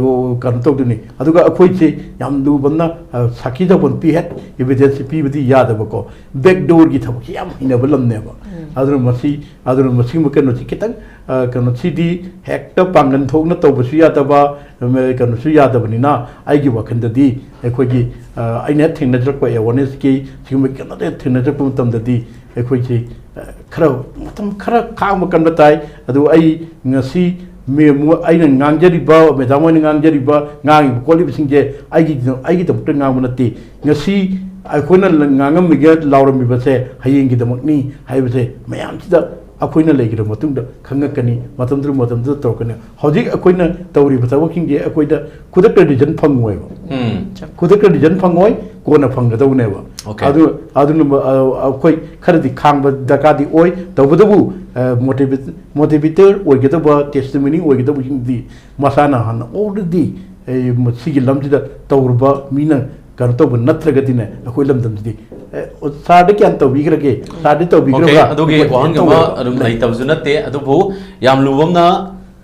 ꯀꯩꯅꯣ ꯇꯧꯗꯣꯏꯅꯤ꯫ ꯑꯗꯨꯒ ꯑꯩꯈꯣꯏꯁꯦ ꯌꯥꯝ ꯂꯨꯕ ꯑꯃꯅ, ꯑ, ꯁꯥꯈꯤ ꯆꯧꯕꯟ ꯄꯤꯍꯦꯠ ꯏꯚꯤꯗꯦꯟꯁꯁꯤ ꯄꯤꯕꯗꯤ ꯌꯥꯗꯕꯀꯣ꯫ ꯕꯦꯛ ꯗꯣꯔꯒꯤ ꯊꯕꯛꯁꯤ ꯌꯥꯝ ꯍꯩꯅꯕ ꯂꯝꯅꯦꯕ꯫ ꯎꯝ꯫ ꯑꯗꯨꯅ ꯃꯁꯤ, ꯑꯗꯨꯅ ꯃꯁꯤꯒꯨꯝꯕ ꯀꯩꯅꯣꯁꯤ ꯈꯤꯇꯪ, ꯑ, ꯀꯩꯅꯣꯁꯤꯗꯤ ꯍꯦꯛꯇ ꯄꯥꯡꯒꯜ ꯊꯣꯛꯅ ꯇꯧꯕꯁꯨ ꯌꯥꯗꯕ, ꯎꯝ, ꯀꯩꯅꯣꯁꯨ ꯌꯥꯗꯕꯅꯤꯅ, ꯑꯩꯒꯤ ꯋꯥꯈꯜꯗꯗꯤ ꯑꯩꯈꯣꯏꯒꯤ, ꯑ, ꯑꯩꯅ ꯍꯦꯛ ꯊꯦꯡꯅꯖꯔꯛꯄ ꯑꯦꯋꯥꯔꯅꯦꯁꯀꯤ ꯁꯤꯒꯨꯝꯕ ꯀꯩꯅꯣꯗ ꯍꯦꯛ ꯊꯦꯡꯅꯖꯔꯛꯄ ꯃꯇꯝꯗꯗꯤ ꯑꯩꯈꯣꯏꯁꯤ, ꯑ, ꯈꯔ ꯃꯇꯝ ꯈꯔ ꯈꯥꯡꯕ ꯀꯟꯕ ꯇꯥꯏ꯫ ꯑꯗꯨ ꯑꯩ ꯉꯁꯤ ꯃꯦ-, ꯃꯣ-, ꯑꯩꯅ ꯉꯥꯡꯖꯔꯤꯕ, ꯃꯦꯗꯥꯝ ꯍꯣꯏꯅ ꯉꯥꯡꯖꯔꯤꯕ, ꯉꯥꯡꯉꯤꯕ ꯈꯣꯠꯂꯤꯕꯁꯤꯡꯁꯦ ꯑꯩꯒꯤ, ꯑꯩꯒꯤꯗꯃꯛꯇ ꯉꯥꯡꯕ ꯅꯠꯇꯦ꯫ ꯉꯁꯤ ꯑꯩꯈꯣꯏꯅ ꯉꯥꯡꯉꯝꯃꯤꯒ ꯂꯥꯎꯔꯝꯃꯤꯕꯁꯦ ꯍꯌꯦꯡꯒꯤꯗꯃꯛꯅꯤ ꯍꯥꯏꯕꯁꯦ ꯃꯌꯥꯝꯁꯤꯗ ꯑꯩꯈꯣꯏꯅ ꯂꯩꯈ꯭ꯔ ꯃꯇꯨꯡꯗ ꯈꯪꯉꯛꯀꯅꯤ, ꯃꯇꯝꯗꯨꯗ, ꯃꯇꯝꯗꯨꯗ ꯇꯧꯔꯛꯀꯅꯤ꯫ ꯍꯧꯖꯤꯛ ꯑꯩꯈꯣꯏꯅ ꯇꯧꯔꯤꯕ ꯊꯕꯛꯁꯤꯡꯁꯦ ꯑꯩꯈꯣꯏꯗ ꯈꯨꯗꯛꯇ ꯔꯤꯖꯜ ꯐꯪꯉꯣꯏꯕ꯫ ꯎꯝ꯫ ꯈꯨꯗꯛꯇ ꯔꯤꯖꯜ ꯐꯪꯉꯣꯏ, ꯀꯣꯟꯅ ꯐꯪꯒꯗꯧꯅꯦꯕ꯫ Okay꯫ ꯑꯗꯨ, ꯑꯗꯨꯅ, ꯑ, ꯑꯩꯈꯣꯏ ꯈꯔꯗꯤ ꯈꯥꯡꯕ ꯗꯔꯀꯥꯔꯗꯤ ꯑꯣꯏ꯫ ꯇꯧꯕꯇꯕꯨ, ꯑ, ꯃꯣꯇꯤꯚꯦ-, ꯃꯣꯇꯤꯚꯦꯇꯔ ꯑꯣꯏꯒꯗꯕ, ꯇꯦꯁꯇꯤꯃꯣꯅꯤ ꯑꯣꯏꯒꯗꯕꯁꯤꯡꯗꯤ ꯃꯁꯥꯅ ꯍꯥꯟꯅ already, ꯑ, ꯃꯁꯤꯒꯤ ꯂꯝꯁꯤꯗ ꯇꯧꯔꯨꯕ ꯃꯤꯅ ꯀꯩꯅꯣ ꯇꯧꯕ ꯅꯠꯇ꯭ꯔꯒꯗꯤꯅꯦ, ꯑꯩꯈꯣꯏ ꯂꯝꯗꯝꯁꯤꯗꯤ, ꯑꯦ, ꯁꯥꯔꯗ ꯀꯌꯥꯝ ꯇꯧꯕꯤꯈ꯭ꯔꯒꯦ? ꯁꯥꯔꯗꯤ Okay, ꯇꯧꯕꯤꯈ꯭ꯔꯕ꯭ꯔꯥ? ꯑꯗꯨꯒꯤ ꯑꯩꯈꯣꯏ ꯋꯥꯍꯪ ꯑꯃ ꯇꯧꯋꯦꯕ꯫ ꯑꯗꯨꯝ ꯂꯩꯇꯕꯁꯨ ꯅꯠꯇꯦ, ꯑꯗꯨꯕꯨ ꯌꯥꯝ ꯂꯨꯕ ꯑꯃꯅ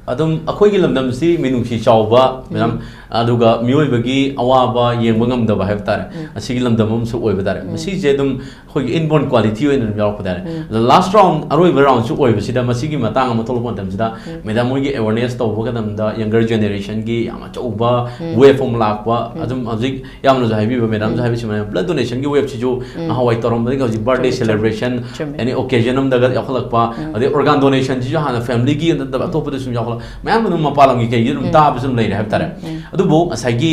ꯑꯗꯨꯝ ꯑꯩꯈꯣꯏꯒꯤ ꯂꯝꯗꯝꯁꯤ ꯃꯤꯅꯨꯡꯁꯤ ꯆꯥꯎꯕ, ꯃꯦꯗꯥꯝ, ꯎꯝ꯫ ꯑꯗꯨꯒ ꯃꯤꯑꯣꯏꯕꯒꯤ ꯑꯋꯥꯕ ꯌꯦꯡꯕ ꯉꯝꯗꯕ ꯍꯥꯏꯕ ꯇꯥꯔꯦ, ꯎꯝ꯫ ꯑꯁꯤꯒꯤ ꯂꯝꯗꯝ ꯑꯃꯁꯨ ꯑꯣꯏꯕ ꯇꯥꯔꯦ꯫ ꯎꯝ꯫ ꯃꯁꯤꯁꯦ ꯑꯗꯨꯝ ꯑꯩꯈꯣꯏꯒꯤ inborn quality ꯑꯣꯏꯅ ꯑꯗꯨꯝ ꯌꯥꯎꯔꯛꯄ ꯇꯥꯔꯦ꯫ ꯎꯝ꯫ The last round, ꯑꯔꯣꯏꯕ ꯔꯥꯎꯟꯁꯨ ꯑꯣꯏꯕꯁꯤꯗ ꯃꯁꯤꯒꯤ ꯃꯇꯥꯡ ꯑꯃ ꯊꯣꯛꯂꯛꯄ ꯃꯇꯝꯁꯤꯗ, ꯎꯝ꯫ ꯃꯦꯗꯥꯝ ꯍꯣꯏꯒꯤ awareness ꯇꯧꯕ ꯃꯇꯝꯗ younger generationꯒꯤ ꯌꯥꯝ ꯑꯆꯧꯕ ꯎꯝ꯫ Wave ꯑꯃ ꯂꯥꯛꯄ, ꯎꯝ꯫ ꯑꯗꯨꯝ ꯍꯧꯖꯤꯛ ꯌꯥꯝꯅꯁꯨ ꯍꯥꯏꯕꯤꯕ, ꯃꯦꯗꯥꯝꯁꯨ ꯎꯝ꯫ ꯍꯥꯏꯕꯁꯤ ꯃꯌꯥꯝ blood donationꯒꯤ waveꯁꯤꯁꯨ ꯎꯝ꯫ ꯅꯍꯥꯟꯋꯥꯏ ꯇꯧꯔꯝꯕꯗꯒꯤ ꯍꯧꯖꯤꯛ birthday ꯆꯨꯝꯃꯤ, ꯆꯨꯝꯃꯤ꯫ Celebration, ꯆꯨꯝꯃꯤ꯫ Any occasion ꯑꯃꯗꯒ ꯌꯥꯎꯈꯠꯂꯛꯄ, ꯎꯝ꯫ ꯑꯗꯩ organ donationꯁꯤꯁꯨ ꯍꯥꯟꯅ familyꯒꯤ ꯅꯠꯇꯕ ꯑꯇꯣꯞꯄꯗꯁꯨ ꯌꯥꯎꯈꯠꯂꯛ, ꯃꯌꯥꯝ ꯑꯗꯨꯝ ꯃꯄꯥꯟ ꯂꯝꯒꯤ ꯀꯩꯒꯤ ꯑꯗꯨꯝ ꯎꯝ꯫ ꯇꯥꯕꯁꯨ ꯑꯗꯨꯝ ꯂꯩꯔꯦ ꯍꯥꯏꯕ ꯇꯥꯔꯦ꯫ ꯎꯝ, ꯎꯝ꯫ ꯑꯗꯨꯕꯨ ꯉꯁꯥꯏꯒꯤ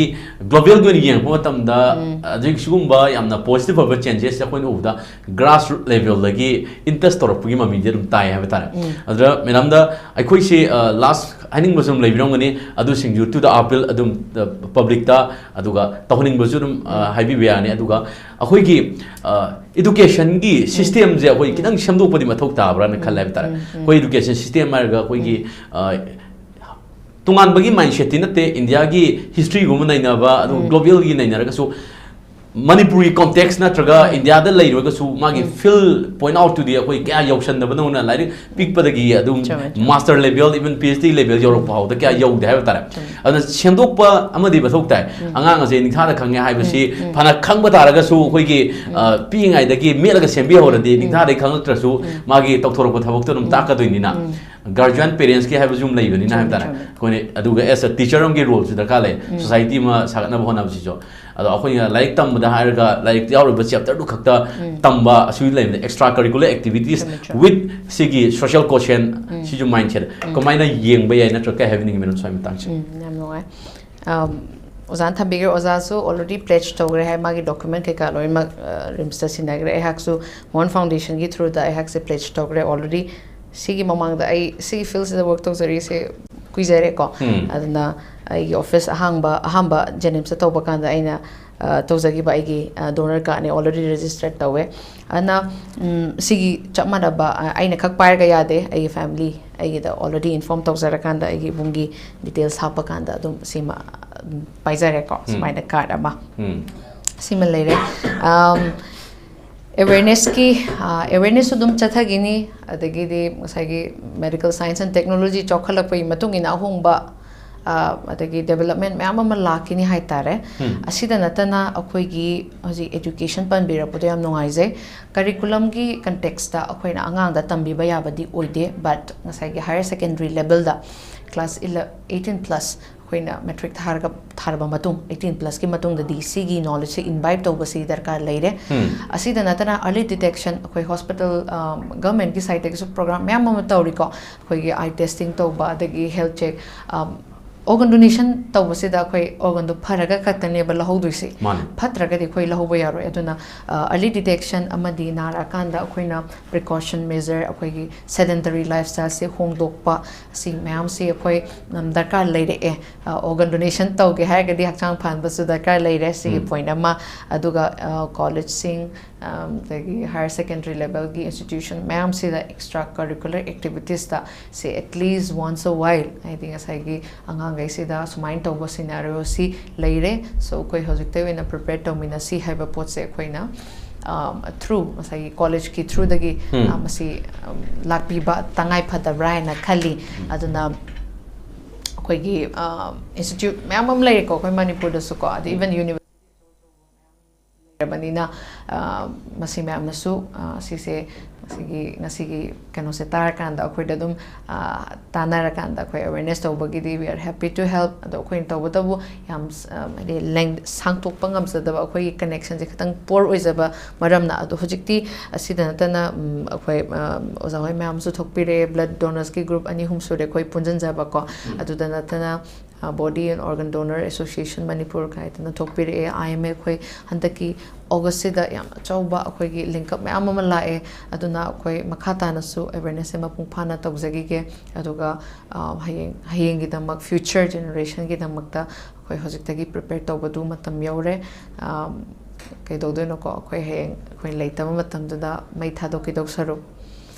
globalꯒꯤ ꯑꯣꯏꯅ ꯌꯦꯡꯉꯛꯄ ꯃꯇꯝꯗ, ꯎꯝ꯫ ꯍꯧꯖꯤꯛ ꯁꯤꯒꯨꯝꯕ ꯌꯥꯝꯅ positive ꯑꯣꯏꯕ changesꯁꯦ ꯑꯩꯈꯣꯏꯅ ꯎꯕꯗ grassroot levelꯗꯒꯤ in touch ꯇꯧꯔꯛꯄꯒꯤ ꯃꯃꯤꯗꯤ ꯑꯗꯨꯝ ꯇꯥꯏ ꯍꯥꯏꯕ ꯇꯥꯔꯦ꯫ ꯎꯝ꯫ ꯑꯗꯨꯗ ꯃꯦꯗꯥꯝꯗ ꯑꯩꯈꯣꯏꯁꯤ, ꯑ, last ꯍꯥꯏꯅꯤꯡꯕꯁꯨ ꯑꯗꯨꯝ ꯂꯩꯕꯤꯔꯝꯒꯅꯤ, ꯑꯗꯨꯁꯤꯡꯗꯨ to the appeal ꯑꯗꯨꯝ, ꯑ, publicꯇ, ꯑꯗꯨꯒ ꯇꯧꯍꯟꯅꯤꯡꯕꯁꯨ ꯑꯗꯨꯝ, ꯑ, ꯎꯝ꯫ ꯍꯥꯏꯕꯤꯕ ꯌꯥꯅꯤ꯫ ꯑꯗꯨꯒ ꯑꯩꯈꯣꯏꯒꯤ, ꯑ, educationꯒꯤ ꯎꯝ꯫ Systemꯁꯦ ꯑꯩꯈꯣꯏ ꯎꯝ꯫ ꯈꯤꯇꯪ ꯁꯦꯝꯗꯣꯛꯄꯗꯤ ꯃꯊꯧ ꯇꯥꯕ꯭ꯔꯥꯅ ꯎꯝ, ꯈꯜꯂꯦ ꯍꯥꯏꯕ ꯇꯥꯔꯦ꯫ ꯎꯝ, ꯎꯝ꯫ ꯑꯩꯈꯣꯏ education system ꯍꯥꯏꯔꯒ ꯑꯩꯈꯣꯏꯒꯤ, ꯎꯝ꯫ ꯑ, ꯇꯣꯉꯥꯟꯕꯒꯤ mindsetꯇꯤ ꯅꯠꯇꯦ, Indiaꯒꯤ historyꯒꯨꯝꯕ ꯅꯩꯅꯕ, ꯑꯗꯨꯒ ꯎꯝ꯫ Globalꯒꯤ ꯅꯩꯅꯔꯒꯁꯨ ꯃꯅꯤꯄꯨꯔꯤ ꯀꯣꯟꯇꯦꯛꯁ ꯅꯠꯇ꯭ꯔꯒ ꯏꯟꯗꯤꯌꯥꯗ ꯂꯩꯔꯒꯁꯨ ꯃꯥꯒꯤ ꯐꯤꯜ ꯄꯣꯏꯟꯠ ꯑꯥꯎꯠꯇꯨꯗꯤ ꯑꯩꯈꯣꯏ ꯀꯌꯥ ꯌꯧꯁꯟꯗꯕꯗꯧꯅ, ꯂꯥꯏꯔꯤꯛ ꯄꯤꯛꯄꯗꯒꯤ ꯑꯗꯨꯝ ꯆꯨꯝꯃꯦ, ꯆꯨꯝꯃꯦ꯫ Master level, even P H D level ꯌꯧꯔꯛꯄ ꯐꯥꯎꯗ ꯀꯌꯥ ꯌꯧꯗꯦ ꯍꯥꯏꯕ ꯇꯥꯔꯦ꯫ ꯑꯗꯨꯅ ꯁꯦꯝꯗꯣꯛꯄ ꯑꯃꯗꯤ ꯃꯊꯧ ꯇꯥꯏ꯫ ꯑꯉꯥꯡ ꯑꯁꯦ ꯅꯤꯡꯊꯥꯗ ꯈꯪꯉꯦ ꯍꯥꯏꯕꯁꯤ ꯐꯅ ꯈꯪꯕ ꯇꯥꯔꯒꯁꯨ ꯑꯩꯈꯣꯏꯒꯤ, ꯑ, ꯄꯤꯛꯏꯉꯩꯗꯒꯤ ꯃꯦꯠꯂꯒ ꯁꯦꯝꯕꯤꯍꯧꯔꯗꯤ ꯅꯤꯡꯊꯥꯗꯒꯤ ꯈꯪꯉꯛꯇ꯭ꯔꯁꯨ ꯃꯥꯒꯤ ꯇꯧꯊꯣꯔꯛꯄ ꯊꯕꯛꯇꯣ ꯑꯗꯨꯝ ꯇꯥꯛꯀꯗꯣꯏꯅꯤꯅ꯫ ꯒꯥꯔꯖꯤꯌꯥꯟ ꯄꯦꯔꯦꯟꯁꯀꯤ ꯍꯥꯏꯕꯁꯨ ꯑꯃ ꯂꯩꯕꯅꯤꯅ ꯍꯥꯏꯕ ꯇꯥꯔꯦ꯫ ꯆꯨꯝꯃꯦ꯫ ꯑꯩꯈꯣꯏꯅ ꯑꯗꯨꯒ ꯑꯦꯁ ꯑ ꯇꯤꯆꯔ ꯑꯃꯒꯤ ꯔꯣꯜꯁꯨ ꯗꯔꯀꯥꯔ ꯂꯩ꯫ ꯁꯣꯁꯥꯏꯇꯤ ꯑꯃ ꯁꯥꯒꯠꯅꯕ ꯍꯣꯠꯅꯕꯁꯤꯁꯨ꯫ ꯑꯗꯣ ꯑꯩꯈꯣꯏꯅ ꯂꯥꯏꯔꯤꯛ ꯇꯝꯕꯗ ꯍꯥꯏꯔꯒ ꯂꯥꯏꯔꯤꯛ ꯌꯥꯎꯔꯤꯕ ꯆꯦꯞꯇꯔꯗꯨ ꯈꯛꯇ ꯇꯝꯕ ꯑꯁꯤ ꯂꯩꯕꯅꯤ, extra curricular activities ꯆꯨꯝꯃꯦ, ꯆꯨꯝꯃꯦ꯫ with ꯁꯤꯒꯤ social quotient ꯁꯤꯁꯨ ꯃꯥꯏꯟꯁꯦꯠ ꯀꯃꯥꯏꯅ ꯌꯦꯡꯕ ꯌꯥꯏ ꯅꯠꯇ꯭ꯔꯒ ꯀꯩ ꯍꯥꯏꯕꯤꯅꯤꯡꯉꯤ ꯃꯦꯗꯥꯝ ꯁ꯭ꯋꯥꯏ ꯃꯇꯥꯡꯁꯦ? ꯎꯝ, ꯌꯥꯝ ꯅꯨꯡꯉꯥꯏ꯫ ꯑꯝ, ꯑꯣꯖꯥꯅ ꯊꯝꯕꯤꯈ꯭ꯔꯦ, ꯑꯣꯖꯥꯁꯨ already pledge ꯇꯧꯈ꯭ꯔꯦ ꯍꯥꯏ, ꯃꯥꯒꯤ document ꯀꯩꯀꯥ ꯂꯣꯏꯅꯃꯛ, ꯑ, ꯔꯤꯝꯁꯇ ꯁꯤꯟꯅꯈ꯭ꯔꯦ꯫ ꯑꯩꯍꯥꯛꯁꯨ ꯃꯣꯍꯟ ꯐꯥꯎꯟꯗꯦꯁꯟꯒꯤ through ꯗ ꯑꯩꯍꯥꯛꯁꯦ pledge ꯇꯧꯈ꯭ꯔꯦ already꯫ ꯁꯤꯒꯤ ꯃꯃꯥꯡꯗ ꯑꯩ ꯁꯤꯒꯤ ꯐꯤꯜꯁꯤꯗ ꯋꯔꯛ ꯇꯧꯖꯔꯤꯁꯦ ꯀꯨꯏꯖꯔꯦꯀꯣ꯫ ꯎꯝ꯫ ꯑꯗꯨꯅ ꯑꯩꯒꯤ ꯑꯣꯐꯤꯁ ꯑꯍꯥꯡꯕ, ꯑꯍꯥꯟꯕ ꯖꯦꯅꯤꯝꯁꯇ ꯇꯧꯕ ꯀꯥꯟꯗ ꯑꯩꯅ, ꯑ, ꯇꯧꯖꯈꯤꯕ ꯑꯩꯒꯤ, ꯑ, ꯗꯣꯅꯔ ꯀꯥꯔꯠꯅꯦ, already registered ꯇꯧꯋꯦ꯫ ꯑꯗꯨꯅ, ꯎꯝ, ꯁꯤꯒꯤ ꯆꯞ ꯃꯥꯟꯅꯕ, ꯑ, ꯑꯩꯅ ꯈꯛ ꯄꯥꯏꯔꯒ ꯌꯥꯗꯦ, ꯑꯩꯒꯤ ꯐꯦꯃꯤꯂꯤ, ꯑꯩꯒꯤꯗ already inform ꯇꯧꯖꯔꯀꯥꯟꯗ ꯑꯩꯒꯤ ꯏꯕꯨꯡꯒꯤ details ꯍꯥꯞꯄ ꯀꯥꯟꯗ ꯑꯗꯨꯝ ꯁꯤꯃ, ꯎꯝ, ꯄꯥꯏꯖꯔꯦꯀꯣ꯫ ꯁꯨꯃꯥꯏꯅ ꯀꯥꯔꯠ ꯑꯃ꯫ ꯎꯝ꯫ ꯁꯤꯃ ꯂꯩꯔꯦ꯫ ꯑꯝ, awareness ꯀꯤ, ꯑ, awareness ꯁꯨ ꯑꯗꯨꯝ ꯆꯠꯊꯈꯤꯅꯤ꯫ ꯑꯗꯒꯤꯗꯤ ꯉꯁꯥꯏꯒꯤ medical science and technology ꯆꯥꯎꯈꯠꯂꯛꯄꯒꯤ ꯃꯇꯨꯡ ꯏꯟꯅ ꯑꯍꯣꯡꯕ, ꯑ, ꯑꯗꯒꯤ development ꯃꯌꯥꯝ ꯑꯃ ꯂꯥꯛꯈꯤꯅꯤ ꯍꯥꯏꯇꯥꯔꯦ꯫ ꯑꯁꯤꯗ ꯅꯠꯇꯅ ꯑꯩꯈꯣꯏꯒꯤ ꯍꯧꯖꯤꯛ education ꯄꯟꯕꯤꯔꯛꯄꯗꯣ ꯌꯥꯝ ꯅꯨꯡꯉꯥꯏꯖꯩ꯫ Curriculum ꯒꯤ context ꯇ ꯑꯩꯈꯣꯏꯅ ꯑꯉꯥꯡꯗ ꯇꯝꯕꯤꯕ ꯌꯥꯕꯗꯤ ꯑꯣꯏꯗꯦ, but ꯉꯁꯥꯏꯒꯤ higher secondary level ꯗ class ele-, eighteen plus, ꯑꯩꯈꯣꯏꯅ matric ꯊꯥꯔꯒ, ꯊꯥꯔꯕ ꯃꯇꯨꯡ, eighteen plus ꯀꯤ ꯃꯇꯨꯡꯗꯗꯤ ꯁꯤꯒꯤ knowledge ꯁꯦ imbibe ꯇꯧꯕꯁꯤ ꯗꯔꯀꯥꯔ ꯂꯩꯔꯦ꯫ ꯑꯁꯤꯗ ꯅꯠꯇꯅ early detection, ꯑꯩꯈꯣꯏ hospital, ꯑ, government ꯀꯤ side ꯇꯒꯤꯁꯨ program ꯃꯌꯥꯝ ꯑꯃ ꯇꯧꯔꯤꯀꯣ꯫ ꯑꯩꯈꯣꯏꯒꯤ eye testing ꯇꯧꯕ, ꯑꯗꯒꯤ health check, ꯑ, organ donation ꯇꯧꯕꯁꯤꯗ ꯑꯩꯈꯣꯏ organ ꯗꯣ ꯐꯔꯒ ꯈꯛꯇꯅꯦꯕ ꯂꯧꯍꯧꯗꯣꯏꯁꯦ꯫ ꯃꯥꯅꯦ꯫ ꯐꯠꯇ꯭ꯔꯒꯗꯤ ꯑꯩꯈꯣꯏ ꯂꯧꯍꯧꯕ ꯌꯥꯔꯣꯏ꯫ ꯑꯗꯨꯅ, ꯑ, early detection ꯑꯃꯗꯤ ꯅꯥꯔꯛꯑꯀꯥꯟꯗ ꯑꯩꯈꯣꯏꯅ precaution measure, ꯑꯩꯈꯣꯏꯒꯤ sedentary lifestyle ꯁꯦ ꯍꯣꯡꯗꯣꯛꯄ, ꯑꯁꯤ ꯃꯌꯥꯝꯁꯤ ꯑꯩꯈꯣꯏ, ꯎꯝ, ꯗꯔꯀꯥꯔ ꯂꯩꯔꯛꯑꯦ꯫ ꯑ, organ donation ꯇꯧꯒꯦ ꯍꯥꯏꯔꯒꯗꯤ ꯍꯛꯆꯥꯡ ꯐꯍꯟꯕꯁꯨ ꯗꯔꯀꯥꯔ ꯂꯩꯔꯦ, ꯁꯤꯒꯤ point ꯑꯃ꯫ ꯑꯗꯨꯒ, ꯑ, college ꯁꯤꯡ, ꯑꯝ, ꯑꯗꯒꯤ higher secondary level ꯒꯤ institution ꯃꯌꯥꯝꯁꯤꯗ extra curricular activities ꯇ ꯁꯤ at least once a while, ꯍꯥꯏꯗꯤ ꯉꯁꯥꯏꯒꯤ ꯑꯉꯥꯡ ꯉꯩꯁꯤꯗ ꯁꯨꯃꯥꯏꯅ ꯇꯧꯕ ꯁꯤꯅꯥꯔꯤꯑꯣꯁꯤ ꯂꯩꯔꯦ꯫ So ꯑꯩꯈꯣꯏ ꯍꯧꯖꯤꯛꯇꯩ ꯑꯣꯏꯅ ꯄ꯭ꯔꯤꯄꯦꯌꯔ ꯇꯧꯃꯤꯟꯅꯁꯤ ꯍꯥꯏꯕ ꯄꯣꯠꯁꯦ ꯑꯩꯈꯣꯏꯅ ꯊ꯭ꯔꯨ ꯉꯁꯥꯏꯒꯤ ꯀꯣꯂꯦꯖꯀꯤ ꯊ꯭ꯔꯨꯗꯒꯤ ꯎꯝ꯫ ꯑ, ꯃꯁꯤ ꯑ, ꯂꯥꯛꯄꯤꯕ ꯇꯉꯥꯏ ꯐꯗꯕ꯭ꯔꯥ ꯍꯥꯏꯅ ꯈꯜꯂꯤ꯫ ꯑꯗꯨꯅ ꯑꯩꯈꯣꯏꯒꯤ ꯏꯟꯁꯇꯤꯇ꯭ꯌꯨꯠ ꯃꯌꯥꯝ ꯑꯃ ꯂꯩꯔꯦꯀꯣ ꯑꯩꯈꯣꯏ ꯃꯅꯤꯄꯨꯔꯗꯁꯨꯀꯣ, ꯑꯗꯩ ꯏꯚꯟ ꯌꯨꯅꯤꯚꯔꯁꯤꯇꯤ ꯂꯩꯔꯕꯅꯤꯅ, ꯑ, ꯃꯁꯤ ꯃꯌꯥꯝꯅꯁꯨ ꯑ, ꯁꯤꯁꯦ ꯉꯁꯤꯒꯤ ꯉꯁꯤꯒꯤ ꯀꯩꯅꯣꯁꯦ ꯇꯥꯔꯀꯥꯟꯗ ꯑꯩꯈꯣꯏꯗ ꯑꯗꯨꯝ ꯑ, ꯇꯥꯟꯅꯔꯀꯥꯟꯗ ꯑꯩꯈꯣꯏ awareness ꯇꯧꯕꯒꯤꯗꯤ we are happy to help꯫ ꯑꯗꯣ ꯑꯩꯈꯣꯏꯅ ꯇꯧꯕꯇꯕꯨ ꯌꯥꯝ ꯑ, ꯍꯥꯏꯗꯤ ꯂꯦꯡ ꯁꯥꯡꯗꯣꯛꯄ ꯉꯝꯖꯗꯕ, ꯑꯩꯈꯣꯏꯒꯤ ꯀꯅꯦꯛꯁꯟꯁꯦ ꯈꯤꯇꯪ ꯄꯣꯔ ꯑꯣꯏꯖꯕ ꯃꯔꯝꯅ꯫ ꯑꯗꯣ ꯍꯧꯖꯤꯛꯇꯤ ꯑꯁꯤꯗ ꯅꯠꯇꯅ ꯎꯝ, ꯑꯩꯈꯣꯏ ꯑ, ꯑꯣꯖꯥ ꯍꯣꯏ ꯃꯌꯥꯝꯁꯨ ꯊꯣꯛꯄꯤꯔꯛꯑꯦ, ꯕ꯭ꯂꯗ ꯗꯣꯅꯔꯁꯀꯤ ꯒ꯭ꯔꯨꯞ ꯑꯅꯤ ꯑꯍꯨꯝ ꯁꯨꯔꯦ ꯑꯩꯈꯣꯏ ꯄꯨꯟꯁꯤꯟꯖꯕꯀꯣ꯫ ꯑꯗꯨꯗ ꯅꯠꯇꯅ body and organ donor association Manipur ꯀꯥꯏꯗꯅ ꯊꯣꯛꯄꯤꯔꯛꯑꯦ꯫ ꯑꯥꯏ ꯑꯦꯝ ꯑꯦ ꯑꯩꯈꯣꯏ ꯍꯟꯗꯛꯀꯤ ꯑꯣꯒꯁꯁꯤꯗ ꯌꯥꯝ ꯑꯆꯧꯕ ꯑꯩꯈꯣꯏꯒꯤ ꯂꯤꯡꯀꯞ ꯃꯌꯥꯝ ꯑꯃ ꯂꯥꯛꯑꯦ꯫ ꯑꯗꯨꯅ ꯑꯩꯈꯣꯏ ꯃꯈꯥ ꯇꯥꯅꯁꯨ ꯑꯦꯋꯦꯔꯅꯦꯁꯁꯦ ꯃꯄꯨꯡ ꯐꯥꯅ ꯇꯧꯖꯈꯤꯒꯦ꯫ ꯑꯗꯨꯒ ꯑ, ꯍꯌꯦꯡ ꯍꯌꯦꯡꯒꯤꯗꯃꯛ, ꯐ꯭ꯌꯨꯆꯔ ꯖꯦꯅꯦꯔꯦꯁꯟꯒꯤꯗꯃꯛꯇ ꯑꯩꯈꯣꯏ ꯍꯧꯖꯤꯛꯇꯒꯤ ꯄ꯭ꯔꯤꯄꯦꯌꯔ ꯇꯧꯕꯗꯨ ꯃꯇꯝ ꯌꯧꯔꯦ꯫ ꯑ, ꯀꯩꯗꯧꯗꯣꯏꯅꯣꯀꯣ, ꯑꯩꯈꯣꯏ ꯍꯌꯦꯡ ꯑꯩꯈꯣꯏ ꯂꯩꯇꯕ ꯃꯇꯝꯗꯨꯗ ꯃꯩ ꯊꯥꯗꯣꯛꯈꯤꯗꯧ ꯁꯔꯨꯛ,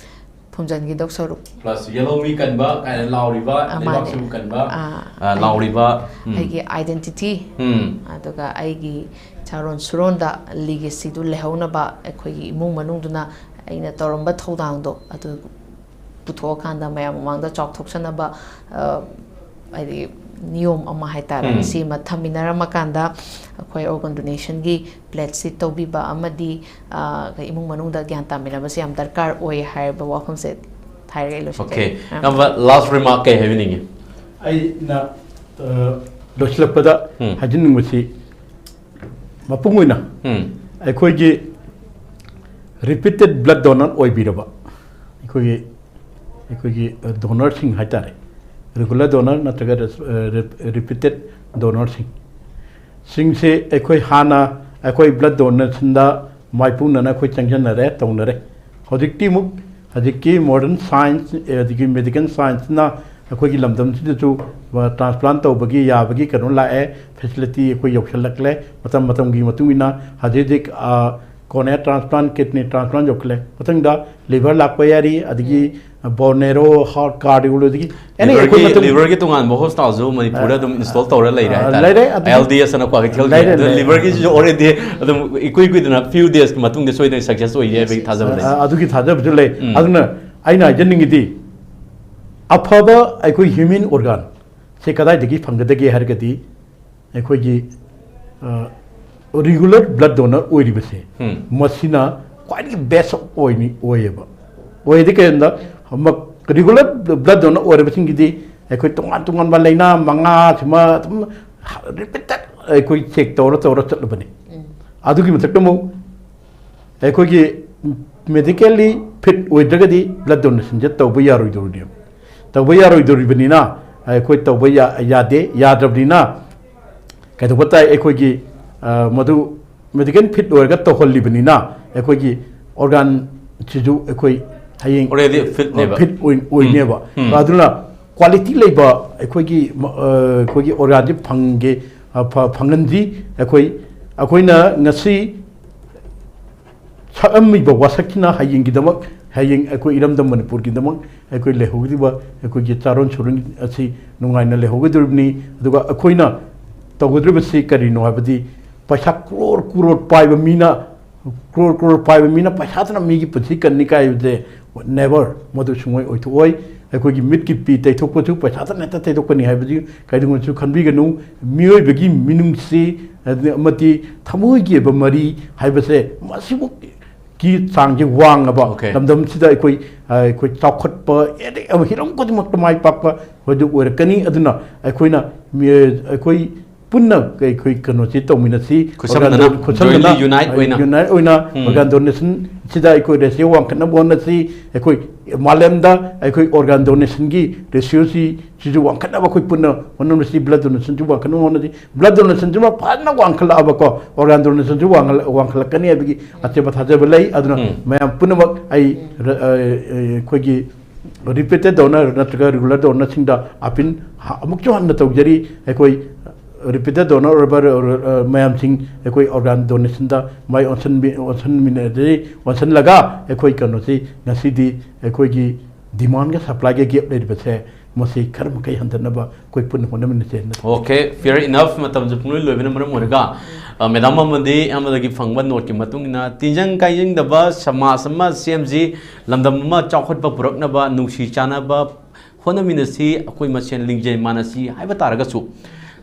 ꯐꯨꯝꯖꯤꯟꯈꯤꯗꯧ ꯁꯔꯨꯛ꯫ ꯄ꯭ꯂꯁ ꯌꯦꯜꯍꯧꯃꯤ ꯀꯟꯕ ꯀꯥꯏꯅ ꯂꯥꯎꯔꯤꯕ, ꯑ, ꯃꯥꯅꯦ꯫ ꯂꯩꯕꯥꯛꯁꯤꯕꯨ ꯀꯟꯕ, ꯑ, ꯑ, ꯂꯥꯎꯔꯤꯕ, ꯎꯝ꯫ ꯑꯩꯒꯤ ꯑꯥꯏꯗꯦꯟꯇꯤꯇꯤ, ꯎꯝ꯫ ꯑꯗꯨꯒ ꯑꯩꯒꯤ ꯆꯥꯔꯣꯟ ꯁꯨꯔꯣꯟꯗ ꯂꯤꯒꯦꯁꯤꯗꯨ ꯂꯩꯍꯧꯅꯕ ꯑꯩꯈꯣꯏꯒꯤ ꯏꯃꯨꯡ ꯃꯅꯨꯡꯗꯨꯅ ꯑꯩꯅ ꯇꯧꯔꯝꯕ ꯊꯧꯗꯥꯡꯗꯣ ꯑꯗꯨ ꯄꯨꯊꯣꯛꯑꯀꯥꯟꯗ ꯃꯌꯥꯝ ꯃꯃꯥꯡꯗ ꯆꯥꯎꯊꯣꯛꯆꯅꯕ, ꯑ, ꯍꯥꯏꯗꯤ ꯅꯤꯌꯣꯝ ꯑꯃ ꯍꯥꯏꯇꯥꯔꯦ, ꯎꯝ꯫ ꯁꯤꯃ ꯊꯝꯃꯤꯟꯅꯔꯝꯃꯀꯥꯟꯗ ꯑꯩꯈꯣꯏ ꯑꯣꯔꯒꯟ ꯗꯣꯅꯦꯁꯟꯒꯤ ꯄ꯭ꯂꯦꯠꯁꯤ ꯇꯧꯕꯤꯕ ꯑꯃꯗꯤ, ꯑ, ꯏꯃꯨꯡ ꯃꯅꯨꯡꯗ ꯒ꯭ꯌꯥꯟ ꯇꯥꯃꯤꯟꯅꯕꯁꯤ ꯌꯥꯝ ꯗꯔꯀꯥꯔ ꯑꯣꯏ ꯍꯥꯏꯔꯕ ꯋꯥꯐꯝꯁꯦ ꯍꯥꯏꯔꯒ ꯑꯩ ꯂꯣꯏꯁꯤꯟꯖꯔꯒꯦ꯫ ꯑꯣꯀꯦ꯫ ꯏꯌꯥꯝꯕ, ꯂꯥꯁ ꯔꯤꯃꯥꯔꯛ ꯀꯩ ꯍꯥꯏꯕꯤꯅꯤꯡꯉꯤ? ꯑꯩꯅ ꯑ, ꯂꯣꯏꯁꯤꯜꯂꯛꯄꯗ ꯎꯝ꯫ ꯍꯥꯏꯖꯅꯤꯡꯕꯁꯤ, ꯃꯄꯨꯡ ꯑꯣꯏꯅ ꯎꯝ꯫ ꯑꯩꯈꯣꯏꯒꯤ ꯔꯤꯄꯤꯇꯦꯠ ꯕ꯭ꯂꯗ ꯗꯣꯅꯔ ꯑꯣꯏꯕꯤꯔꯕ ꯑꯩꯈꯣꯏꯒꯤ ꯑꯩꯈꯣꯏꯒꯤ ꯗꯣꯅꯔꯁꯤꯡ ꯍꯥꯏꯇꯥꯔꯦ, ꯔꯤꯒꯨꯂꯔ ꯗꯣꯅꯔ ꯅꯠꯇ꯭ꯔꯒ ꯔꯤꯄꯤꯇꯦꯠ ꯗꯣꯅꯔꯁꯤꯡ ꯁꯤꯡꯁꯦ ꯑꯩꯈꯣꯏ ꯍꯥꯟꯅ ꯑꯩꯈꯣꯏ ꯕ꯭ꯂꯗ ꯗꯣꯅꯦꯁꯟꯗ ꯃꯥꯏꯄꯨꯅꯅ ꯑꯩꯈꯣꯏ ꯆꯪꯁꯤꯟꯅꯔꯦ, ꯇꯧꯅꯔꯦ꯫ ꯍꯧꯖꯤꯛꯇꯤ ꯑꯃꯨꯛ ꯍꯧꯖꯤꯛꯀꯤ ꯃꯣꯗꯔꯟ ꯁꯥꯏꯟꯁ ꯑꯗꯒꯤ ꯃꯦꯗꯤꯀꯦꯜ ꯁꯥꯏꯟꯁꯅ ꯑꯩꯈꯣꯏꯒꯤ ꯂꯝꯗꯝꯁꯤꯗꯁꯨ ꯇ꯭ꯔꯥꯟꯁꯄ꯭ꯂꯥꯟ ꯇꯧꯕꯒꯤ ꯌꯥꯕꯒꯤ ꯀꯩꯅꯣ ꯂꯥꯛꯑꯦ, ꯐꯦꯁꯤꯂꯤꯇꯤ ꯑꯩꯈꯣꯏ ꯌꯧꯁꯤꯜꯂꯛꯂꯦ꯫ ꯃꯇꯝ ꯃꯇꯝꯒꯤ ꯃꯇꯨꯡ ꯏꯟꯅ ꯍꯧꯖꯤꯛ ꯍꯧꯖꯤꯛ ꯑ, Cornea transplant, kidney transplant ꯌꯧꯈꯠꯂꯦ, ꯃꯊꯪꯗ liver ꯂꯥꯛꯄ ꯌꯥꯔꯤ, ꯑꯗꯒꯤ bone marrow, heart, cardiology, ꯑꯦꯅꯤ ꯑꯩꯈꯣꯏ ꯂꯤꯚꯔꯒꯤ ꯃꯇꯝ ꯂꯤꯚꯔꯒꯤ ꯇꯣꯉꯥꯟꯕ ꯍꯣꯁꯄꯤꯇꯥꯜꯁꯨ ꯃꯅꯤꯄꯨꯔꯗ ꯑꯗꯨꯝ ꯏꯟꯁꯇꯣꯜ ꯇꯧꯔ ꯂꯩꯔꯦ ꯑ, ꯍꯥꯏꯇꯥꯔꯦ꯫ ꯂꯩꯔꯦ, ꯑꯗꯨꯒꯤ ꯑꯦꯜ ꯗꯤ ꯑꯦꯁ ꯑꯅ ꯀ꯭ꯋꯥꯀꯩꯊꯦꯜꯒꯤ꯫ ꯂꯩꯔꯦ, ꯑꯗꯣ ꯂꯩꯔꯦ꯫ ꯂꯤꯚꯔꯒꯤꯁꯤꯁꯨ already ꯑꯗꯨꯝ ꯏꯀꯨꯏ ꯀꯨꯏꯗꯅ few days ꯀꯤ ꯃꯇꯨꯡꯗ ꯁꯣꯏꯗꯅ success ꯑꯣꯏꯒꯦ ꯍꯥꯏꯕꯒꯤ ꯊꯥꯖꯕ ꯂꯩ꯫ ꯑ, ꯑꯗꯨꯒꯤ ꯊꯥꯖꯕꯁꯨ ꯂꯩ꯫ ꯎꯝ꯫ ꯑꯗꯨꯅ ꯑꯩꯅ ꯍꯥꯏꯖꯅꯤꯡꯉꯤꯗꯤ, ꯑꯐꯕ ꯑꯩꯈꯣꯏ human organ ꯁꯦ ꯀꯗꯥꯏꯗꯒꯤ ꯐꯪꯒꯗꯒꯦ ꯍꯥꯏꯔꯒꯗꯤ, ꯑꯩꯈꯣꯏꯒꯤ, ꯑ, regular blood donor ꯑꯣꯏꯔꯤꯕꯁꯦ, ꯎꯝ꯫ ꯃꯁꯤꯅ ꯈ꯭ꯋꯥꯏꯗꯒꯤ best ꯑꯣꯏꯅꯤ, ꯑꯣꯏꯌꯦꯕ꯫ ꯑꯣꯏꯗꯤ ꯀꯩꯒꯤꯅꯣꯗ, ꯑꯃ, regular blood donor ꯑꯣꯏꯔꯕꯁꯤꯡꯒꯤꯗꯤ ꯑꯩꯈꯣꯏ ꯇꯣꯉꯥꯟ ꯇꯣꯉꯥꯟꯕ ꯂꯥꯏꯅꯥ ꯃꯉꯥ ꯁꯤꯃ ꯑꯗꯨꯝ repeated ꯑꯩꯈꯣꯏ check ꯇꯧꯔ ꯇꯧꯔ ꯆꯠꯂꯕꯅꯤ꯫ ꯎꯝ꯫ ꯑꯗꯨꯒꯤ ꯃꯊꯛꯇ ꯑꯃꯨꯛ ꯑꯩꯈꯣꯏꯒꯤ medically fit ꯑꯣꯏꯗ꯭ꯔꯒꯗꯤ blood donation ꯁꯦ ꯇꯧꯕ ꯌꯥꯔꯣꯏꯗꯧꯔꯤꯅꯦꯕ꯫ ꯇꯧꯕ ꯌꯥꯔꯣꯏꯗꯧꯔꯤꯕꯅꯤꯅ ꯑꯩꯈꯣꯏ ꯇꯧꯕ ꯌꯥ-, ꯌꯥꯗꯦ꯫ ꯌꯥꯗ꯭ꯔꯕꯅꯤꯅ ꯀꯩꯗꯧꯕ ꯇꯥꯏ? ꯑꯩꯈꯣꯏꯒꯤ, ꯑ, ꯃꯗꯨ medically fit ꯑꯣꯏꯔꯒ ꯇꯧꯍꯜꯂꯤꯕꯅꯤꯅ ꯑꯩꯈꯣꯏꯒꯤ organ ꯁꯤꯁꯨ ꯑꯩꯈꯣꯏ ꯍꯌꯦꯡ already fit ꯅꯦꯕ꯫ Fit ꯑꯣꯏ-, ꯎꯝ꯫ ꯑꯣꯏꯅꯦꯕ꯫ ꯎꯝ꯫ ꯑꯗꯨꯅ quality ꯂꯩꯕ ꯑꯩꯈꯣꯏꯒꯤ, ꯑ, ꯑꯩꯈꯣꯏꯒꯤ organ ꯁꯤ ꯐꯪꯒꯦ, ꯑ, ꯐ-, ꯐꯪꯍꯟꯁꯤ꯫ ꯑꯩꯈꯣꯏ, ꯑꯩꯈꯣꯏꯅ ꯉꯁꯤ ꯁꯛꯑꯝꯃꯤꯕ ꯋꯥꯁꯛꯁꯤꯅ ꯍꯌꯦꯡꯒꯤꯗꯃꯛ, ꯍꯌꯦꯡ ꯑꯩꯈꯣꯏ ꯏꯔꯝꯗꯝ ꯃꯅꯤꯄꯨꯔꯒꯤꯗꯃꯛ ꯑꯩꯈꯣꯏ ꯂꯩꯍꯧꯒꯗꯧꯔꯤꯕ ꯑꯩꯈꯣꯏꯒꯤ ꯆꯥꯔꯣꯟ ꯁꯨꯔꯣꯟ ꯑꯁꯤ ꯅꯨꯡꯉꯥꯏꯅ ꯂꯩꯍꯧꯒꯗꯧꯔꯤꯕꯅꯤ꯫ ꯑꯗꯨꯒ ꯑꯩꯈꯣꯏꯅ ꯇꯧꯒꯗꯧꯔꯤꯕꯁꯤ ꯀꯔꯤꯅꯣ ꯍꯥꯏꯕꯗꯤ, ꯄꯩꯁꯥ crore crore ꯄꯥꯏꯕ ꯃꯤꯅ, crore crore ꯄꯥꯏꯕ ꯃꯤꯅ ꯄꯩꯁꯥꯗꯨꯅ ꯃꯤꯒꯤ ꯄꯨꯟꯁꯤ ꯀꯟꯅꯤ ꯀꯥꯏꯕꯁꯦ never, ꯃꯗꯨ ꯁꯨꯡꯑꯣꯏ ꯑꯣꯏꯊꯣꯛꯑꯣꯏ꯫ ꯑꯩꯈꯣꯏꯒꯤ ꯃꯤꯠꯀꯤ ꯄꯤ ꯇꯩꯊꯣꯛꯄꯁꯨ ꯄꯩꯁꯥꯗꯅ ꯍꯦꯛꯇ ꯇꯩꯊꯣꯛꯀꯅꯤ ꯍꯥꯏꯕꯁꯤ ꯀꯩꯗꯧꯉꯩꯁꯨ ꯈꯟꯕꯤꯒꯅꯨ꯫ ꯃꯤꯑꯣꯏꯕꯒꯤ ꯃꯤꯅꯨꯡꯁꯤ ꯑꯃꯗꯤ ꯊꯃꯣꯏꯒꯤ ꯑꯣꯏꯕ ꯃꯔꯤ ꯍꯥꯏꯕꯁꯦ ꯃꯁꯤꯃꯨꯛꯀꯤ ꯆꯥꯡꯁꯦ ꯋꯥꯡꯉꯕ Okay. ꯂꯝꯗꯝꯁꯤꯗ ꯑꯩꯈꯣꯏ, ꯑ, ꯑꯩꯈꯣꯏ ꯆꯥꯎꯈꯠꯄ ꯑꯦꯅꯤ ꯍꯤꯔꯝ ꯈꯨꯗꯤꯡꯃꯛꯇ ꯃꯥꯏ ꯄꯥꯛꯄ ꯍꯧꯖꯤꯛ ꯑꯣꯏꯔꯛꯀꯅꯤ꯫ ꯑꯗꯨꯅ ꯑꯩꯈꯣꯏꯅ ꯃꯤ-, ꯑꯩꯈꯣꯏ ꯄꯨꯟꯅ ꯑꯩꯈꯣꯏ ꯀꯩꯅꯣꯁꯤ ꯇꯧꯃꯤꯟꯅꯁꯤ꯫ ꯈꯨꯠꯁꯝꯅꯅ, ꯑꯣꯔꯒꯥꯟ-, ꯈꯨꯠꯁꯝꯅꯅ, jointly unite ꯑꯣꯏꯅ꯫ Unite ꯑꯣꯏꯅ ꯎꯝ꯫ Organ donation ꯁꯤꯗ ꯑꯩꯈꯣꯏ ratio ꯋꯥꯡꯈꯠꯅꯕ ꯍꯣꯠꯅꯁꯤ꯫ ꯑꯩꯈꯣꯏ ꯃꯥꯂꯦꯝꯗ ꯑꯩꯈꯣꯏ organ donation ꯒꯤ ratio ꯁꯤ, ꯁꯤꯁꯨ ꯋꯥꯡꯈꯠꯅꯕ ꯑꯩꯈꯣꯏ ꯄꯨꯟꯅ ꯍꯣꯠꯅꯃꯤꯟꯅꯁꯤ꯫ Blood donation ꯁꯨ ꯋꯥꯡꯈꯠꯅꯕ ꯍꯣꯠꯅꯁꯤ꯫ Blood donation ꯁꯤꯃ ꯐꯖꯅ ꯋꯥꯡꯈꯠꯂꯛꯑꯕꯀꯣ, organ donation ꯁꯨ ꯋꯥꯡꯈꯠꯂ-, ꯋꯥꯡꯈꯠꯂꯛꯀꯅꯤ ꯍꯥꯏꯕꯒꯤ ꯑꯆꯦꯠꯄ ꯊꯥꯖꯕ ꯂꯩ꯫ ꯑꯗꯨꯅ ꯎꯝ꯫ ꯃꯌꯥꯝ ꯄꯨꯝꯅꯃꯛ ꯑꯩ ꯔ-, ꯑ, ꯑ, ꯑꯩꯈꯣꯏꯒꯤ repeated donor ꯅꯠꯇ꯭ꯔꯒ regular donor ꯁꯤꯡꯗ appeal ꯍ-, ꯑꯃꯨꯛꯁꯨ ꯍꯟꯅ ꯇꯧꯖꯔꯤ꯫ ꯑꯩꯈꯣꯏ, ꯑ, ꯔꯤꯄꯤꯇꯦꯠ ꯗꯣꯅꯔ ꯑꯣꯏꯕ ꯃꯌꯥꯝꯁꯤꯡ ꯑꯩꯈꯣꯏ ꯑꯣꯔꯒꯥꯟ ꯗꯣꯅꯦꯁꯟꯗ ꯃꯥꯏ ꯑꯣꯟꯁꯤꯟꯕꯤ ꯑꯣꯟꯁꯤꯟꯃꯤꯟꯅꯗꯤ ꯑꯣꯟꯁꯤꯜꯂꯒ ꯑꯩꯈꯣꯏ ꯀꯩꯅꯣꯁꯤ ꯉꯁꯤꯗꯤ ꯑꯩꯈꯣꯏꯒꯤ ꯗꯤꯃꯥꯟꯒ ꯁꯄ꯭ꯂꯥꯏꯒ ꯒꯦꯞ ꯂꯩꯔꯤꯕꯁꯦ ꯃꯁꯤ ꯈꯔ ꯃꯈꯩ ꯍꯟꯊꯅꯕ ꯑꯩꯈꯣꯏ ꯄꯨꯟꯅ ꯍꯣꯠꯅꯃꯤꯟꯅꯁꯦꯅ꯫ Okay, fair enough. ꯃꯇꯝꯁꯨ ꯄꯨꯡꯂꯣꯏ ꯂꯣꯏꯕꯅ ꯃꯔꯝ ꯑꯣꯏꯔꯒ ꯃꯦꯗꯥꯝ ꯑꯃꯗꯤ ꯑꯃꯗꯒꯤ ꯐꯪꯕ ꯅꯣꯠꯀꯤ ꯃꯇꯨꯡ ꯏꯟꯅ ꯇꯤꯟꯖꯪ ꯀꯥꯏꯖꯪꯗꯕ ꯁꯃꯥꯖ ꯑꯃ ꯁꯦꯝꯁꯤ, ꯂꯝꯗꯝ ꯑꯃ ꯆꯥꯎꯈꯠꯄ ꯄꯨꯔꯛꯅꯕ ꯅꯨꯡꯁꯤ ꯆꯥꯟꯅꯕ ꯍꯣꯠꯅꯃꯤꯟꯅꯁꯤ, ꯑꯩꯈꯣꯏ ꯃꯁꯦꯟ ꯂꯤꯡꯖꯦꯜ ꯃꯥꯟꯅꯁꯤ ꯍꯥꯏꯕ ꯇꯥꯔꯒꯁꯨ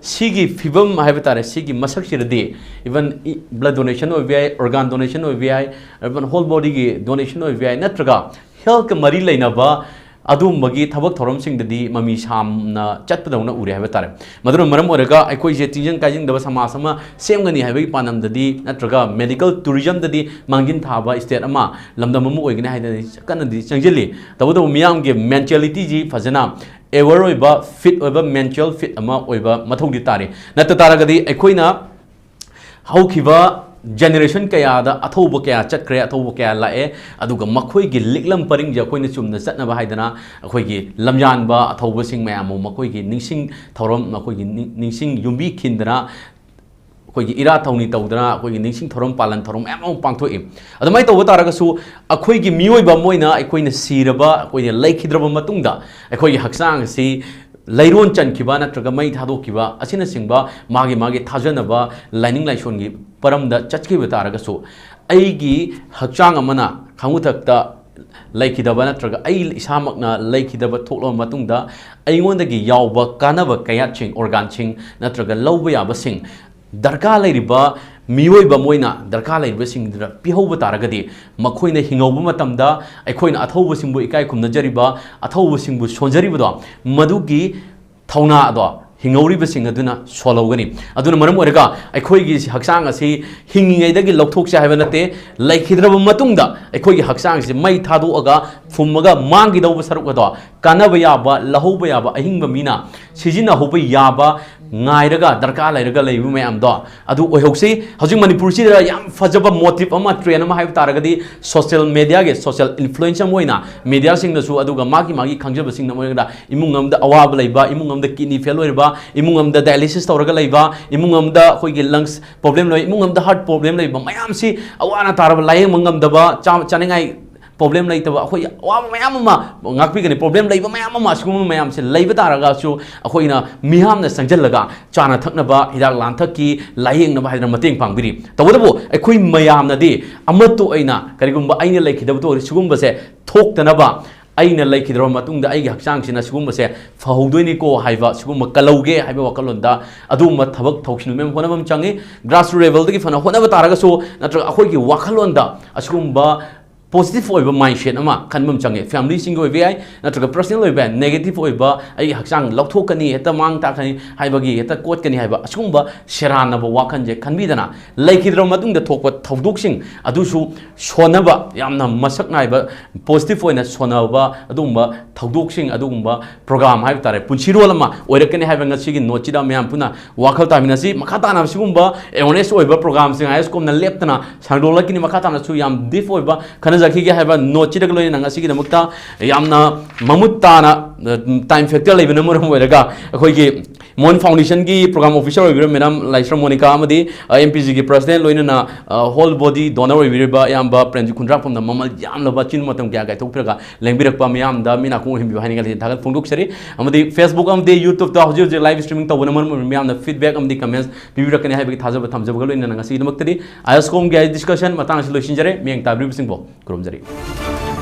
ꯁꯤꯒꯤ ꯐꯤꯕꯝ ꯍꯥꯏꯕ ꯇꯥꯔꯦ, ꯁꯤꯒꯤ ꯃꯁꯛꯁꯤꯗꯗꯤ even blood donation ꯑꯣꯏꯕ ꯌꯥꯏ, organ donation ꯑꯣꯏꯕ ꯌꯥꯏ, even whole bodyꯒꯤ donation ꯑꯣꯏꯕ ꯌꯥꯏ, ꯅꯠꯇ꯭ꯔꯒ healthꯀ ꯃꯔꯤ ꯂꯩꯅꯕ ꯑꯗꯨꯒꯨꯝꯕꯒꯤ ꯊꯕꯛ ꯊꯧꯔꯝꯁꯤꯡꯗꯗꯤ ꯃꯃꯤ ꯁꯥꯝꯅ ꯆꯠꯄꯗꯧꯅ ꯎꯔꯦ ꯍꯥꯏꯕ ꯇꯥꯔꯦ꯫ ꯃꯗꯨꯅ ꯃꯔꯝ ꯑꯣꯏꯔꯒ ꯑꯩꯈꯣꯏꯁꯦ ꯇꯤꯟꯖꯪ ꯀꯥꯏꯖꯪꯗꯕ ꯁꯃꯥꯖ ꯑꯃ ꯁꯦꯝꯒꯅꯤ ꯍꯥꯏꯕꯒꯤ ꯄꯥꯟꯗꯝꯗꯗꯤ ꯅꯠꯇ꯭ꯔꯒ medical tourismꯗꯗꯤ ꯃꯥꯡꯖꯤꯟ ꯊꯥꯕ state ꯑꯃ, ꯂꯝꯗꯝ ꯑꯃ ꯑꯣꯏꯒꯅꯤ ꯍꯥꯏꯗꯅ ꯀꯟꯅꯗꯤ ꯆꯪꯁꯤꯜꯂꯤ꯫ ꯇꯧꯕꯇꯕꯨ ꯃꯤꯌꯥꯝꯒꯤ mentalityꯁꯤ ꯐꯖꯅ aware ꯑꯣꯏꯕ, fit ꯑꯣꯏꯕ, mental fit ꯑꯃ ꯑꯣꯏꯕ ꯃꯊꯧꯗꯤ ꯇꯥꯔꯤ꯫ ꯅꯠꯇ ꯇꯥꯔꯒꯗꯤ ꯑꯩꯈꯣꯏꯅ ꯍꯧꯈꯤꯕ generation ꯀꯌꯥꯗ ꯑꯊꯧꯕ ꯀꯌꯥ ꯆꯠꯈ꯭ꯔꯦ, ꯑꯊꯧꯕ ꯀꯌꯥ ꯂꯥꯛꯑꯦ, ꯑꯗꯨꯒ ꯃꯈꯣꯏꯒꯤ ꯂꯤꯛꯂꯝ ꯄꯔꯤꯡꯁꯦ ꯑꯩꯈꯣꯏꯅ ꯆꯨꯝꯅ ꯆꯠꯅꯕ ꯍꯥꯏꯗꯅ ꯑꯩꯈꯣꯏꯒꯤ ꯂꯝꯌꯥꯟꯕ ꯑꯊꯧꯕꯁꯤꯡ ꯃꯌꯥꯝ ꯑꯃ ꯃꯈꯣꯏꯒꯤ ꯅꯤꯡꯁꯤꯡ ꯊꯧꯔꯝ, ꯃꯈꯣꯏꯒꯤ ꯅꯤꯡ-, ꯅꯤꯡꯁꯤꯡ ꯌꯨꯝꯕꯤ ꯈꯤꯟꯗꯅ, ꯑꯩꯈꯣꯏꯒꯤ ꯏꯔꯥꯠ ꯊꯧꯅꯤ ꯇꯧꯗꯅ ꯑꯩꯈꯣꯏꯒꯤ ꯅꯤꯡꯁꯤꯡ ꯊꯧꯔꯝ ꯄꯥꯂꯟ ꯊꯧꯔꯝ ꯃꯌꯥꯝ ꯑꯃ ꯄꯥꯡꯊꯣꯛꯏ꯫ ꯑꯗꯨꯃꯥꯏꯅ ꯇꯧꯕ ꯇꯥꯔꯒꯁꯨ ꯑꯩꯈꯣꯏꯒꯤ ꯃꯤꯑꯣꯏꯕ ꯑꯃ ꯑꯣꯏꯅ ꯑꯩꯈꯣꯏꯅ ꯁꯤꯔꯕ, ꯑꯩꯈꯣꯏꯅ ꯂꯩꯈꯤꯗ꯭ꯔꯕ ꯃꯇꯨꯡꯗ ꯑꯩꯈꯣꯏꯒꯤ ꯍꯛꯆꯥꯡ ꯑꯁꯤ ꯂꯩꯔꯣꯟ ꯆꯟꯈꯤꯕ ꯅꯠꯇ꯭ꯔꯒ ꯃꯩ ꯊꯥꯗꯣꯛꯈꯤꯕ ꯑꯁꯤꯅꯆꯤꯡꯕ ꯃꯥꯒꯤ ꯃꯥꯒꯤ ꯊꯥꯖꯅꯕ ꯂꯥꯏꯅꯤꯡ ꯂꯥꯏꯁꯣꯟꯒꯤ ꯄꯔꯝꯗ ꯆꯠꯈꯤꯕ ꯇꯥꯔꯒꯁꯨ ꯑꯩꯒꯤ ꯍꯛꯆꯥꯡ ꯑꯃꯅ ꯈꯥꯡꯉꯨꯊꯛꯇ ꯂꯩꯈꯤꯗꯕ ꯅꯠꯇ꯭ꯔꯒ ꯑꯩ ꯏꯁꯥꯃꯛꯅ ꯂꯩꯈꯤꯗꯕ ꯊꯣꯛꯂꯕ ꯃꯇꯨꯡꯗ ꯑꯩꯉꯣꯟꯗꯒꯤ ꯌꯥꯎꯕ ꯀꯥꯟꯅꯕ ꯀꯌꯥꯠꯁꯤꯡ, organꯁꯤꯡ ꯅꯠꯇ꯭ꯔꯒ ꯂꯧꯕ ꯌꯥꯕꯁꯤꯡ ꯗꯔꯀꯥꯔ ꯂꯩꯔꯤꯕ ꯃꯤꯑꯣꯏꯕ ꯑꯃ ꯑꯣꯏꯅ ꯗꯔꯀꯥꯔ ꯂꯩꯔꯤꯕꯁꯤꯡꯗꯨꯗ ꯄꯤꯍꯧꯕ ꯇꯥꯔꯒꯗꯤ ꯃꯈꯣꯏꯅ ꯍꯤꯡꯍꯧꯕ ꯃꯇꯝꯗ ꯑꯩꯈꯣꯏꯅ ꯑꯊꯧꯕꯁꯤꯡꯕꯨ ꯏꯀꯥꯏ ꯈꯨꯝꯅꯖꯔꯤꯕ, ꯑꯊꯧꯕꯁꯤꯡꯕꯨ ꯁꯣꯟꯖꯔꯤꯕꯗꯣ ꯃꯗꯨꯒꯤ ꯊꯧꯅꯥ ꯑꯗꯣ ꯍꯤꯡꯍꯧꯔꯤꯕꯁꯤꯡ ꯑꯗꯨꯅ ꯁꯣꯜꯍꯧꯒꯅꯤ꯫ ꯑꯗꯨꯅ ꯃꯔꯝ ꯑꯣꯏꯔꯒ ꯑꯩꯈꯣꯏꯒꯤ ꯍꯛꯆꯥꯡ ꯑꯁꯤ ꯍꯤꯡꯉꯤꯉꯩꯗꯒꯤ ꯂꯧꯊꯣꯛꯁꯦ ꯍꯥꯏꯕ ꯅꯠꯇꯦ, ꯂꯩꯈꯤꯗ꯭ꯔꯕ ꯃꯇꯨꯡꯗ ꯑꯩꯈꯣꯏꯒꯤ ꯍꯛꯆꯥꯡꯁꯤ ꯃꯩ ꯊꯥꯗꯣꯛꯑꯒ ꯐꯨꯝꯃꯒ ꯃꯥꯡꯈꯤꯗꯧꯕ ꯁꯔꯨꯛ ꯑꯗꯣ ꯀꯥꯟꯅꯕ ꯌꯥꯕ, ꯂꯧꯍꯧꯕ ꯌꯥꯕ, ꯑꯍꯤꯡꯕ ꯃꯤꯅ ꯁꯤꯖꯤꯟꯅꯍꯧꯕ ꯌꯥꯕ ꯉꯥꯏꯔꯒ ꯗꯔꯀꯥꯔ ꯂꯩꯔꯒ ꯂꯩꯕ ꯃꯌꯥꯝꯗꯣ ꯑꯗꯨ ꯑꯣꯏꯍꯧꯁꯤ꯫ ꯍꯧꯖꯤꯛ ꯃꯅꯤꯄꯨꯔꯁꯤꯗ ꯌꯥꯝ ꯐꯖꯕ ꯃꯣꯇꯤꯞ ꯑꯃ, ꯇ꯭ꯔꯦꯟ ꯑꯃ ꯍꯥꯏꯕ ꯇꯥꯔꯒꯗꯤ, ꯁꯣꯁꯤꯌꯦꯜ ꯃꯦꯗꯤꯌꯥꯒꯤ ꯁꯣꯁꯤꯌꯦꯜ ꯏꯟꯐ꯭ꯂꯨꯌꯦꯟꯁ ꯑꯃ ꯑꯣꯏꯅ ꯃꯦꯗꯤꯌꯥꯁꯤꯡꯗꯁꯨ, ꯑꯗꯨꯒ ꯃꯥꯒꯤ ꯃꯥꯒꯤ ꯈꯪꯖꯕꯁꯤꯡꯅ ꯃꯣꯏꯅ ꯏꯃꯨꯡ ꯑꯃꯗ ꯑꯋꯥꯕ ꯂꯩꯕ, ꯏꯃꯨꯡ ꯑꯃꯗ ꯀꯤꯗꯅꯤ ꯐꯦꯜ ꯑꯣꯏꯔꯕ, ꯏꯃꯨꯡ ꯑꯃꯗ ꯗꯥꯏꯂꯤꯁꯤꯁ ꯇꯧꯔꯒ ꯂꯩꯕ, ꯏꯃꯨꯡ ꯑꯃꯗ ꯑꯩꯈꯣꯏꯒꯤ ꯂꯪꯁ ꯄ꯭ꯔꯣꯕ꯭ꯂꯦꯝ ꯂꯩꯕ, ꯏꯃꯨꯡ ꯑꯃꯗ ꯍꯥꯔꯠ ꯄ꯭ꯔꯣꯕ꯭ꯂꯦꯝ ꯂꯩꯕ ꯃꯌꯥꯝꯁꯤ, ꯑꯋꯥ ꯑꯅꯥ ꯇꯥꯔꯕ, ꯂꯥꯌꯦꯡꯕ ꯉꯝꯗꯕ, ꯆꯥ-, ꯆꯥꯅꯤꯡꯉꯥꯏ ꯄ꯭ꯔꯣꯕ꯭ꯂꯦꯝ ꯂꯩꯇꯕ, ꯑꯩꯈꯣꯏ ꯑꯋꯥꯕ ꯃꯌꯥꯝ ꯑꯃ ꯉꯥꯛꯄꯤꯒꯅꯤ꯫ ꯄ꯭ꯔꯣꯕ꯭ꯂꯦꯝ ꯂꯩꯕ ꯃꯌꯥꯝ ꯑꯃ, ꯑꯁꯤꯒꯨꯝꯕ ꯃꯌꯥꯝꯁꯦ ꯂꯩꯕ ꯇꯥꯔꯒꯁꯨ, ꯑꯩꯈꯣꯏꯅ ꯃꯤꯌꯥꯝꯅ ꯆꯪꯁꯤꯜꯂꯒ ꯆꯥꯅ ꯊꯛꯅꯕ, ꯍꯤꯗꯥꯛ ꯂꯥꯡꯊꯛꯀꯤ, ꯂꯥꯌꯦꯡꯅꯕ ꯍꯥꯏꯗꯅ ꯃꯇꯦꯡ ꯄꯥꯡꯕꯤꯔꯤ꯫ ꯇꯧꯕꯇꯕꯨ ꯑꯩꯈꯣꯏ ꯃꯌꯥꯝꯅꯗꯤ ꯑꯃꯠꯇ ꯑꯣꯏꯅ ꯀꯔꯤꯒꯨꯝꯕ ꯑꯩꯅ ꯂꯩꯈꯤꯗꯕ ꯇꯧꯔꯗꯤ, ꯁꯤꯒꯨꯝꯕꯁꯦ ꯊꯣꯛꯇꯅꯕ, ꯑꯩꯅ ꯂꯩꯈꯤꯗ꯭ꯔꯕ ꯃꯇꯨꯡꯗ ꯑꯩꯒꯤ ꯍꯛꯆꯥꯡꯁꯤꯅ ꯁꯤꯒꯨꯝꯕꯁꯦ ꯐꯍꯧꯗꯣꯏꯅꯤꯀꯣ ꯍꯥꯏꯕ, ꯁꯤꯒꯨꯝꯕ ꯀꯜꯍꯧꯒꯦ ꯍꯥꯏꯕ ꯋꯥꯈꯜꯂꯣꯟꯗ ꯑꯗꯨꯒꯨꯝꯕ ꯊꯕꯛ ꯊꯧꯁꯤꯟꯕ ꯑꯃ ꯍꯣꯠꯅꯕ ꯑꯃ ꯆꯪꯉꯤ꯫ ꯒ꯭ꯔꯥꯁꯔꯨꯠ ꯂꯦꯚꯦꯜꯗꯒꯤ ꯐꯅ ꯍꯣꯠꯅꯕ ꯇꯥꯔꯒꯁꯨ, ꯅꯠꯇ꯭ꯔꯒ ꯑꯩꯈꯣꯏꯒꯤ ꯋꯥꯈꯜꯂꯣꯟꯗ ꯑꯁꯤꯒꯨꯝꯕ ꯄꯣꯖꯤꯇꯤꯚ ꯑꯣꯏꯕ ꯃꯥꯏꯟꯁꯦꯠ ꯑꯃ ꯈꯟꯕ ꯑꯃ ꯆꯪꯉꯦ꯫ ꯐꯦꯃꯤꯂꯤꯁꯤꯡꯒꯤ ꯑꯣꯏꯕ ꯌꯥꯏ, ꯅꯠꯇ꯭ꯔꯒ ꯄꯔꯁꯅꯦꯜ ꯑꯣꯏꯕ ꯌꯥꯏ꯫ ꯅꯦꯒꯦꯇꯤꯚ ꯑꯣꯏꯕ, "ꯑꯩꯒꯤ ꯍꯛꯆꯥꯡ ꯂꯧꯊꯣꯛꯀꯅꯤ, ꯍꯦꯛꯇ ꯃꯥꯡ ꯇꯥꯛꯀꯅꯤ" ꯍꯥꯏꯕꯒꯤ, ꯍꯦꯛꯇ ꯀꯣꯠꯀꯅꯤ ꯍꯥꯏꯕ, ꯑꯁꯤꯒꯨꯝꯕ ꯁꯦꯔꯥꯟꯅꯕ ꯋꯥꯈꯜꯁꯦ ꯈꯟꯕꯤꯗꯅ, ꯂꯩꯈꯤꯗ꯭ꯔꯕ ꯃꯇꯨꯡꯗ ꯊꯣꯛꯄ ꯊꯧꯗꯣꯛꯁꯤꯡ ꯑꯗꯨꯁꯨ ꯁꯣꯟꯅꯕ, ꯌꯥꯝꯅ ꯃꯁꯛ ꯅꯥꯏꯕ, ꯄꯣꯖꯤꯇꯤꯚ ꯑꯣꯏꯅ ꯁꯣꯟꯅꯕ ꯑꯗꯨꯒꯨꯝꯕ ꯊꯧꯗꯣꯛꯁꯤꯡ, ꯑꯗꯨꯒꯨꯝꯕ ꯄ꯭ꯔꯣꯒ꯭ꯔꯥꯝ ꯍꯥꯏꯕ ꯇꯥꯔꯦ, ꯄꯨꯟꯁꯤꯔꯣꯜ ꯑꯃ ꯑꯣꯏꯔꯛꯀꯅꯤ ꯍꯥꯏꯕ ꯉꯁꯤꯒꯤ ꯅꯣꯠꯁꯤꯗ ꯃꯌꯥꯝ ꯄꯨꯟꯅ ꯋꯥꯈꯜ ꯇꯥꯃꯤꯟꯅꯁꯤ꯫ ꯃꯈꯥ ꯇꯥꯅ ꯁꯤꯒꯨꯝꯕ ꯑꯦꯋꯦꯔꯅꯦꯁ ꯑꯣꯏꯕ ꯄ꯭ꯔꯣꯒ꯭ꯔꯥꯝꯁꯤꯡ ꯑꯥꯏ ꯑꯦꯁ ꯀꯣꯝꯅ ꯂꯦꯞꯇꯅ ꯁꯥꯡꯗꯣꯛꯂꯛꯀꯅꯤ꯫ ꯃꯈꯥ ꯇꯥꯅꯁꯨ ꯌꯥꯝ ꯗꯤꯞ ꯑꯣꯏꯕ ꯈꯟꯅꯖꯈꯤꯒꯦ ꯍꯥꯏꯕ ꯅꯣꯠꯁꯤꯗꯒ ꯂꯣꯏꯅꯅ ꯉꯁꯤꯒꯤꯗꯃꯛꯇ ꯌꯥꯝꯅ ꯃꯃꯨꯠ ꯇꯥꯅ, ꯑ, ꯇꯥꯏꯝ ꯐꯦꯛꯇꯔ ꯂꯩꯕꯅ ꯃꯔꯝ ꯑꯣꯏꯔꯒ ꯑꯩꯈꯣꯏꯒꯤ ꯃꯣꯍꯟ ꯐꯥꯎꯟꯗꯦꯁꯟꯒꯤ ꯄ꯭ꯔꯣꯒ꯭ꯔꯥꯝ ꯑꯣꯐꯤꯁꯔ ꯑꯣꯏꯕꯤꯔꯕ ꯃꯦꯗꯥꯝ ꯂꯥꯏꯁ꯭ꯔꯝ ꯃꯣꯅꯤꯀꯥ ꯑꯃꯗꯤ, ꯑ, ꯑꯦꯝ ꯄꯤ ꯖꯤꯒꯤ ꯄ꯭ꯔꯁꯤꯗꯦꯟ, ꯂꯣꯏꯅꯅ, ꯑ, ꯍꯣꯜ ꯕꯣꯗꯤ ꯗꯣꯅꯔ ꯑꯣꯏꯕꯤꯔꯤꯕ ꯏꯌꯥꯝꯕ ꯄ꯭ꯔꯦꯝꯖꯤꯠ ꯈꯨꯟꯗ꯭ꯔꯥꯛꯄꯝꯅ ꯃꯃꯜ ꯌꯥꯝꯂꯕ ꯑꯆꯤꯟꯕ ꯃꯇꯝ ꯀꯌꯥ ꯀꯥꯏꯊꯣꯛꯄꯤꯔꯒ ꯂꯦꯡꯕꯤꯔꯛꯄ ꯃꯤꯌꯥꯝꯗ ꯃꯤ ꯅꯥꯀꯣꯡ ꯑꯣꯏꯍꯟꯕꯤꯕ ꯍꯥꯏꯅꯤꯡꯉꯥꯏ ꯂꯩꯇꯦ, ꯊꯥꯒꯠ ꯐꯣꯡꯗꯣꯛꯆꯔꯤ꯫ ꯑꯃꯗꯤ Facebook ꯑꯃꯗꯤ YouTube-ꯇ ꯍꯧꯖꯤꯛ ꯍꯧꯖꯤꯛ ꯂꯥꯏꯚ ꯁ꯭ꯇ꯭ꯔꯤꯃꯤꯡ ꯇꯧꯕꯅ ꯃꯔꯝ ꯑꯣꯏꯔꯒ ꯃꯤꯌꯥꯝꯅ ꯐꯤꯗꯕꯦꯛ ꯑꯃꯗꯤ ꯀꯃꯦꯟꯠꯁ ꯄꯤꯕꯤꯔꯛꯀꯅꯤ ꯍꯥꯏꯕꯒꯤ ꯊꯥꯖꯕ ꯊꯝꯖꯕꯒ ꯂꯣꯏꯅꯅ ꯉꯁꯤꯒꯤꯗꯃꯛꯇꯗꯤ ꯑꯥꯏ ꯑꯦꯁ ꯀꯣꯝꯒꯤ ꯗꯤꯁꯀꯁꯟ ꯃꯇꯥꯡ ꯑꯁꯤ ꯂꯣꯏꯁꯤꯟꯖꯔꯦ꯫ ꯃꯤꯠꯌꯦꯡ ꯇꯥꯕꯤꯔꯤꯕꯁꯤꯡꯕꯨ ꯈꯨꯔꯨꯝꯖꯔꯤ꯫